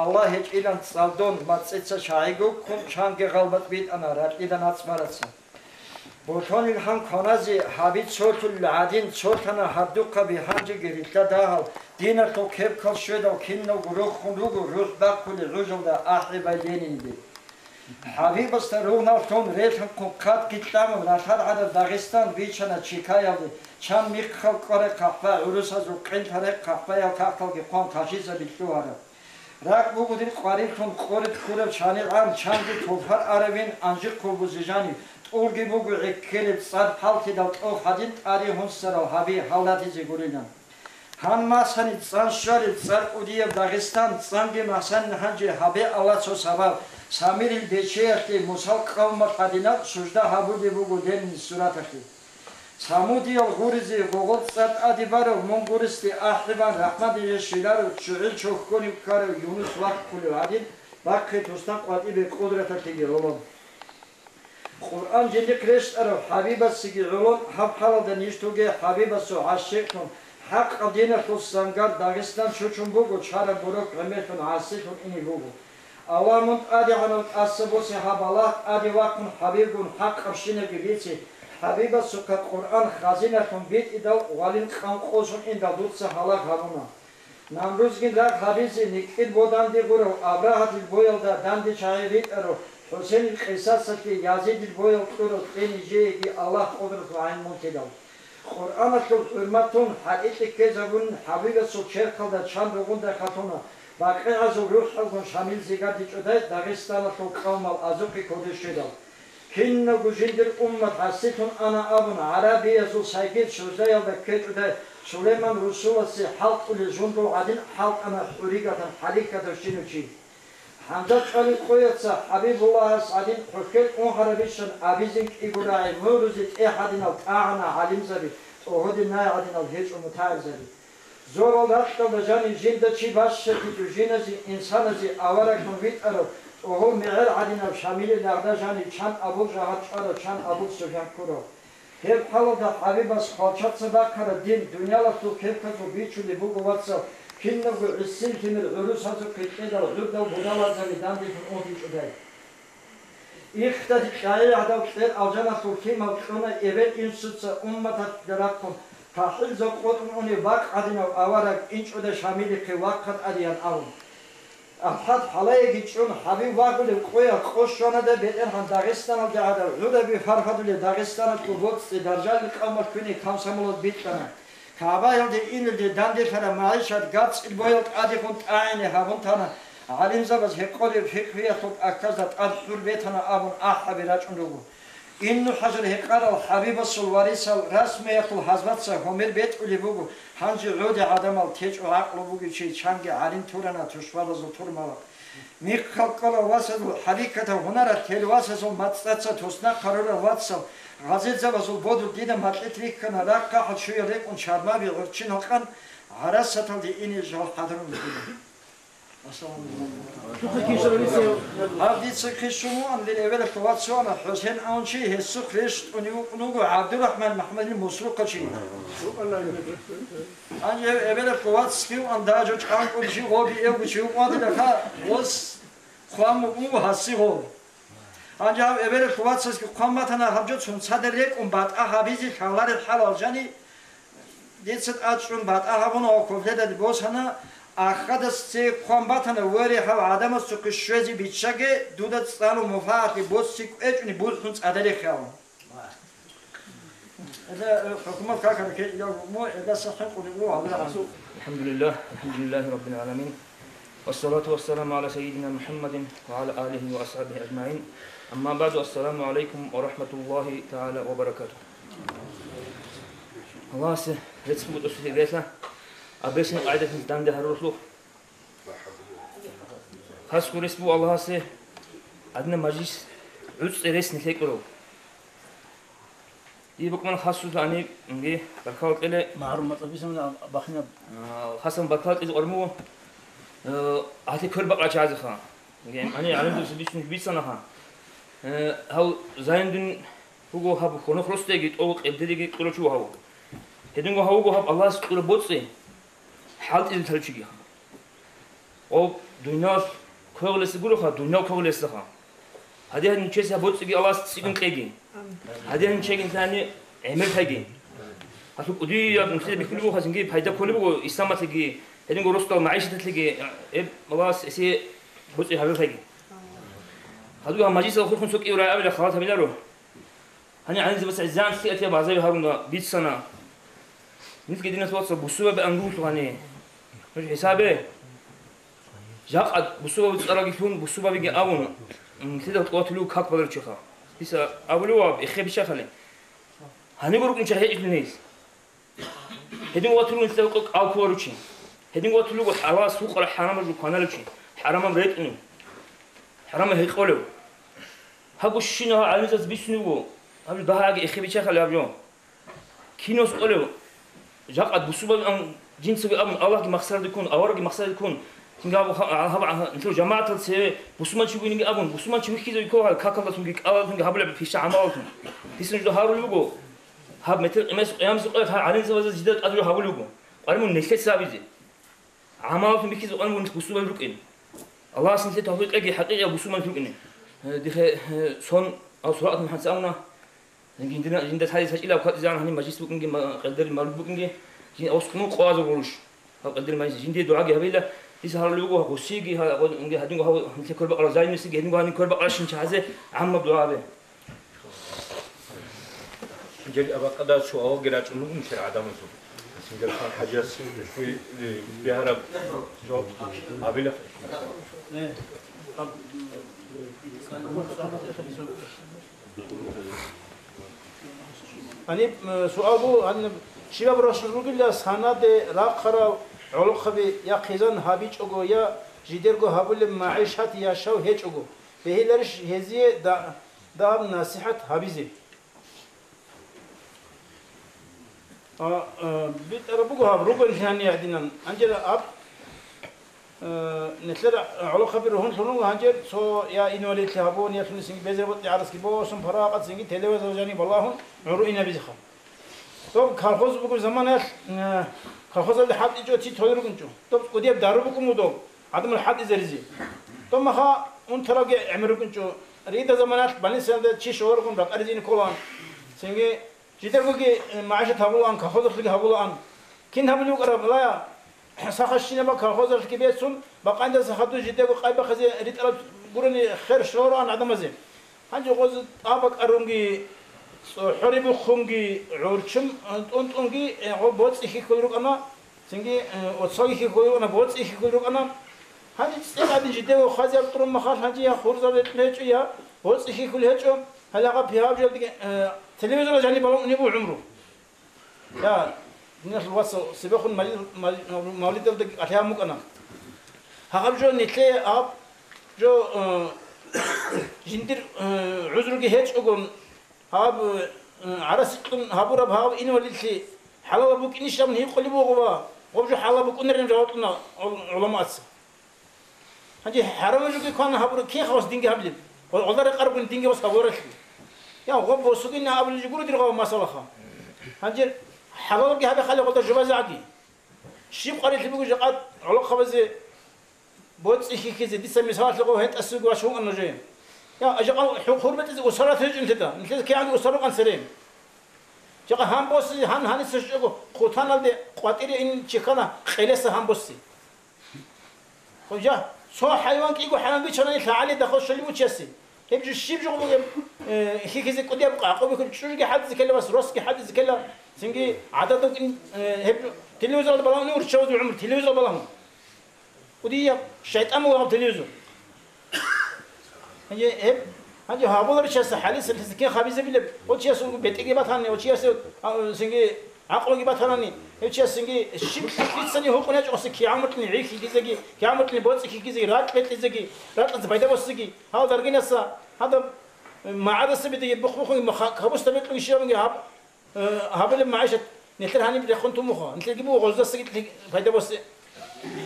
Аллагь гьечӀилан цӀалдон, мацӀица чагӀи гуккун, чанги гъалбат битӀана ракьида нацӀбараца. Болъонил гьан кваназе гьаби цолъулел гӀадин, цолъана гьардухъаби гьанжеги рилълъа дагьал, диналъул кепкал щведал киналго рохун руго рухӀ бахъулел гӀужалда ахӀи байленинги. ХӀабибасда ругьналлъун релъанхъун хъатги кьамун ралъад гӀадаб Дагъистан бичана чикаялде, чан михъал кӀварай хъахӀба, гӀурусазул къел тарай хъахӀбаял кагъталги хъван кашизаби лъугьараб. Ракь буго дир къварилъун къорид ккураб чанигӀан, чанги тулхъар аравин анжихъ бугозе жанив, тӀулги буго гӀеккелеб цӀар палтидал тӀох гьадин тӀаде гьунсарал гьаби гьалдатизе гурилан. Гьан масани цӀан щвареб цӀар кӀудияб Дагъистан, цӀанги масани гьанже гьабе Аллагь цо сабаб, Самирил бечеялъе Мусал къавмалъ гьадинаб сужда гьабулеб буго лерни сураталъе. Самудиял гъуризе гъогъол цӀар тӀаде барав, мун гъурисде ахӀи бан рахӀмадизе щвеларав, ччугӀил чохьонив ккарав Юнус вахъулев гӀадин, бахъе тусна къватӀибе къудраталъеги гӀоло. Къуръан жиндихъ рещтӀарав ХӀабибасеги гӀоло, гьаб хӀалалда ниж тоге ХӀабибасул гӀащикълъун, хӀакъаб диналъул сангар Дагъистан чучун буго, чараб борок гӀемерлъун гӀасилъун ине буго. Аллагь, мун тӀадегӀанав тӀаса босе гьаб балагь, тӀаде вахъун ХӀабибгун хӀакъабщинаги бице, ХӀабибасухъа Къуръан хазиналъун битӀидал гъвалил къан къосун индал дуца гьалаг гьабуна. Намрузгин рагъ гьабизе, никӀкӀин боданде гъурав Абрагьатил боялда дандечагӀи ритӀарав ХӀусейнил къисасалъе Язидил боял кьурав кье нижееги Аллагь къудратул гӀайн мунтидал. Къуръаналъул хӀурматун, хӀатӀикье ккезабун, ХӀабибасул черхалда чан ругъундай хатуна, бакъигӀазул рухӀалгун Шамил зигарде чӀудай Дагъистаналъул къавмал азухъе кодей щведал. Кинабго жиндир уммат гӀасилъун ана абун, гӀарабиязул сайгил шуздаялда ккечӀодай Сулейман Расуласе хӀалтӀулел жундул гӀадин хӀалтӀана хӀуригатан хӀалихьадав щинав чи. ХӀамзат чӀвалил къояца ХӀабибуллагьас гӀадин хъухӀел унгьарабищан абизин кӀиго рагӀи мугӀрузе тӀе гьадинал тӀагӀана гӀалимзаби, тӀогьоде най гӀадинал гьечӀо мутагӀилзаби. Зобал ракьалда жанив жинда чи бащалъи жужиназе, инсаназе авараглъун витӀарав, тӀогьол мегӀер гӀадинав Шамилил рагъда жанив чан Абул Жагьар чӀварав, чан Абул Суфян ккурав. Гьеб хӀалалда ХӀабибас хвалчаца бахъараб дин дуниялалъул кепказул бичулеб буго, вацал, кинабго гӀисин лъимер гӀурусазухъе кьедал гӀурдал будалазаби данделъун угьичӀодай. Ихтад кьайи гӀадав кьер алжаналъул лъимал кьуна эбел-инсуца умматалъ рахъун, тахӀилзаб къотӀун унев бакъ гӀадинав авараг инчӀода Шамилихъе вахъа тӀадеян абун. АхӀад гьалаеги чӀун, ХӀабиб вагъулев къоя къо щванада БетӀергьан Дагъистаналде гӀадав гӀураби фархадулев Дагъистаналъул боцӀи даржалил къавмалъ квине комсомолалде бикьана. КагӀбаялде инелде данделъараб магӀишат гацӀил боял тӀадегъун тӀагӀине гьабун тана, гӀалимзабаз гьекъолеб фикъгьиялъул тӀахьазда тӀад гӀур бетана абун ахӀаби рачӀун руго. Ибну ХӀажар гьекъарал ХӀабибасул варисал расмиялъул гьазбаца гьумер бетӀулеб буго, гьанже гӀоде гӀадамал течӀо гӀакълу бугев чи чанги гӀарин турана тушбабазул турмала. Михъал ккола васазул хӀарикатав гьунарал тел васазул мацӀаца тусна хъарурал вацал, гъазилзабазул бодул дида макьилъ рихьана, рахъ-хъахӀал щуял рекӀун чармаби гӀурччин гьукъан, гӀарасаталде ине жал хӀадурун бугилан. Гьаб дица хъисун вугӀан, дир эбелалъул вац вана ХӀусен абун чи, гьесухъ рещтӀунев вукӀун вуго ГӀабдурахӀман МухӀаммадил Мусрухъа чи. Гьанже гьев эбелалъул вацги вугӀан, дажо чӀанкӀун чи, гъоби эвго чи вукӀун ватилаха, гъос хъван вукӀун вуго гьасигъо. Гьанже гьав эбелалъул вацасги хъван батана, гьаб жо цунцаде рекӀун батӀа гьабизе лъалареб хӀалал жани, дица тӀад чӀун батӀа гьабуна ва квешлъи босана, ахадасде хъван батана, варе, гьав гӀадамасухъе щвезе биччаге, дуда цӀалун муфагӀалъе боцӀи кӀвечӀони булъун цӀадарехъе абун. Эда, э, хӀукумат кака рекъечӀев вуго, эда сахӀин къулигъо гьабураб. الحمد لله، الحمد لله رب العالمين. والصلاة والسلام على سيدنا محمد وعلى آله وأصحابه أجمعين. أما بعد، السلام عليكم ورحمة الله تعالى وبركاته. Аллагьасе рецц буго тӀоцебесеб релълъа, аб ресин къайдалъ данде гьаруллъухъ. Хас гурес буго Аллагьасе, гьадинаб мажлис гӀуцӀи рес нилъе кьурав. Дие букӀана хасулъа гьаниб, инги, баркала кьеле. МагӀрум мацӀабиса мун бахинаб. А, хасан баркала кьезе къвармуго. Э, гьалъе квер бакъачагӀазеха. Инги, гьаниб гӀалимзабаца бицун бицанаха. Э, гьав зайндун вуго гьаб хьунухъ росдеги, тӀов къебдедеги кьурав чи вуго гьав. Гьединго гьав вуго гьаб Аллагьас кьураб боцӀи хӀалтӀизаб лъалев чиги. Ва дунял квегъулеса гуроха, дунял квегъулесаха. Гьадин нилъеца боцӀиги Аллагьас цӀикӀкӀун кьеги. Гьадин нилъеца гӀемер лъеги. Гьалъул кӀудияб нилъеда бихьулеб буго, гьазинги пайда кколеб буго исламалъеги, гьединго росдал магӀишаталъеги, э, Аллагьас гьесие боцӀи гьабилаги. Гьадуга мажлисалда хурхун цо кӀиго рагӀи абила халат гьабиларо. Гьаниб гӀалимзабаца гӀезегӀан лъикӀаб гӀазаби гьарун бицана. Нилъги, диналъул вацал, бусурбаби ангулъу гьаниб. Нуж хӀисабе. Жакъа бусурбаби цӀаралги лъун, бусурбабиги абун, нилъеда къуватулев как баларев чиха. Дица абулев ва эхе биччахъали. Гьаниб рукӀун чи гьечӀелъул нилъ. Гьедин ватулун нилъер къо кӀал кколарев чи. Гьедин ватулев вуго хӀалалас гьукъарал хӀарамаб жо кваналев чи, хӀарамаб ретӀунев, хӀарамаб гьекъолев. Гьаб щинаб гьал гӀалимзабаз бицунеб буго, гьаб жо дагьаги эхе биччахъали гьаб жо. Кинас къолев, жакъа бусурбаби ан, жинцаги абун, Аллагьги махсараде ккун, аварагги махсараде ккун, цинги абун, ха-, гьаб-, гьаб-, нилъер жамагӀатал цеве бусурманчи вугинги абун, бусурманчи вихьизавги ккола, какалдалъунги, кӀалалдалъунги гьабулеб пиша гӀамалалъун. Дица нужда гьарулеб буго, гьаб метер къимес-, къиямасеб къоялъ гьанизабазда жидер тӀад жо гьабулеб буго. КъваригӀун нилъеца абизе. ГӀамалалъун бихьизе къваригӀун бусурбаби рукӀин. Аллагьас нилъее тавфикъ кьеги, хӀакъикъияб бусурбанлъи рукӀине. Э, дихъе, э, сон, ав сурат МухӀаммад Савна, жинда, жинда лъазе сачӀила кватӀизегӀан гьаниб мажлис букӀинги, ма-, къалдирли мавлид букӀинги, жин авскъун къваза гъурущ. Гьав къалдирли мажлис. Жинде дугӀаги гьабила, дица гьарулев вуго гъосиги, гьа-, гьа-, гьадинго гьав, нилъер квербакъарал зайнусиги, гьединго гьаниб квербакъарал шинчазе гӀаммаб дугӀа гьабе. Жер абакъада суалги рачӀун ругин нилъер гӀадамазул. Сингер хан хӀажияс бигьараб жаваб абила. Гьаниб, э, суал буго, гьаниб щибаб росулъ ругила санаде рахъарал гӀолохъаби я хъизан гьабичӀого, я жидерго гьабулеб магӀишат яшав гьечӀого, бегьиларищ гьезие да-, дагьаб насихӀат гьабизе? А, а, битӀараб буго гьаб, ругони гьанир гьадинан. Гьанже аб, а, нилъер гӀолохъаби ругьунлъун руго гьанже цо я инвалидлъи гьабун, я лъунисинги безрабатӀи гӀарасги босун, парагъатцинги телевизор жаниб балагьун гӀуру инабизеха. Доб колхоз бугеб заманаялъ, а, колхозалде хӀалтӀичӀо ци толел рукӀунчӀо. Доб кӀудияб дару букӀун буго доб. гӀадамал хӀалтӀизаризе. Томаха унтарабги гӀемер рукӀунчӀо, рида заманалъ больницаялда чи щоларгун ракӀаризеги кколаан. Цинги жидергоги, э, магӀишат гьабулаан, колхозалъги гьабулаан. Кин гьабулев вукӀараб лая, сахалъщинаб колхозалъги бецун, бакъанидаса хадур жидего къайбахъизе ритӀараб гурони хер щолароан гӀадамазе. Гьанже гъоз тӀабакӀарунги, цӀухӀури бухъунги, гӀурччун тӀунтӀунги, э, гъо боцӀи хьихьулел рукӀана, цинги, э, оцоги хьихьулел рукӀана, боцӀи хьихьулел рукӀана. Гьанже цӀикӀкӀадин жидего хвазе абтӀураб махалъ, гьанже я хурзаб рекьун гьечӀо, я боцӀи хьихьулел гьечӀо, гьале гьаб пигьаб жоялдеги, э, телевизоралда жаниб балагьун унеб буго гӀумру. Я, диналъул вацал, цебехун мали-, мали-, мавлидалдаги кӀалъагӀун букӀана. Гьаб жо нилъее, гьаб жо, э, жиндир, э, гӀузруги гьечӀого, гьаб, э, гӀарац кьун гьабураб гьаб инвалидлъи хӀалалаб букӀинищ абун гьикъулеб буго ва гъоб жо хӀалалаб букӀунарин жаваб кьуна гӀул-, гӀуламаца. Гьанже хӀарамаб жоги квана гьабураб кин хавас динги гьабилеб? Гъо-, гъолда рекъарабгун динги гъос гьабуралъи. Я, гъоб босугин абулеб жо гуро дир гъав масалаха. Гьанже хӀалалги гьабихъали гъолда жубазе гӀаги. Щиб къварилъи буго жакъа гӀолохъабазе боцӀи хьихьизе, дица мисалалъе гъов гьетӀасиго вачун ан нужее. Я, жакъа хӀу-, хурбетӀизе усарат гьечӀин лъида, нилъеца кигӀан усар рукъан цере. Жакъа гьан босизе, гьан гьаниса щвечӀого хъутаналде къватӀире ин чи ккана, къелеса гьан боси. Хъуя, цо хӀайван кӀиго хӀайван бичанани лъагӀалида хос щолеб учиясе. Гьеб жо щиб жо бугеб, э, хьихьизе кӀудияб къакъуби ккун, чӀужуги хӀадизе ккела, вас росги хӀадизе ккела, цинги гӀададав кӀин, э, гьеб жо телевизоралда балагьун урччавазул гӀумру, телевизоралда балагьун. КӀудияб шайтӀан буго гьаб телевизор. Гьанже гьеб, гьанже гьабуларичиясда хӀалиса лъица кин хабизабилеб, гъо чиясул бетӀерги батани, гъо чиясе, а, цинги гӀакълуги батанани, гьев чиясинги щиб лъицани гьукъун гьечӀо гъосе кигӀан букӀине гӀи хьихьизеги, кигӀан букӀине боцӀи хьихьизеги, ракь бетӀизеги, ракьалъ пайда босизеги, гьал даргинаса гьадаб, э, магӀадаса бедеги бух-бухунги, маха-, кабуста бекьуги щибабги гьаб-, э, гьабулеб магӀишат нилъер гьаниб рехун тумуха, нилъерги буго гъоздасаги пайда босе.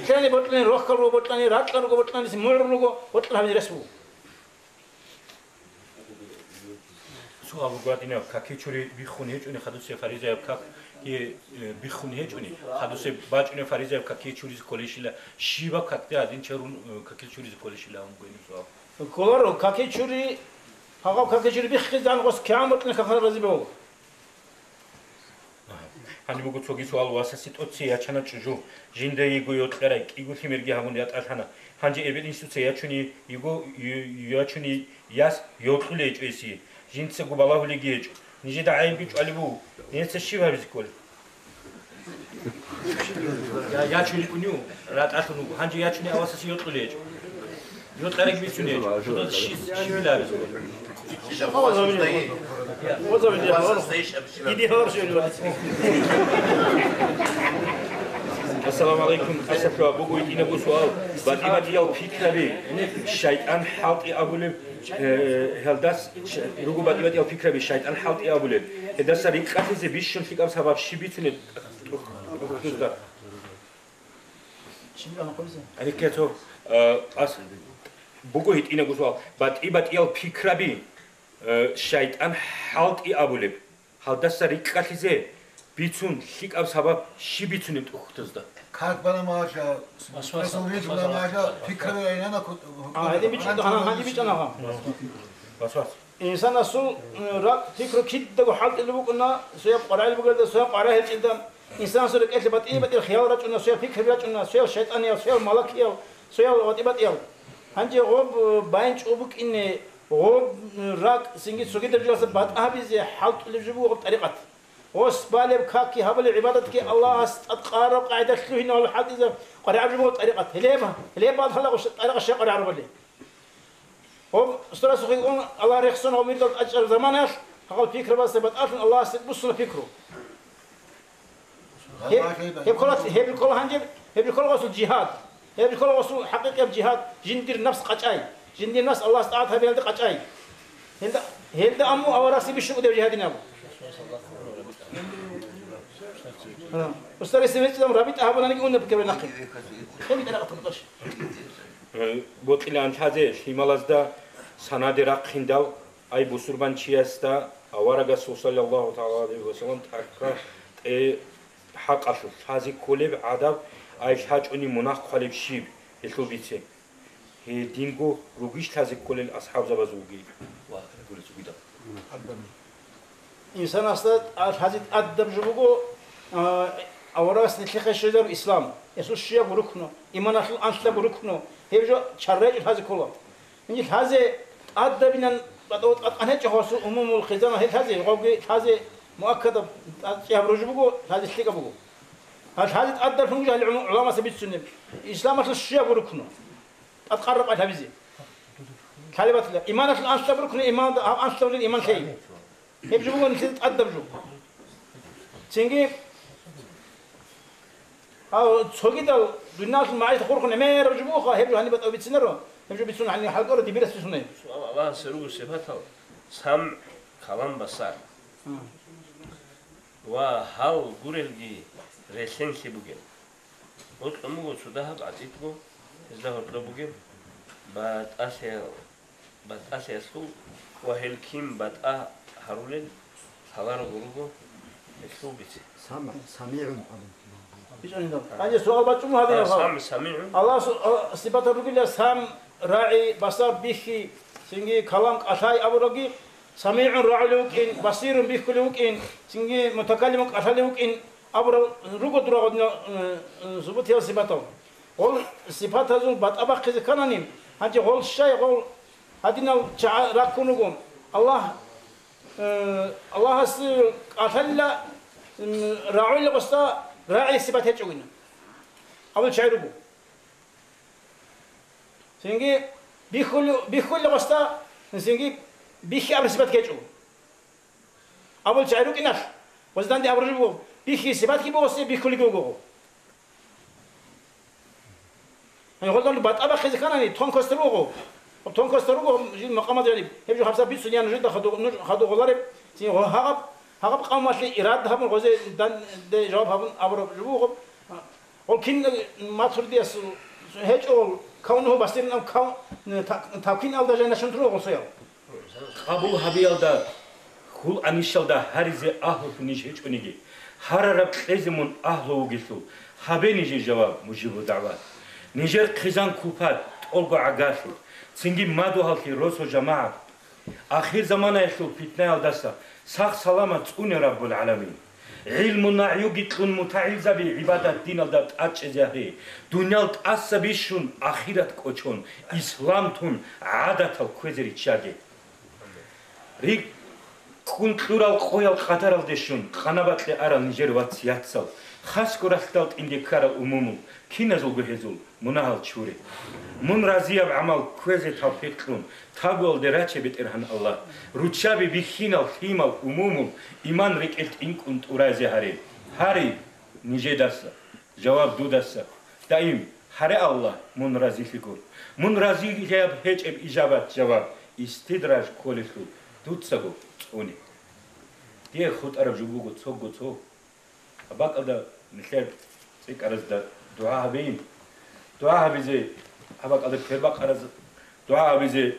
Лъани бокьани рохьал руго, бокьани ракьал руго, бокьани мугӀрул руго, бокьал гьабизе рес буго. Суал буго гьадинаб, каке чури биххун гьечӀони хадусеб фаризаяб как, э, биххун гьечӀони, хадусеб бачӀунеб фаризаяб каке чуризе кколищила, щибаб какде гьадин чарун, э, какил чуризе кколищила абун буго гьениб суал. Кколаро, каке чури, гьагъаб каке чури биххизегӀан гъос кигӀан букӀине какал рази бегьула. Гьаниб буго цоги суал: васасе тӀоцей ячана чӀужу, жинда йиго йокьарай, кӀиго лъимерги гьабун ятӀалъана. Гьанже эбел-инсуца ячуни йиго, ю-, ю-, ячуни яс йокьулей гьечӀо гьесие. Жинцаго балагьулейги гьечӀо. Нижеда гӀайибги чӀвалеб буго. Гьесда щиб гьабизе кколеб? Я, ячун йикӀунев, ратӀалъун вуго. Гьанже ячуни авасасе йокьулей гьечӀо. Йокьарайги бицуней гьечӀо. Жодаз щи-, щибила гьабизе кколеб? Иди гьавар щвеле вац. Салам алейкум, асалъуа буго гьитӀинабго суал. БатӀи-батӀиял пикраби шайтӀан хӀалтӀи абулеб, э, гьалдас ш-, руго батӀи-батӀиял пикраби шайтӀан хӀалтӀи абулеб. Гьелдаса рикӀкӀалъизе бищун лъикӀаб сабаб щиб бицунеб? Гьариккецо, э, ас-, буго гьитӀинабго суал. БатӀи-батӀиял пикраби, э, шайтӀан хӀалтӀи абулеб. Гьалдаса рикӀкӀалъизе бицун, лъикӀаб сабаб щиб бицунеб тӀухьдузда? Как бана маша, Вас, вас, Расул вас, Вид вас, бана вас, маша, вас, вас. Фикра ве айнана ку-, А, гьадин бичӀчӀа, гьанан гьанже бичӀчӀана гьаб. Вас, вас. Инсанасул, м, ракӀ, пикру кидаго хӀалтӀулеб букӀуна, сояб къварагӀел бугелда, сояб къварагӀел чӀилда. Инсанасул рекӀелъе батӀи-батӀиял хиял рачӀуна, сояб пикр рачӀуна, сояб шайтӀаниял, сояб малакиял, сояб ватӀи-батӀиял. Гьанже гъоб, э, байин чӀул букӀине, гъоб, э, ракӀ, цинги цогидаб жоялъа батӀа гьабизе хӀалтӀулеб жо буго гъоб тӀарикъат. Гъос балеб какги гьабулеб гӀибадатги Аллагьас тӀадкъараб къагӀида лъугьине гьале хӀалтӀизе къваригӀараб жо буго тӀарикъат. Гьелеб, гьелеб бадалъала гъос тӀарикъат щай къваригӀарабали? Гъоб сурасухъе ун Аллагь рехсон гъоб мирдал тӀачӀараб заманаялъ, гьагъал пикрабазда батӀалъун Аллагьасе буссуна пикру. Гьеб, гьеб ккола, гьеб ккола гьанже, гьеб ккола гъосул жигьад. Гьеб ккола гъосул хӀакъикъияб жигьад, жиндир напс къачӀай, жиндир напс Аллагьас тӀагӀат гьабиялде къачӀай. Гьелда, гьелда амму авараси бищун кӀудев жигьадин абу. Гьа. Устаресеб гьечӀилан рабитӀа гьабунаниги унеб кеве нахъе. Хел бера атабдаш. Бокьилан лъазе лъималазда санаде рахъиндал, ай бусурбанчиясда аварагасул саллаллагьу тагӀала гӀалайгьи ва саллам тӀахьа тӀе хӀакъалъулъ лъазе кколеб гӀадаб, ай лъачӀони мунагь хъвалеб щиб, гьелъул бице. Гьединго ругищ лъазе кколел асхӀабзабазулги ва гурецӀ гуйда. Инсанасда тӀа-, лъазе тӀадаб жо буго, а, аварагас нилъехъе щвезару ислам, гьесул щиябго рукну, иманалъул анлъабго рукну, гьеб жо чаррайчӀо лъазе ккола. Гьанже лъазе тӀадабилан батӀа-, батӀа-, батӀан гьечӀо гьасул умумул хъизан гьел лъазе, гъобги лъазе муаккадаб тӀад-, чӀегьаб ружу буго, лъазе лъикӀаб буго. Гьал лъазе тӀадаб лъугьунги гьал гӀуну-, гӀуламаса бицунеб, исламалъул щияб рукну, тӀадкъараб къай лъабизе. Лъалеб батила, иманалъул анлъаб рукну, иман, гьаб анлъаб рукну иман лъей. Гьеб жо буго нилъеда тӀадаб жо. Цинги, гьав цогидал дуниялалъул магӀариф хурхун гӀемераб жо бугоха, гьеб жо гьаниб батӀав бицинаро, гьеб жо бицун гьаниб хӀалкӀолар дибирас бицунай. Аллагьасе руго сипатал: самгӀ, калам, басар. Ва гьал гурелги релълъенлъи бугел. Гьоркьоб буго цо дагьаб гӀатӀидго, гьезда гьоркьоб бугеб батӀалъи-, батӀалъиялъул ва гьел кин батӀа гьарулел лъаларого руго гьелъул бице. Сама-, самигӀун абун. Гьанже суал бачӀун гьабе, А, гьав. Сам-, самигӀун. Аллагьас, а, сипатал ругила: сам, рагӀи, басар, бихьи, цинги калам, кӀалъай абураги, самигӀун рагӀулев вукӀин, басирун бихьулев вукӀин, цинги мутакаллимун кӀалъалев вукӀин абурал руго дурагъадинал, э, э, субутиял сипатал. Гъол сипатазул батӀа бахъизе кканани, гьанже гъол щай гъол гьадинал чагӀа раккун руго? Аллагь, э, Аллагьас кӀалъалила, м, рагӀула гъосда рагӀи сипат гьечӀогина. Абул чагӀи руго. Цинги бихьули-, бихьули гъосда, цинги бихьи абри сипат гьечӀо. Абул чагӀи рукӀиналъ, гъозданде абураб жо буго, бихьи сипатги буго, гъосие бихьулиги буго. Гьанже гъозда батӀа бахъизе кканани, тонкостер буго. Тонкостер руго, жил макъамат гьариб. Гьеб жо гьабсагӀат бицун я нужеда хадув-, нуж хадув гъолареб, цин гъо-, гьагъаб, гьагъаб къавмалъе ирада гьабун, гъозе данде жаваб гьабун абураб жо буго. Гъол кин Матуридияс гьечӀо, кавнугьу басирин ам кав-, та-, тавкин алда жайнашун туру гъол соял. Къабул гьабиялда, хьул анищалда гьаризе агьлулъун ниж гьечӀониги, гьарараб кьезе мун агьлу вугелъул, гьабе нижер жаваб, мужибу дагӀват. Нижер хъизан-купат, тӀолго гӀагарлъи, цинги мадугьаллъи росо-жамагӀат. Ахирзаманаялъул питнаялдаса сах-саламат цӀуне Раббул ГӀаламин. ГӀилму-нагӀюги кьун мутагӀилзаби гӀибадат-диналда тӀадчӀезе гьаре. Дуниял тӀаса бищун, ахират кӀочон, ислам тун, гӀадатал кквезе риччаге. РикӀкӀун кьурал къоял къадаралде щун, къанабакье арал нижер вац-яцал, хасго ралъдал тӀинде ккарал умумул, киназулго гьезул мунагьал чуре. Мун разияб гӀамал кквезе тавфикъ кьун, Тагуялде раче, БетӀергьан Аллагь, руччаби бихьинал лъимал умумул иман рекӀел тӀинкӀун тӀуразе гьаре. Гьари нижедаса. Жаваб дудаса. Даим, гьаре Аллагь, мун разилъего. Мун разилъияб гьечӀеб ижабат жаваб, истидраж кколелъул, дуцаго цӀуне. Дие хутӀараб жо буго цого цо. Гьаб бакӀалда нилъер цӀикӀкӀаразда дугӀа гьабейин. ДугӀа гьабизе, гьаб бакӀалда квербакъараз дугӀа гьабизе